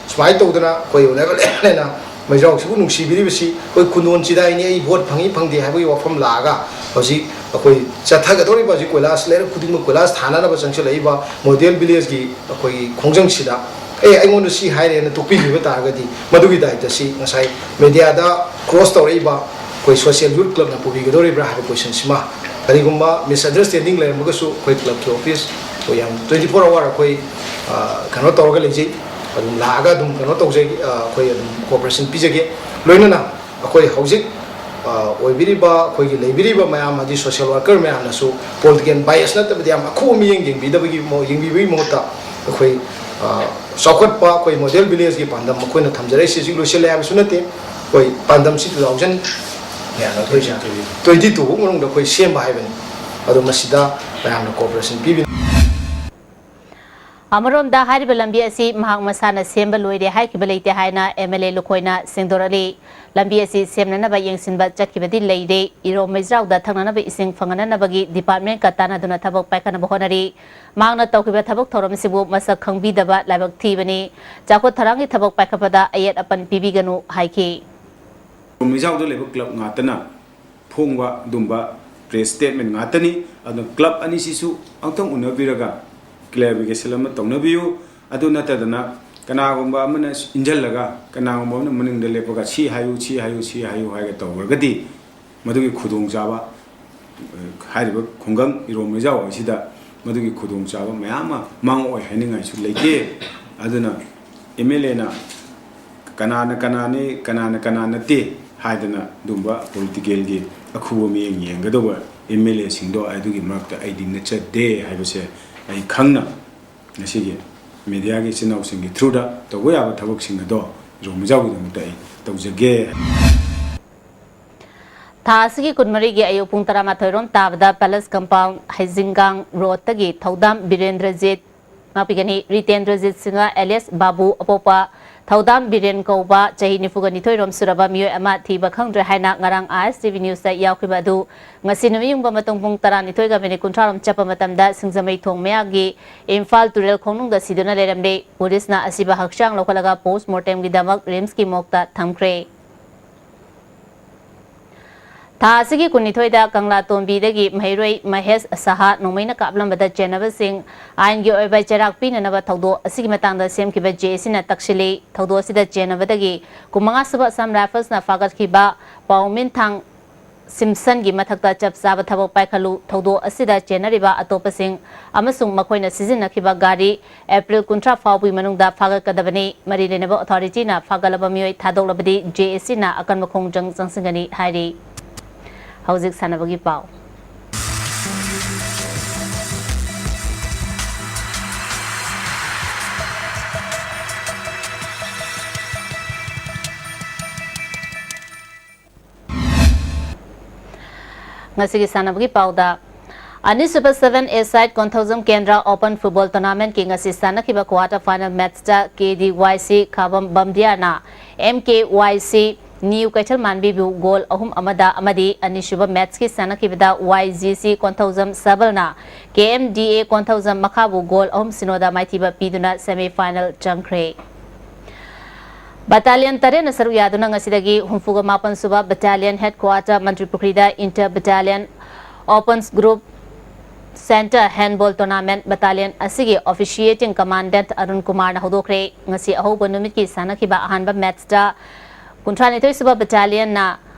ꯁꯨꯃꯥꯏꯅ ꯇꯧꯗꯅ ꯑꯩꯈꯣꯏ ꯑꯣꯅꯔꯦꯕꯜ ꯑꯦꯝ ꯑꯦꯜ ꯑꯦꯅ ꯃꯩꯖ꯭ꯔꯥꯎꯁꯤꯕꯨ ꯅꯨꯡꯁꯤꯕꯤꯔꯤꯕꯁꯤ ꯑꯩꯈꯣꯏ ꯈꯨꯟꯗꯣꯟ ꯆꯤꯗꯥꯏꯅꯤ, ꯑꯩ ꯚꯣꯠ ꯐꯪꯏ ꯐꯪꯗꯦ ꯍꯥꯏꯕꯒꯤ ꯋꯥꯐꯝ ꯂꯥꯛꯑꯒ ꯍꯧꯖꯤꯛ ꯑꯩꯈꯣꯏ ꯆꯠꯊꯒꯗꯧꯔꯤꯕ ꯍꯧꯖꯤꯛ ꯀꯣꯏꯂꯥꯁ ꯂꯩꯔꯛ ꯈꯨꯗꯤꯡꯃꯛ ꯀꯣꯏꯂꯥꯁ ꯊꯥꯅꯅꯕ ꯆꯪꯁꯤꯜꯂꯛꯏꯕ ꯃꯣꯗꯦꯜ ꯚꯤꯂꯦꯖꯀꯤ ꯑꯩꯈꯣꯏꯒꯤ ꯈꯣꯡꯖꯪꯁꯤꯗ ꯑꯦ, ꯑꯩꯉꯣꯟꯗ ꯁꯤ ꯍꯥꯏꯔꯦꯅ ꯇꯣꯛꯄꯤꯈꯤꯕ ꯇꯥꯔꯒꯗꯤ ꯃꯗꯨꯒꯤ ꯗꯥꯏꯇ ꯁꯤ ꯉꯁꯥꯏ ꯃꯦꯗꯤꯌꯥꯗ ꯀ꯭ꯔꯣꯁ ꯇꯧꯔꯛꯏꯕ ꯑꯩꯈꯣꯏ ꯁꯣꯁꯤꯌꯦꯜ ꯌꯨꯠ ꯀ꯭ꯂꯕꯅ ꯄꯨꯕꯤꯒꯗꯧꯔꯤꯕ꯭ꯔꯥ ꯍꯥꯏꯕ ꯀꯣꯏꯁꯟꯁꯤꯃ꯫ ꯀꯔꯤꯒꯨꯝꯕ ꯃꯤꯁꯑꯟꯗꯔꯁ꯭ꯇꯦꯟꯗꯤꯡ ꯂꯩꯔꯝꯃꯒꯁꯨ ꯑꯩꯈꯣꯏ ꯀ꯭ꯂꯕꯀꯤ ꯑꯣꯐꯤꯁ ꯑꯩꯈꯣꯏ ꯌꯥꯝ twenty four hour ꯑꯩꯈꯣꯏ, ꯑ, ꯀꯩꯅꯣ ꯇꯧꯔꯒ ꯂꯩꯖꯩ꯫ ꯑꯗꯨꯝ ꯂꯥꯛꯑꯒ ꯑꯗꯨꯝ ꯀꯩꯅꯣ ꯇꯧꯖꯒꯦ, ꯑ, ꯑꯩꯈꯣꯏ ꯑꯗꯨꯝ ꯀꯣꯑꯣꯄꯔꯦꯁꯟ ꯄꯤꯖꯒꯦ꯫ ꯂꯣꯏꯅꯅ ꯑꯩꯈꯣꯏ ꯍꯧꯖꯤꯛ, ꯑ, ꯑꯣꯏꯕꯤꯔꯤꯕ ꯑꯩꯈꯣꯏꯒꯤ ꯂꯩꯕꯤꯔꯤꯕ ꯃꯌꯥꯝ, ꯍꯥꯏꯗꯤ ꯁꯣꯁꯤꯌꯦꯜ ꯋꯥꯔꯀꯔ ꯃꯌꯥꯝꯅꯁꯨ ꯄꯣꯂꯤꯇꯤꯀꯦꯜ ꯕꯥꯏꯁ ꯅꯠꯇꯕꯗ ꯌꯥꯝ ꯑꯈꯨꯕ ꯃꯤꯠꯌꯦꯡ ꯌꯦꯡꯕꯤꯗꯕꯒꯤ ꯃꯍꯨ-, ꯌꯦꯡꯕꯤꯕꯒꯤ ꯃꯍꯨꯠꯇ ꯑꯩꯈꯣꯏ, ꯑ, ꯆꯥꯎꯈꯠꯄ ꯑꯩꯈꯣꯏ ꯃꯣꯗꯦꯜ ꯚꯤꯂꯦꯖꯀꯤ ꯄꯥꯟꯗꯝ ꯑꯩꯈꯣꯏꯅ ꯊꯝꯖꯔꯛꯏꯁꯤ ꯍꯧꯖꯤꯛ ꯂꯣꯏꯁꯤꯜꯂꯦ ꯍꯥꯏꯕꯁꯨ ꯅꯠꯇꯦ꯫ ꯑꯩꯈꯣꯏ ꯄꯥꯟꯗꯝꯁꯤ two thousand twenty two ꯐꯥꯎ ꯃꯅꯨꯡꯗ ꯑꯩꯈꯣꯏ ꯁꯦꯝꯕ ꯍꯥꯏꯕꯅꯤ꯫ ꯑꯗꯣ ꯃꯁꯤꯗ ꯃꯌꯥꯝꯅ ꯀꯣꯑꯣꯄꯔꯦꯁꯟ ꯄꯤꯕꯤꯅ ꯑꯃꯔꯣꯝꯗ ꯍꯥꯏꯔꯤꯕ ꯂꯝꯕꯤ ꯑꯁꯤ ꯃꯍꯥꯛ ꯃꯁꯥꯅ ꯁꯦꯝꯕ ꯂꯣꯏꯔꯦ ꯍꯥꯏꯈꯤꯕ ꯂꯩꯇꯦ ꯍꯥꯏꯅ ꯑꯦꯝ ꯑꯦꯜ ꯑꯦ ꯂꯨꯈꯣꯏꯅ ꯁꯦꯡꯗꯣꯔꯛꯂꯤ꯫ ꯂꯝꯕꯤ ꯑꯁꯤ ꯁꯦꯝꯅꯅꯕ ꯌꯦꯡꯁꯤꯟꯕ ꯆꯠꯈꯤꯕꯗꯤ ꯂꯩꯔꯦ꯫ ꯏꯔꯣꯝ ꯃꯩꯖ꯭ꯔꯥꯎꯗ ꯊꯛꯅꯅꯕ ꯏꯁꯤꯡ ꯐꯪꯍꯟꯅꯅꯕꯒꯤ ꯗꯤꯄꯥꯔꯠꯃꯦꯟꯠꯀ ꯇꯥꯟꯅꯗꯨꯅ ꯊꯕꯛ ꯄꯥꯏꯈꯠꯅꯕ ꯍꯣꯠꯅꯔꯤ꯫ ꯃꯍꯥꯛꯅ ꯇꯧꯈꯤꯕ ꯊꯕꯛ ꯊꯧꯔꯝꯁꯤꯕꯨ ꯃꯁꯛ ꯈꯪꯕꯤꯗꯕ ꯂꯥꯏꯕꯛ ꯊꯤꯕꯅꯤ꯫ ꯆꯥꯎꯈꯠ ꯊꯧꯔꯥꯡꯒꯤ ꯊꯕꯛ ꯄꯥꯏꯈꯠꯄꯗ ꯑꯌꯦꯠ ꯑꯄꯟ ꯄꯤꯕꯤꯒꯅꯨ ꯍꯥꯏꯈꯤ꯫ ꯏꯔꯣꯝ ꯃꯩꯖ꯭ꯔꯥꯎꯗ ꯂꯩꯕ ꯀ꯭ꯂꯕ ꯉꯥꯛꯇꯅ ꯐꯣꯡꯕ ꯑꯗꯨꯝꯕ ꯄ꯭ꯔꯦꯁ ꯁ꯭ꯇꯦꯠꯃꯦꯟ ꯉꯥꯛꯇꯅꯤ꯫ ꯑꯗꯨꯅ ꯀ꯭ꯂꯕ ꯑꯅꯤꯁꯤꯁꯨ ꯑꯃꯨꯛꯇꯪ ꯎꯅꯕꯤꯔꯒ ꯀ꯭ꯂꯦꯔꯤꯐꯤꯀꯦꯁꯟ ꯑꯃ ꯇꯧꯅꯕꯤꯌꯨ꯫ ꯑꯗꯨ ꯅꯠꯇꯗꯅ ꯀꯅꯥꯒꯨꯝꯕ ꯑꯃꯅ ꯏꯟꯖꯜꯂꯒ, ꯀꯅꯥꯒꯨꯝꯕ ꯑꯃꯅ ꯃꯅꯤꯡꯗ ꯂꯦꯞꯄꯒ "ꯁꯤ ꯍꯥꯏꯌꯨ, ꯁꯤ ꯍꯥꯏꯌꯨ, ꯁꯤ ꯍꯥꯏꯌꯨ" ꯍꯥꯏꯔꯒ ꯇꯧꯔꯒꯗꯤ ꯃꯗꯨꯒꯤ ꯈꯨꯗꯣꯡꯆꯥꯕ, ꯑ, ꯍꯥꯏꯔꯤꯕ ꯈꯨꯡꯒꯪ ꯏꯔꯣꯝ ꯃꯩꯖꯥꯎ ꯑꯁꯤꯗ ꯃꯗꯨꯒꯤ ꯈꯨꯗꯣꯡꯆꯥꯕ ꯃꯌꯥꯝ ꯑꯃ ꯃꯥꯡꯑꯣꯏ ꯍꯥꯏꯅꯤꯡꯉꯥꯏꯁꯨ ꯂꯩꯇꯦ꯫ ꯑꯗꯨꯅ ꯑꯦꯝ ꯑꯦꯜ ꯑꯦꯅ ꯀꯅꯥꯅ ꯀꯅꯥꯅꯤ, ꯀꯅꯥꯅ ꯀꯅꯥ ꯅꯠꯇꯦ ꯍꯥꯏꯗꯅ ꯑꯗꯨꯝꯕ ꯄꯣꯂꯤꯇꯤꯀꯦꯜꯒꯤ ꯑꯈꯨꯕ ꯃꯤꯠꯌꯦꯡ ꯌꯦꯡꯒꯗꯧꯕ ꯑꯦꯝ ꯑꯦꯜ ꯑꯦꯁꯤꯡꯗꯣ ꯑꯗꯨꯒꯤ ꯃꯔꯛꯇ ꯑꯩꯗꯤ ꯅꯠꯆꯗꯦ ꯍꯥꯏꯕꯁꯦ ꯑꯩ ꯈꯪꯅ ꯉꯁꯤꯒꯤ ꯃꯦꯗꯤꯌꯥꯒꯤ ꯏꯆꯤꯟ ꯏꯅꯥꯎꯁꯤꯡꯒꯤ ꯊ꯭ꯔꯨꯗ ꯇꯧꯕ ꯌꯥꯕ ꯊꯕꯛꯁꯤꯡ ꯑꯗꯣ ꯏꯔꯣꯝ ꯃꯩꯖꯥꯎꯒꯤꯗꯃꯛꯇ ꯑꯩ ꯇꯧꯖꯒꯦ꯫ ꯊꯥ ꯑꯁꯤꯒꯤ ꯀꯨꯟꯃꯔꯤꯒꯤ ꯑꯌꯨꯛ ꯄꯨꯡ ꯇꯔꯥꯃꯥꯊꯣꯏ ꯔꯣꯝ ꯇꯥꯕꯗ ꯄꯦꯂꯦꯁ ꯀꯝꯄꯥꯎꯟ ꯍꯩꯖꯤꯡꯒꯥꯡ ꯔꯣꯗꯇꯒꯤ ꯊꯧꯗꯥꯝ ꯕꯤꯔꯦꯟꯗ꯭ꯔꯖꯤꯠ, ꯉꯥꯛꯄꯤꯒꯅꯤ, ꯔꯤꯇꯦꯟꯗ꯭ꯔꯖꯤꯠ ꯁꯤꯡꯍ alias ꯕꯥꯕꯨ ꯑꯄꯣꯛꯄ ꯊꯧꯗꯥꯝ ꯕꯤꯔꯦꯟ ꯀꯧꯕ ꯆꯍꯤ ꯅꯤꯐꯨꯒ ꯅꯤꯊꯣꯏ ꯔꯣꯝ ꯁꯨꯔꯕ ꯃꯤꯑꯣꯏ ꯑꯃ ꯊꯤꯕ ꯈꯪꯗ꯭ꯔꯦ ꯍꯥꯏꯅ ꯉꯔꯥꯡ ꯑꯥꯏ ꯑꯦꯁ ꯇꯤ ꯚꯤ ꯅ꯭ꯌꯨꯁꯇ ꯌꯥꯎꯈꯤꯕ ꯑꯗꯨ ꯉꯁꯤ ꯅꯨꯃꯤꯠ ꯌꯨꯡꯕ ꯃꯇꯨꯡ ꯄꯨꯡ ꯇꯔꯥꯅꯤꯊꯣꯏꯒ ꯃꯤꯅꯤꯠ ꯀꯨꯟꯊ꯭ꯔꯥ ꯔꯣꯝ ꯆꯠꯄ ꯃꯇꯝꯗ ꯁꯤꯡꯖꯃꯩ ꯊꯣꯡ ꯃꯌꯥꯒꯤ ꯏꯝꯐꯥꯜ ꯇꯨꯔꯦꯜ ꯈꯣꯡꯅꯨꯡꯗ ꯁꯤꯗꯨꯅ ꯂꯩꯔꯝꯂꯦ꯫ ꯄꯨꯂꯤꯁꯅ ꯑꯁꯤꯕ ꯍꯛꯆꯥꯡ ꯂꯧꯈꯠꯂꯒ ꯄꯣꯁ ꯃꯣꯔꯇꯦꯝꯒꯤꯗꯃꯛ ꯔꯤꯝꯁꯀꯤ ꯃꯣꯔꯒꯇ ꯊꯝꯈ꯭ꯔꯦ꯫ ꯊꯥ ꯑꯁꯤꯒꯤ ꯀꯨꯟꯅꯤꯊꯣꯏꯗ ꯀꯪꯂꯥꯇꯣꯝꯕꯤꯗꯒꯤ ꯃꯍꯩꯔꯣꯏ ꯃꯍꯦꯁ ꯁꯍꯥ ꯅꯣꯡꯃꯩꯅ ꯀꯥꯞꯂꯝꯕꯗ ꯆꯦꯟꯅꯕꯁꯤꯡ ꯑꯥꯏꯟꯒꯤ ꯑꯣꯏꯕ ꯆꯩꯔꯥꯛ ꯄꯤꯅꯅꯕ ꯊꯧꯗꯣꯛ ꯑꯁꯤꯒꯤ ꯃꯇꯥꯡꯗ ꯁꯦꯝꯈꯤꯕ ꯖꯦ ꯑꯦ ꯁꯤꯅ ꯇꯛꯁꯤꯜꯂꯤ꯫ ꯊꯧꯗꯣꯛ ꯑꯁꯤꯗ ꯆꯦꯟꯅꯕꯗꯒꯤ ꯀꯨꯟꯃꯉꯥ ꯁꯨꯕ ꯑꯁꯥꯝ ꯔꯥꯏꯐꯜꯁꯅ ꯐꯥꯒꯠꯈꯤꯕ ꯄꯥꯎꯃꯤꯟꯊꯥꯡ ꯁꯤꯝꯁꯟꯒꯤ ꯃꯊꯛꯇ ꯆꯞ ꯆꯥꯕ ꯊꯕꯛ ꯄꯥꯏꯈꯠꯂꯨ꯫ ꯊꯧꯗꯣꯛ ꯑꯁꯤꯗ ꯆꯦꯟꯅꯔꯤꯕ ꯑꯇꯣꯞꯄꯁꯤꯡ ꯑꯃꯁꯨꯡ ꯃꯈꯣꯏꯅ ꯁꯤꯖꯤꯟꯅꯈꯤꯕ ꯒꯥꯔꯤ ꯑꯦꯄ꯭ꯔꯤꯜ ꯀꯨꯟꯊ꯭ꯔꯥ ꯐꯥꯎꯕꯒꯤ ꯃꯅꯨꯡꯗ ꯐꯥꯒꯠꯀꯗꯕꯅꯤ꯫ ꯃꯔꯤ ꯂꯩꯅꯕ ꯑꯣꯊꯣꯔꯤꯇꯤꯅ ꯐꯥꯒꯠꯂꯕ ꯃꯤꯑꯣꯏ ꯊꯥꯗꯣꯛꯂꯕꯗꯤ ꯖꯦ ꯑꯦ ꯁꯤꯅ ꯑꯀꯟꯕ ꯈꯣꯡꯖꯪ ꯆꯪꯁꯤꯟꯒꯅꯤ ꯍꯥꯏꯔꯤ꯫ ꯍꯧꯖꯤꯛ ꯁꯥꯟꯅꯕꯒꯤ ꯄꯥꯎ꯫ ꯉꯁꯤꯒꯤ ꯁꯥꯟꯅꯕꯒꯤ ꯄꯥꯎꯗ, ꯑꯅꯤꯁꯨꯕ seven A side ꯀꯣꯟꯊꯧꯖꯝ ꯀꯦꯟꯗ꯭ꯔ ꯑꯣꯄꯟ ꯐꯨꯠꯕꯣꯜ ꯇꯣꯔꯅꯥꯃꯦꯟꯠꯀꯤ ꯉꯁꯤ ꯁꯥꯟꯅꯈꯤꯕ ꯀ꯭ꯋꯥꯇꯔ ꯐꯥꯏꯅꯦꯜ ꯃꯦꯠꯆꯇ ꯀꯦ ꯗꯤ ꯋꯥꯏ ꯁꯤ ꯈꯥꯕꯝ ꯕꯝꯗꯤꯌꯥꯔꯅ ꯑꯦꯝ ꯀꯦ ꯋꯥꯏ ꯁꯤ ꯅ꯭ꯌꯨ ꯀꯩꯊꯦꯜ ꯃꯥꯟꯕꯤꯕꯨ ꯒꯣꯜ ꯑꯍꯨꯝ ꯑꯃꯗ ꯑꯃꯗꯤ ꯑꯅꯤꯁꯨꯕ ꯃꯦꯠꯆꯀꯤ ꯁꯥꯟꯅꯈꯤꯕꯗ ꯋꯥꯏ ꯖꯤ ꯁꯤ ꯀꯣꯟꯊꯧꯖꯝ ꯁꯕꯜꯅ ꯀꯦ ꯑꯦꯝ ꯗꯤ ꯑꯦ ꯀꯣꯟꯊꯧꯖꯝ ꯃꯈꯥꯕꯨ ꯒꯣꯜ ꯑꯍꯨꯝ ꯁꯤꯅꯣꯗ ꯃꯥꯏꯊꯤꯕ ꯄꯤꯗꯨꯅ semi final ꯆꯪꯈ꯭ꯔꯦ꯫ ꯕꯠꯇꯥꯂꯤꯌꯟ ꯇꯔꯦꯠꯅ ꯁꯔꯨꯛ ꯌꯥꯗꯨꯅ ꯉꯁꯤꯗꯒꯤ ꯍꯨꯝꯐꯨꯒ ꯃꯥꯄꯟ ꯁꯨꯕ ꯕꯠꯇꯥꯂꯤꯌꯟ ꯍꯦꯗꯀ꯭ꯋꯥꯇꯔ ꯃꯟꯇ꯭ꯔꯤꯄꯨꯈ꯭ꯔꯤꯗ inter battalion opens group center handball tournament battalion ꯑꯁꯤꯒꯤ officiating commandant ꯑꯔꯨꯟ ꯀꯨꯃꯥꯔꯅ ꯍꯧꯗꯣꯛꯈ꯭ꯔꯦ꯫ ꯉꯁꯤ ꯑꯍꯧꯕ ꯅꯨꯃꯤꯠꯀꯤ ꯁꯥꯟꯅꯈꯤꯕ ꯑꯍꯥꯟꯕ ꯃꯦꯠꯆꯇ ꯀꯨꯟꯊ꯭ꯔꯥꯅꯤꯊꯣꯏ ꯁꯨꯕ ꯕꯠꯇꯥꯂꯤꯌꯟꯅ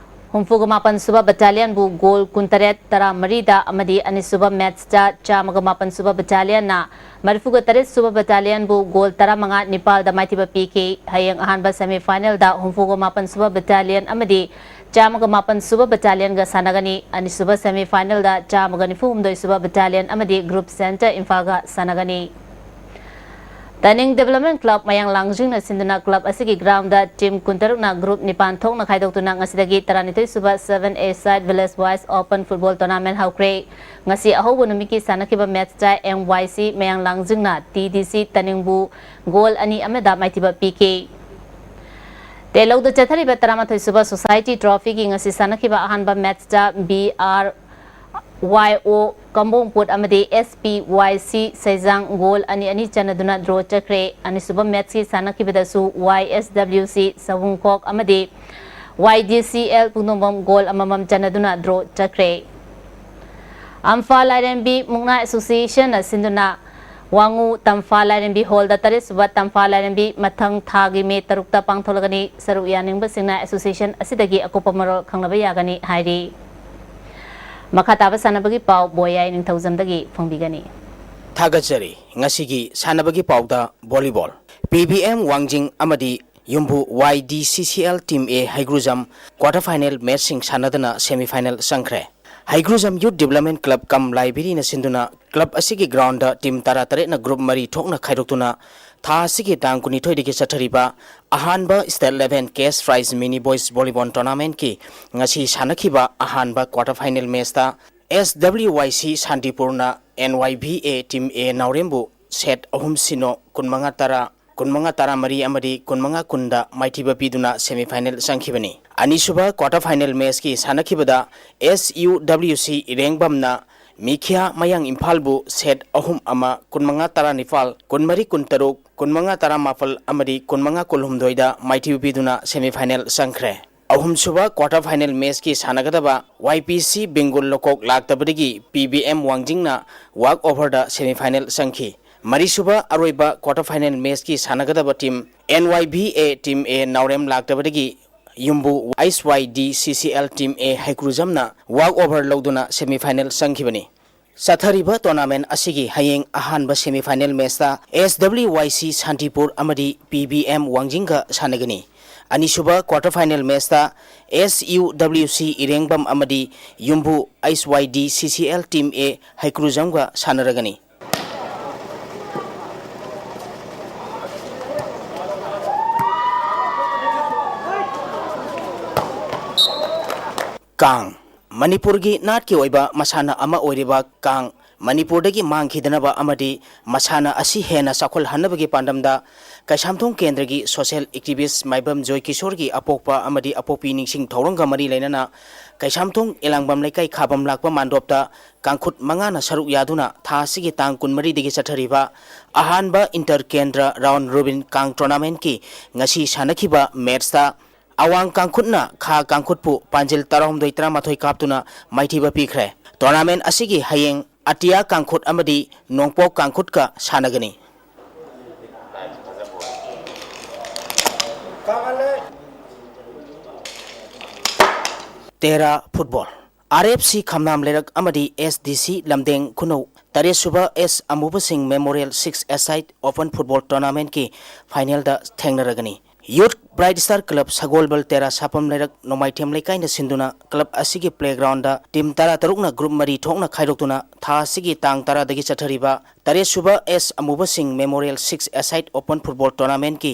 ꯍꯨꯝꯐꯨꯒ ꯃꯥꯄꯟ ꯁꯨꯕ ꯕꯠꯇꯥꯂꯤꯌꯟꯕꯨ ꯒꯣꯜ ꯀꯨꯟꯇꯔꯦꯠ ꯇꯔꯥꯃꯔꯤꯗ ꯑꯃꯗꯤ ꯑꯅꯤꯁꯨꯕ ꯃꯦꯠꯆꯇ ꯆꯥꯝꯃꯒ ꯃꯥꯄꯟ ꯁꯨꯕ ꯕꯠꯇꯥꯂꯤꯌꯟꯅ ꯃꯔꯤꯐꯨꯒ ꯇꯔꯦꯠ ꯁꯨꯕ ꯕꯠꯇꯥꯂꯤꯌꯟꯕꯨ ꯒꯣꯜ ꯇꯔꯥꯃꯉꯥ ꯅꯤꯄꯥꯜꯗ ꯃꯥꯏꯊꯤꯕ ꯄꯤꯈꯤ꯫ ꯍꯌꯦꯡ ꯑꯍꯥꯟꯕ semi final ꯗ ꯍꯨꯝꯐꯨꯒ ꯃꯥꯄꯟ ꯁꯨꯕ ꯕꯠꯇꯥꯂꯤꯌꯟ ꯑꯃꯗꯤ ꯆꯥꯝꯃꯒ ꯃꯥꯄꯟ ꯁꯨꯕ ꯕꯠꯇꯥꯂꯤꯌꯟꯒ ꯁꯥꯟꯅꯒꯅꯤ꯫ ꯑꯅꯤꯁꯨꯕ semi final ꯗ ꯆꯥꯝꯃꯒ ꯅꯤꯐꯨ ꯍꯨꯝꯗꯣꯏ ꯁꯨꯕ ꯕꯠꯇꯥꯂꯤꯌꯟ ꯑꯃꯗꯤ group center ꯏꯝꯐꯥꯜꯒ ꯁꯥꯟꯅꯒꯅꯤ꯫ ꯇꯅꯤꯡ Development Club ꯃꯌꯥꯡ ꯂꯥꯡꯖꯤꯡꯅ ꯁꯤꯟꯗꯨꯅ club ꯑꯁꯤꯒꯤ ground ꯇ team ꯀꯨꯟꯇꯔꯨꯛꯅ group ꯅꯤꯄꯥꯟ ꯊꯣꯛꯅ ꯈꯥꯏꯗꯣꯛꯇꯨꯅ ꯉꯁꯤꯗꯒꯤ ꯇꯔꯥꯅꯤꯊꯣꯏ ꯁꯨꯕ seven A side village wise open football tournament ꯍꯧꯈ꯭ꯔꯦ꯫ ꯉꯁꯤ ꯑꯍꯧꯕ ꯅꯨꯃꯤꯠꯀꯤ ꯁꯥꯟꯅꯈꯤꯕ ꯃꯦꯠꯆꯇ ꯑꯦꯝ ꯋꯥꯏ ꯁꯤ ꯃꯌꯥꯡ ꯂꯥꯡꯖꯤꯡꯅ ꯇꯤ ꯗꯤ ꯁꯤ ꯇꯅꯤꯡꯕꯨ ꯒꯣꯜ ꯑꯅꯤ ꯑꯃꯗ ꯃꯥꯏꯊꯤꯕ ꯄꯤꯈꯤ꯫ ꯇꯦꯂꯧꯗ ꯆꯠꯊꯔꯤꯕ ꯇꯔꯥꯃꯥꯊꯣꯏ ꯁꯨꯕ ꯁꯣꯁꯥꯏꯇꯤ ꯇ꯭ꯔꯣꯐꯤꯒꯤ ꯉꯁꯤ ꯁꯥꯟꯅꯈꯤꯕ ꯑꯍꯥꯟꯕ ꯃꯦꯠꯆꯇ ꯕꯤ ꯑꯥꯔ ꯋꯥꯏ ꯑꯣ ꯀꯝꯕꯣꯡꯄꯨꯠ ꯑꯃꯗꯤ ꯑꯦꯁ ꯄꯤ ꯋꯥꯏ ꯁꯤ ꯁꯩꯖꯥꯡ ꯒꯣꯜ ꯑꯅꯤ ꯑꯅꯤ ꯆꯟꯅꯗꯨꯅ ꯗ꯭ꯔꯣ ꯆꯠꯈ꯭ꯔꯦ꯫ ꯑꯅꯤꯁꯨꯕ ꯃꯦꯠꯆꯀꯤ ꯁꯥꯟꯅꯈꯤꯕꯗꯁꯨ ꯋꯥꯏ ꯑꯦꯁ ꯗꯕ꯭ꯂꯤꯎ ꯁꯤ ꯁꯋꯨꯡꯈꯣꯛ ꯑꯃꯗꯤ ꯋꯥꯏ ꯗꯤ ꯁꯤ ꯑꯦꯜ ꯄꯨꯡꯗꯣꯡꯕꯝ ꯒꯣꯜ ꯑꯃꯃꯝ ꯆꯟꯅꯗꯨꯅ ꯗ꯭ꯔꯣ ꯆꯠꯈ꯭ꯔꯦ꯫ ꯑꯝꯐꯥ ꯂꯥꯏꯔꯦꯝꯕꯤ ꯃꯨꯛꯅꯥ ꯑꯦꯁꯣꯁꯤꯌꯦꯁꯟꯅ ꯁꯤꯟꯗꯨꯅ ꯋꯥꯉꯨ ꯇꯝꯐꯥ ꯂꯥꯏꯔꯦꯝꯕꯤ ꯍꯣꯜꯗ ꯇꯔꯦꯠ ꯁꯨꯕ ꯇꯝꯐꯥ ꯂꯥꯏꯔꯦꯝꯕꯤ ꯃꯊꯪ ꯊꯥꯒꯤ ꯃꯦ ꯇꯔꯨꯛꯇ ꯄꯥꯡꯊꯣꯛꯂꯒꯅꯤ꯫ ꯁꯔꯨꯛ ꯌꯥꯅꯤꯡꯕꯁꯤꯡꯅ ꯑꯦꯁꯣꯁꯤꯌꯦꯁꯟ ꯑꯁꯤꯗꯒꯤ ꯑꯀꯨꯞꯄ ꯃꯔꯣꯜ ꯈꯪꯅꯕ ꯌꯥꯒꯅꯤ ꯍꯥꯏꯔꯤ꯫ ꯃꯈꯥ ꯇꯥꯕ ꯁꯥꯟꯅꯕꯒꯤ ꯄꯥꯎ ꯕꯣꯌꯥꯏ ꯅꯤꯡꯊꯧꯖꯝꯗꯒꯤ ꯐꯣꯡꯕꯤꯒꯅꯤ꯫ ꯊꯥꯒꯠꯆꯔꯤ꯫ ꯉꯁꯤꯒꯤ ꯁꯥꯟꯅꯕꯒꯤ ꯄꯥꯎꯗ ꯚꯣꯂꯤꯕꯣꯜ꯫ ꯄꯤ ꯕꯤ ꯑꯦꯝ ꯋꯥꯡꯖꯤꯡ ꯑꯃꯗꯤ ꯌꯨꯝꯕꯨ ꯋꯥꯏ D C C L team ꯑꯦ ꯍꯩꯒ꯭ꯔꯨꯖꯝ ꯀ꯭ꯋꯥꯇꯔ ꯐꯥꯏꯅꯦꯜ ꯃꯦꯠꯆꯁꯤꯡ ꯁꯥꯟꯅꯗꯨꯅ ꯁꯦꯃꯤ ꯐꯥꯏꯅꯦꯜ ꯆꯪꯈ꯭ꯔꯦ꯫ ꯍꯩꯒ꯭ꯔꯨꯖꯝ ꯌꯨꯠ ꯗꯤꯕꯂꯞꯃꯦꯟ ꯀ꯭ꯂꯕ ꯀꯝ ꯂꯥꯏꯕ꯭ꯔꯦꯔꯤꯅ ꯁꯤꯟꯗꯨꯅ ꯀ꯭ꯂꯕ ꯑꯁꯤꯒꯤ ꯒ꯭ꯔꯥꯎꯟꯗ ꯇꯤꯝ ꯇꯔꯥ ꯇꯔꯦꯠꯅ ꯒ꯭ꯔꯨꯞ ꯃꯔꯤ ꯊꯣꯛꯅ ꯈꯥꯏꯗꯣꯛꯇꯨꯅ ꯊꯥ ꯑꯁꯤꯒꯤ ꯇꯥꯡ ꯀꯨꯟꯅꯤꯊꯣꯏꯗꯒꯤ ꯆꯠꯊꯔꯤꯕ ꯑꯍꯥꯟꯕ state level cash prize mini boys volleyball ꯇꯣꯔꯅꯥꯃꯦꯟꯠꯀꯤ ꯉꯁꯤ ꯁꯥꯟꯅꯈꯤꯕ ꯑꯍꯥꯟꯕ ꯀ꯭ꯋꯥꯇꯔ ꯐꯥꯏꯅꯦꯜ ꯃꯦꯠꯆꯇ ꯑꯦꯁ ꯗꯕ꯭ꯂꯤꯎ ꯋꯥꯏ ꯁꯤ ꯁꯥꯟꯇꯤꯄꯨꯔꯅ N Y V A team A ꯅꯥꯎꯔꯦꯝꯕꯨ ꯁꯦꯠ ꯑꯍꯨꯝ ꯁꯤꯅꯣ, ꯀꯨꯟꯃꯉꯥ ꯇꯔꯥ, ꯀꯨꯟꯃꯉꯥ ꯇꯔꯥꯃꯔꯤ ꯑꯃꯗꯤ ꯀꯨꯟꯃꯉꯥ ꯀꯨꯟꯗ ꯃꯥꯏꯊꯤꯕ ꯄꯤꯗꯨꯅ ꯁꯦꯃꯤ ꯐꯥꯏꯅꯦꯜ ꯆꯪꯈꯤꯕꯅꯤ꯫ ꯑꯅꯤꯁꯨꯕ ꯀ꯭ꯋꯥꯇꯔ ꯐꯥꯏꯅꯦꯜ ꯃꯦꯠꯆꯀꯤ ꯁꯥꯟꯅꯈꯤꯕꯗ ꯑꯦꯁ ꯌꯨ ꯗꯕ꯭ꯂꯤꯎ ꯁꯤ ꯏꯔꯦꯡꯕꯝꯅ ꯃꯤꯈ꯭ꯌꯥ ꯃꯌꯥꯡ ꯏꯝꯐꯥꯜꯕꯨ ꯁꯦꯠ ꯑꯍꯨꯝ ꯑꯃ, ꯀꯨꯟꯃꯉꯥ ꯇꯔꯥꯅꯤꯄꯥꯜ, ꯀꯨꯟꯃꯔꯤ ꯀꯨꯟꯇꯔꯨꯛ, ꯀꯨꯟꯃꯉꯥ ꯇꯔꯥꯃꯥꯄꯜ ꯑꯃꯗꯤ ꯀꯨꯟꯃꯉꯥ ꯀꯨꯟꯍꯨꯝꯗꯣꯏꯗ ꯃꯥꯏꯊꯤꯕ ꯄꯤꯗꯨꯅ ꯁꯦꯃꯤ ꯐꯥꯏꯅꯦꯜ ꯆꯪꯈ꯭ꯔꯦ꯫ ꯑꯍꯨꯝꯁꯨꯕ ꯀ꯭ꯋꯥꯇꯔ ꯐꯥꯏꯅꯦꯜ ꯃꯦꯠꯆꯀꯤ ꯁꯥꯟꯅꯒꯗꯕ ꯋꯥꯏ ꯄꯤ ꯁꯤ ꯕꯦꯡꯒꯨꯜ ꯂꯣꯀꯣꯛ ꯂꯥꯛꯇꯕꯗꯒꯤ ꯄꯤ ꯕꯤ ꯑꯦꯝ ꯋꯥꯡꯖꯤꯡꯅ ꯋꯥꯛ ꯑꯣꯚꯔꯗ ꯁꯦꯃꯤ ꯐꯥꯏꯅꯦꯜ ꯆꯪꯈꯤ꯫ ꯃꯔꯤꯁꯨꯕ ꯑꯔꯣꯏꯕ ꯀ꯭ꯋꯥꯇꯔ ꯐꯥꯏꯅꯦꯜ ꯃꯦꯠꯆꯀꯤ ꯁꯥꯟꯅꯒꯗꯕ team N Y V A team A Naorem ꯂꯥꯛꯇꯕꯗꯒꯤ ꯌꯨꯝꯕꯨ S Y D C C L team A ꯍꯩꯀ꯭ꯔꯨꯖꯝꯅ ꯋꯥꯛ ꯑꯣꯚꯔ ꯂꯧꯗꯨꯅ ꯁꯦꯃꯤ ꯐꯥꯏꯅꯦꯜ ꯆꯪꯈꯤꯕꯅꯤ꯫ ꯆꯠꯊꯔꯤꯕ ꯇꯣꯔꯅꯥꯃꯦꯟ ꯑꯁꯤꯒꯤ ꯍꯌꯦꯡ ꯑꯍꯥꯟꯕ ꯁꯦꯃꯤ ꯐꯥꯏꯅꯦꯜ ꯃꯦꯠꯆꯇ S W Y C Santipur ꯑꯃꯗꯤ ꯄꯤ ꯕꯤ ꯑꯦꯝ ꯋꯥꯡꯖꯤꯡꯒ ꯁꯥꯟꯅꯒꯅꯤ꯫ ꯑꯅꯤꯁꯨꯕ ꯀ꯭ꯋꯥꯇꯔ ꯐꯥꯏꯅꯦꯜ ꯃꯦꯠꯆꯇ ꯑꯦꯁ ꯌꯨ ꯗꯕ꯭ꯂꯤꯎ ꯁꯤ ꯏꯔꯦꯡꯕꯝ ꯑꯃꯗꯤ ꯌꯨꯝꯕꯨ S Y D C C L team ꯑꯦ ꯍꯩꯀ꯭ꯔꯨꯖꯝꯒ ꯁꯥꯟꯅꯔꯒꯅꯤ꯫ ꯀꯥꯡ꯫ ꯃꯅꯤꯄꯨꯔꯒꯤ ꯅꯥꯠꯀꯤ ꯑꯣꯏꯕ ꯃꯁꯥꯟꯅ ꯑꯃ ꯑꯣꯏꯔꯤꯕ ꯀꯥꯡ ꯃꯅꯤꯄꯨꯔꯗꯒꯤ ꯃꯥꯡꯈꯤꯗꯅꯕ ꯑꯃꯗꯤ ꯃꯁꯥꯟꯅ ꯑꯁꯤ ꯍꯦꯟꯅ ꯆꯥꯎꯈꯠꯍꯟꯅꯕꯒꯤ ꯄꯥꯟꯗꯝꯗ ꯀꯩꯁꯥꯝꯊꯣꯡ ꯀꯦꯟꯗ꯭ꯔꯒꯤ social activist ꯃꯥꯏꯕꯝ ꯖꯣꯏ ꯀꯤꯁꯣꯔꯒꯤ ꯑꯄꯣꯛꯄ ꯑꯃꯗꯤ ꯑꯄꯣꯛꯄꯤ ꯅꯤꯡꯁꯤꯡ ꯊꯧꯔꯝꯒ ꯃꯔꯤ ꯂꯩꯅꯅ ꯀꯩꯁꯥꯝꯊꯣꯡ ꯏꯂꯥꯡꯕꯝ ꯂꯩꯀꯥꯏ ꯈꯥꯕꯝ ꯂꯥꯛꯄ ꯃꯥꯟꯗꯣꯞꯇ ꯀꯥꯡꯈꯨꯠ ꯃꯉꯥꯅ ꯁꯔꯨꯛ ꯌꯥꯗꯨꯅ ꯊꯥ ꯑꯁꯤꯒꯤ ꯇꯥꯡ ꯀꯨꯟꯃꯔꯤꯗꯒꯤ ꯆꯠꯊꯔꯤꯕ ꯑꯍꯥꯟꯕ inter ꯀꯦꯟꯗ꯭ꯔ round robin ꯀꯥꯡ tournamentꯀꯤ ꯉꯁꯤ ꯁꯥꯟꯅꯈꯤꯕ matchꯇ ꯑꯋꯥꯡ ꯀꯥꯡꯈꯨꯠꯅ ꯈꯥ ꯀꯥꯡꯈꯨꯠꯄꯨ ꯄꯥꯟꯖꯤꯜ ꯇꯔꯥꯍꯨꯝꯗꯣꯏ ꯇꯔꯥꯃꯥꯊꯣꯏ ꯀꯥꯞꯇꯨꯅ ꯃꯥꯏꯊꯤꯕ ꯄꯤꯈ꯭ꯔꯦ꯫ Tournament ꯑꯁꯤꯒꯤ ꯍꯌꯦꯡ ꯑꯇꯤꯌꯥ ꯀꯥꯡꯈꯨꯠ ꯑꯃꯗꯤ ꯅꯣꯡꯄꯣꯛ ꯀꯥꯡꯈꯨꯠꯀ ꯁꯥꯟꯅꯒꯅꯤ꯫ Terra Football, R F C ꯈꯝꯅꯥꯝ ꯂꯩꯔꯛ ꯑꯃꯗꯤ S D C ꯂꯝꯗꯦꯡ ꯈꯨꯅꯧ ꯇꯔꯦꯠꯁꯨꯕ S ꯑꯃꯨꯕꯁꯤꯡ Memorial six-a-side open football tournamentꯀꯤ finalꯗ ꯊꯦꯡꯅꯔꯒꯅꯤ꯫ Youth Bright Star Club ꯁꯒꯣꯜꯕꯜ ꯇꯦꯔꯥ ꯁꯥꯄꯝ ꯂꯩꯔꯛ ꯅꯣꯡꯃꯥꯏꯊꯦꯝ ꯂꯩꯀꯥꯏꯅ ꯁꯤꯟꯗꯨꯅ club ꯑꯁꯤꯒꯤ playgroundꯗ team ꯇꯔꯥꯇꯔꯨꯛꯅ group ꯃꯔꯤ ꯊꯣꯛꯅ ꯈꯥꯏꯗꯣꯛꯇꯨꯅ ꯊꯥ ꯑꯁꯤꯒꯤ ꯇꯥꯡ ꯇꯔꯥꯗꯒꯤ ꯆꯠꯊꯔꯤꯕ ꯇꯔꯦꯠꯁꯨꯕ S ꯑꯃꯨꯕꯁꯤꯡ Memorial six-a-side open football tournamentꯀꯤ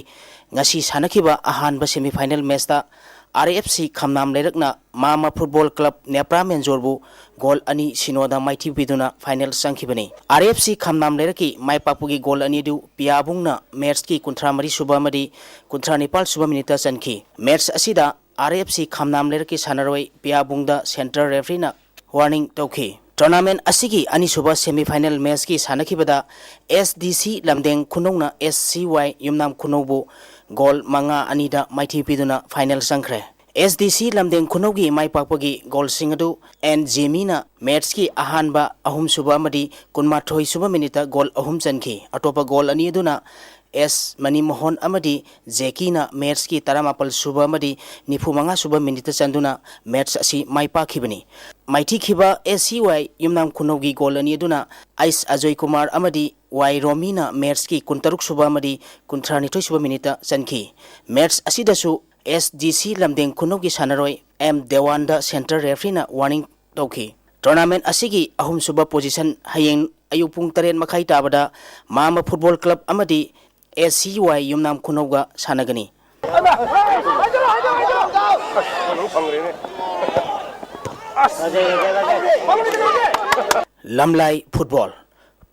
ꯉꯁꯤ ꯁꯥꯟꯅꯈꯤꯕ ꯑꯍꯥꯟꯕ semifinal matchꯇ R F C ꯈꯝꯅꯥꯝ ꯂꯩꯔꯛꯅ ꯃꯥꯃ Football Club ꯅꯦꯄ꯭ꯔꯥ ꯃꯦꯟꯖꯣꯔꯕꯨ goal ꯑꯅꯤ ꯁꯤꯅꯣꯗ ꯃꯥꯏꯊꯤꯕ ꯄꯤꯗꯨꯅ final ꯆꯪꯈꯤꯕꯅꯤ꯫ R F C ꯈꯝꯅꯥꯝ ꯂꯩꯔꯛꯀꯤ ꯃꯥꯏ ꯄꯥꯛꯄꯒꯤ goal ꯑꯅꯤ ꯑꯗꯨ ꯄꯤꯌꯥꯕꯨꯡꯅ matchꯀꯤ ꯀꯨꯟꯊ꯭ꯔꯥ ꯃꯔꯤ ꯁꯨꯕ ꯑꯃꯗꯤ ꯀꯨꯟꯊ꯭ꯔꯥ ꯅꯤꯄꯥꯜ ꯁꯨꯕ minuteꯇ ꯆꯟꯈꯤ꯫ Match ꯑꯁꯤꯗ R F C ꯈꯝꯅꯥꯝ ꯂꯩꯔꯛꯀꯤ ꯁꯥꯟꯅꯔꯣꯏ ꯄꯤꯌꯥꯕꯨꯡꯗ centre refereeꯅ warning ꯇꯧꯈꯤ꯫ Tournament ꯑꯁꯤꯒꯤ ꯑꯅꯤꯁꯨꯕ semifinal matchꯀꯤ ꯁꯥꯟꯅꯈꯤꯕꯗ S D C ꯂꯝꯗꯦꯡ ꯈꯨꯅꯧꯅ S C Y ꯌꯨꯝꯅꯥꯝ ꯈꯨꯅꯧꯕꯨ goal ꯃꯉꯥ ꯑꯅꯤꯗ ꯃꯥꯏꯊꯤꯕ ꯄꯤꯗꯨꯅ final ꯆꯪꯈ꯭ꯔꯦ꯫ S D C ꯂꯝꯗꯦꯡ ꯈꯨꯅꯧꯒꯤ ꯃꯥꯏ ꯄꯥꯛꯄꯒꯤ goalꯁꯤꯡ ꯑꯗꯨ N ꯖꯦꯃꯤꯅ matchꯀꯤ ꯑꯍꯥꯟꯕ, ꯑꯍꯨꯝꯁꯨꯕ ꯑꯃꯗꯤ ꯀꯨꯟꯃꯥꯊꯣꯏ ꯁꯨꯕ minuteꯇ goal ꯑꯍꯨꯝ ꯆꯟꯈꯤ꯫ ꯑꯇꯣꯞꯄ goal ꯑꯅꯤ ꯑꯗꯨꯅ S ꯃꯅꯤꯃꯣꯍꯟ ꯑꯃꯗꯤ ꯖꯦꯀꯤꯅ matchꯀꯤ ꯇꯔꯥꯃꯥꯄꯜ ꯁꯨꯕ ꯑꯃꯗꯤ ꯅꯤꯐꯨ ꯃꯉꯥ ꯁꯨꯕ minuteꯇ ꯆꯟꯗꯨꯅ match ꯑꯁꯤ ꯃꯥꯏ ꯄꯥꯛꯈꯤꯕꯅꯤ꯫ ꯃꯥꯏꯊꯤꯈꯤꯕ S C Y ꯌꯨꯝꯅꯥꯝ ꯈꯨꯅꯧꯒꯤ goal ꯑꯅꯤ ꯑꯗꯨꯅ ꯑꯩꯁ ꯑꯖꯣꯏ ꯀꯨꯃꯥꯔ ꯑꯃꯗꯤ ꯋꯥꯏ ꯔꯣꯃꯤꯅ matchꯀꯤ ꯀꯨꯟꯇꯔꯨꯛ ꯁꯨꯕ ꯑꯃꯗꯤ ꯀꯨꯟꯊ꯭ꯔꯥꯅꯤꯊꯣꯏ ꯁꯨꯕ minuteꯇ ꯆꯟꯈꯤ꯫ Match ꯑꯁꯤꯗꯁꯨ S D C ꯂꯝꯗꯦꯡ ꯈꯨꯅꯧꯒꯤ ꯁꯥꯟꯅꯔꯣꯏ M ꯗꯦꯋꯥꯟꯗ centre refereeꯅ warning ꯇꯧꯈꯤ꯫ Tournament ꯑꯁꯤꯒꯤ ꯑꯍꯨꯝꯁꯨꯕ position ꯍꯌꯦꯡ ꯑꯌꯨꯛ ꯄꯨꯡ ꯇꯔꯦꯠ ꯃꯈꯥꯏ ꯇꯥꯕꯗ ꯃꯥꯃ Football Club ꯑꯃꯗꯤ S C Y ꯌꯨꯝꯅꯥꯝ ꯈꯨꯅꯧꯒ ꯁꯥꯟꯅꯒꯅꯤ꯫ ꯂꯝꯂꯥꯏ ꯐꯨꯠꯕꯣꯜ꯫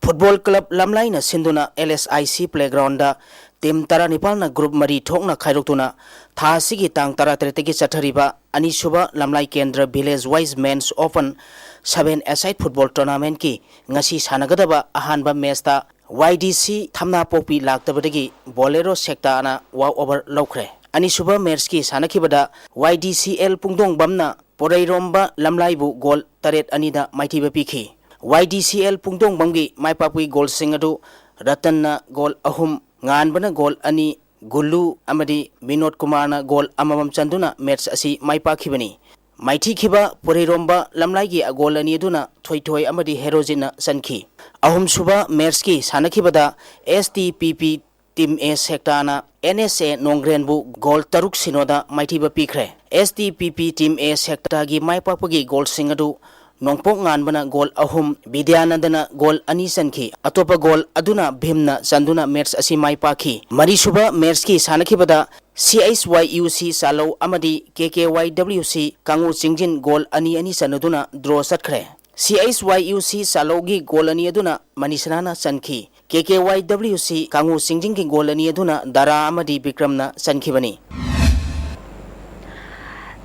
ꯐꯨꯠꯕꯣꯜ ꯀ꯭ꯂꯕ ꯂꯝꯂꯥꯏꯅ ꯁꯤꯟꯗꯨꯅ L S I C playground team ꯇꯔꯥꯅꯤꯄꯥꯜꯅ group ꯃꯔꯤ ꯊꯣꯛꯅ ꯈꯥꯏꯗꯣꯛꯇꯨꯅ ꯊꯥ ꯑꯁꯤꯒꯤ ꯇꯥꯡ ꯇꯔꯥꯇꯔꯦꯠꯇꯒꯤ ꯆꯠꯊꯔꯤꯕ ꯑꯅꯤꯁꯨꯕ Lamlai Kendra village wise men's open seven a side football ꯇꯣꯔꯅꯥꯃꯦꯟꯠꯀꯤ ꯉꯁꯤ ꯁꯥꯟꯅꯒꯗꯕ ꯑꯍꯥꯟꯕ ꯃꯦꯆꯇ ꯋꯥꯏ ꯗꯤ ꯁꯤ ꯊꯝꯅꯥꯄꯣꯛꯄꯤ ꯂꯥꯛꯇꯕꯗꯒꯤ ꯕꯣꯂꯦꯔꯣ ꯁꯦꯛꯇꯥꯅ ꯋꯥꯛ ꯑꯣꯚꯔ ꯂꯧꯈ꯭ꯔꯦ꯫ ꯑꯅꯤꯁꯨꯕ ꯃꯦꯆꯀꯤ ꯁꯥꯟꯅꯈꯤꯕꯗ ꯋꯥꯏ ꯗꯤ ꯁꯤ ꯑꯦꯜ ꯄꯨꯡꯗꯣꯡꯕꯝꯅ ꯄꯣꯔꯩꯔꯣꯝꯕ ꯂꯝꯂꯥꯏꯕꯨ ꯒꯣꯜ ꯇꯔꯦꯠ ꯑꯅꯤꯗ ꯃꯥꯏꯊꯤꯕ ꯄꯤꯈꯤ꯫ ꯋꯥꯏ ꯗꯤ ꯁꯤ ꯑꯦꯜ ꯄꯨꯡꯗꯣꯡꯕꯝꯒꯤ ꯃꯥꯏꯄꯥꯛꯄꯒꯤ ꯒꯣꯜꯁꯤꯡ ꯑꯗꯨ ꯔꯇꯟꯅ ꯒꯣꯜ ꯑꯍꯨꯝ, ꯉꯥꯟꯕꯅ ꯒꯣꯜ ꯑꯅꯤ, ꯒꯨꯜꯂꯨ ꯑꯃꯗꯤ ꯕꯤꯅꯣꯗ ꯀꯨꯃꯥꯔꯅ ꯒꯣꯜ ꯑꯃꯃꯝ ꯆꯟꯗꯨꯅ ꯃꯦꯆ ꯑꯁꯤ ꯃꯥꯏ ꯄꯥꯛꯈꯤꯕꯅꯤ꯫ ꯃꯥꯏꯊꯤꯈꯤꯕ ꯄꯨꯔꯩꯔꯣꯝꯕ ꯂꯝꯂꯥꯏꯒꯤ ꯒꯣꯜ ꯑꯅꯤ ꯑꯗꯨꯅ ꯊꯣꯏꯊꯣꯏ ꯑꯃꯗꯤ ꯍꯦꯔꯣꯖꯤꯠꯅ ꯆꯟꯈꯤ꯫ ꯑꯍꯨꯝꯁꯨꯕ ꯃꯦꯆꯀꯤ ꯁꯥꯟꯅꯈꯤꯕꯗ S T P P team A ꯁꯦꯛꯇꯥꯅ ꯑꯦꯟ ꯑꯦꯁ ꯑꯦ ꯅꯣꯡꯒ꯭ꯔꯦꯟꯕꯨ ꯒꯣꯜ ꯇꯔꯨꯛ ꯁꯤꯅꯣꯗ ꯃꯥꯏꯊꯤꯕ ꯄꯤꯈ꯭ꯔꯦ꯫ ꯑꯦꯁ ꯇꯤ ꯄꯤ ꯄꯤ ꯇꯤꯝ ꯑꯦ ꯁꯦꯛꯇꯥꯒꯤ ꯃꯥꯏ ꯄꯥꯛꯄꯒꯤ ꯒꯣꯜꯁꯤꯡ ꯑꯗꯨ ꯅꯣꯡꯄꯣꯛ ꯉꯥꯟꯕꯅ ꯒꯣꯜ ꯑꯍꯨꯝ, ꯕꯤꯗ꯭ꯌꯥꯅꯟꯗꯅ ꯒꯣꯜ ꯑꯅꯤ ꯆꯟꯈꯤ꯫ ꯑꯇꯣꯞꯄ ꯒꯣꯜ ꯑꯗꯨꯅ ꯚꯤꯝꯅ ꯆꯟꯗꯨꯅ ꯃꯦꯆ ꯑꯁꯤ ꯃꯥꯏ ꯄꯥꯛꯈꯤ꯫ ꯃꯔꯤꯁꯨꯕ ꯃꯦꯆꯀꯤ ꯁꯥꯟꯅꯈꯤꯕꯗ ꯁꯤ ꯑꯩꯆ ꯋꯥꯏ ꯌꯨ ꯁꯤ ꯆꯥꯂꯧ ꯑꯃꯗꯤ ꯀꯦ ꯀꯦ ꯋꯥꯏ ꯗꯕ꯭ꯂꯤꯎ ꯁꯤ ꯀꯥꯡꯉꯨ ꯆꯤꯡꯖꯤꯟ ꯒꯣꯜ ꯑꯅꯤ ꯑꯅꯤ ꯆꯟꯅꯗꯨꯅ ꯗ꯭ꯔꯣ ꯆꯠꯈ꯭ꯔꯦ꯫ ꯁꯤ ꯑꯩꯆ ꯋꯥꯏ ꯌꯨ ꯁꯤ ꯆꯥꯂꯧꯒꯤ ꯒꯣꯜ ꯑꯅꯤ ꯑꯗꯨꯅ ꯃꯅꯤꯁꯅꯥꯅ ꯆꯟꯈꯤ꯫ ꯀꯦ ꯀꯦ ꯋꯥꯏ ꯗꯕ꯭ꯂꯤꯎ ꯁꯤ ꯀꯥꯡꯉꯨ ꯆꯤꯡꯖꯤꯟꯒꯤ ꯒꯣꯜ ꯑꯅꯤ ꯑꯗꯨꯅ ꯗꯥꯔꯥ ꯑꯃꯗꯤ ꯕꯤꯀ꯭ꯔꯝꯅ ꯆꯟꯈꯤꯕꯅꯤ꯫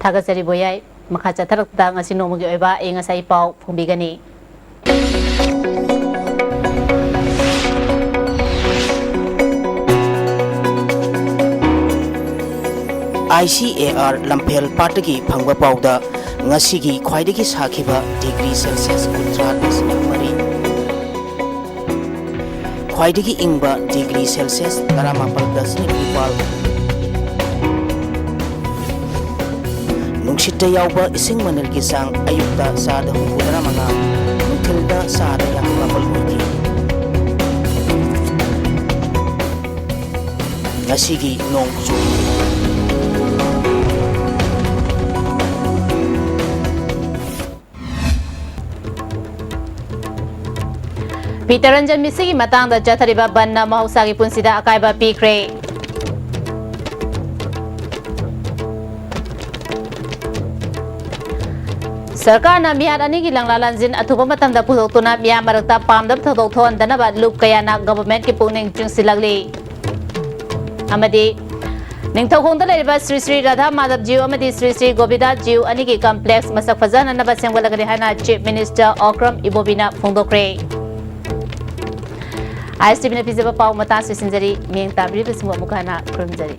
ꯊꯥꯒꯠꯆꯔꯤ ꯕꯣꯌꯥꯏ꯫ ꯃꯈꯥ ꯆꯠꯊꯔꯛꯄꯗ ꯉꯁꯤ ꯅꯣꯡꯃꯒꯤ ꯑꯣꯏꯕ ꯑꯏꯪ ꯑꯁꯥꯒꯤ ꯄꯥꯎ ꯐꯣꯡꯕꯤꯒꯅꯤ꯫ ꯑꯥꯏ ꯁꯤ ꯑꯦ ꯑꯥꯔ ꯂꯝꯐꯦꯜ ꯄꯥꯠꯇꯒꯤ ꯐꯪꯕ ꯄꯥꯎꯗ ꯉꯁꯤꯒꯤ ꯈ꯭ꯋꯥꯏꯗꯒꯤ ꯁꯥꯈꯤꯕ ꯗꯤꯒ꯭ꯔꯤ ꯁꯦꯜꯁꯤꯌꯁ ꯀꯨꯟꯊ꯭ꯔꯥ ꯗꯁꯃꯤꯛ ꯃꯔꯤ, ꯈ꯭ꯋꯥꯏꯗꯒꯤ ꯏꯪꯕ ꯗꯤꯒ꯭ꯔꯤ ꯁꯦꯜꯁꯤꯌꯁ ꯇꯔꯥꯃꯥꯄꯜ ꯗꯁꯃꯤꯛ ꯅꯤꯄꯥꯜ, ꯅꯨꯡꯁꯤꯠꯇ ꯌꯥꯎꯕ ꯏꯁꯤꯡ ꯃꯅꯤꯜꯒꯤ ꯆꯥꯡ ꯑꯌꯨꯛꯇ ꯆꯥꯗ ꯍꯨꯝꯐꯨꯇꯔꯥ ꯃꯉꯥ, ꯅꯨꯡꯊꯤꯜꯗ ꯆꯥꯗ ꯌꯥꯡꯈꯩ ꯃꯥꯄꯜ ꯑꯣꯏꯈꯤ꯫ ꯉꯁꯤꯒꯤ ꯅꯣꯡ ꯆꯨ꯫ ꯄꯤꯇꯔꯟꯖꯟ ꯃꯤꯁꯤꯒꯤ ꯃꯇꯥꯡꯗ ꯆꯠꯊꯔꯤꯕ ꯕꯟꯅ ꯃꯍꯧꯁꯥꯒꯤ ꯄꯨꯟꯁꯤꯗ ꯑꯀꯥꯏꯕ ꯄꯤꯈ꯭ꯔꯦ꯫ ꯁꯔꯀꯥꯔꯅ ꯃꯤꯍꯥꯠ ꯑꯅꯤꯒꯤ ꯂꯪꯂꯥ ꯂꯥꯟꯖꯤꯟ ꯑꯊꯨꯕ ꯃꯇꯝꯗ ꯄꯨꯊꯣꯛꯇꯨꯅ ꯃꯤꯌꯥꯝ ꯃꯔꯛꯇ ꯄꯥꯝꯗꯕ ꯊꯧꯗꯣꯛ ꯊꯣꯛꯍꯟꯗꯅꯕ ꯂꯨꯞ ꯀꯌꯥꯅ ꯒꯚꯔꯟꯃꯦꯟꯠꯀꯤ ꯄꯨꯛꯅꯤꯡ ꯆꯤꯡꯁꯤꯜꯂꯛꯂꯤ꯫ ꯑꯃꯗꯤ ꯅꯤꯡꯊꯧꯈꯣꯡꯗ ꯂꯩꯔꯤꯕ ꯁ꯭ꯔꯤ ꯁ꯭ꯔꯤ ꯔꯥꯙꯥ ꯃꯥꯙꯕ ꯖꯤꯎ ꯑꯃꯗꯤ ꯁ꯭ꯔꯤ ꯁ꯭ꯔꯤ ꯒꯣꯕꯤꯟꯗ ꯖꯤꯎ ꯑꯅꯤꯒꯤ ꯀꯝꯄ꯭ꯂꯦꯛꯁ ꯃꯁꯛ ꯐꯖꯍꯟꯅꯕ ꯁꯦꯝꯒꯠꯂꯒꯅꯤ ꯍꯥꯏꯅ ꯆꯤꯐ ꯃꯤꯅꯤꯁꯇꯔ ꯑꯣꯀ꯭ꯔꯝ ꯏꯕꯣꯕꯤꯅ ꯐꯣꯡꯗꯣꯛꯈ꯭ꯔꯦ꯫ ꯑꯥꯏ ꯑꯦꯁ ꯇꯤ ꯚꯤꯅ ꯄꯤꯖꯕ ꯄꯥꯎ ꯃꯇꯥꯡ ꯁꯤꯟꯖꯔꯤ꯫ ꯃꯤꯠꯌꯦꯡ ꯇꯥꯕꯤꯔꯤꯕꯁꯤꯡꯕꯨ ꯑꯃꯨꯛ ꯍꯟꯅ ꯈꯨꯔꯨꯝꯖꯔꯤ꯫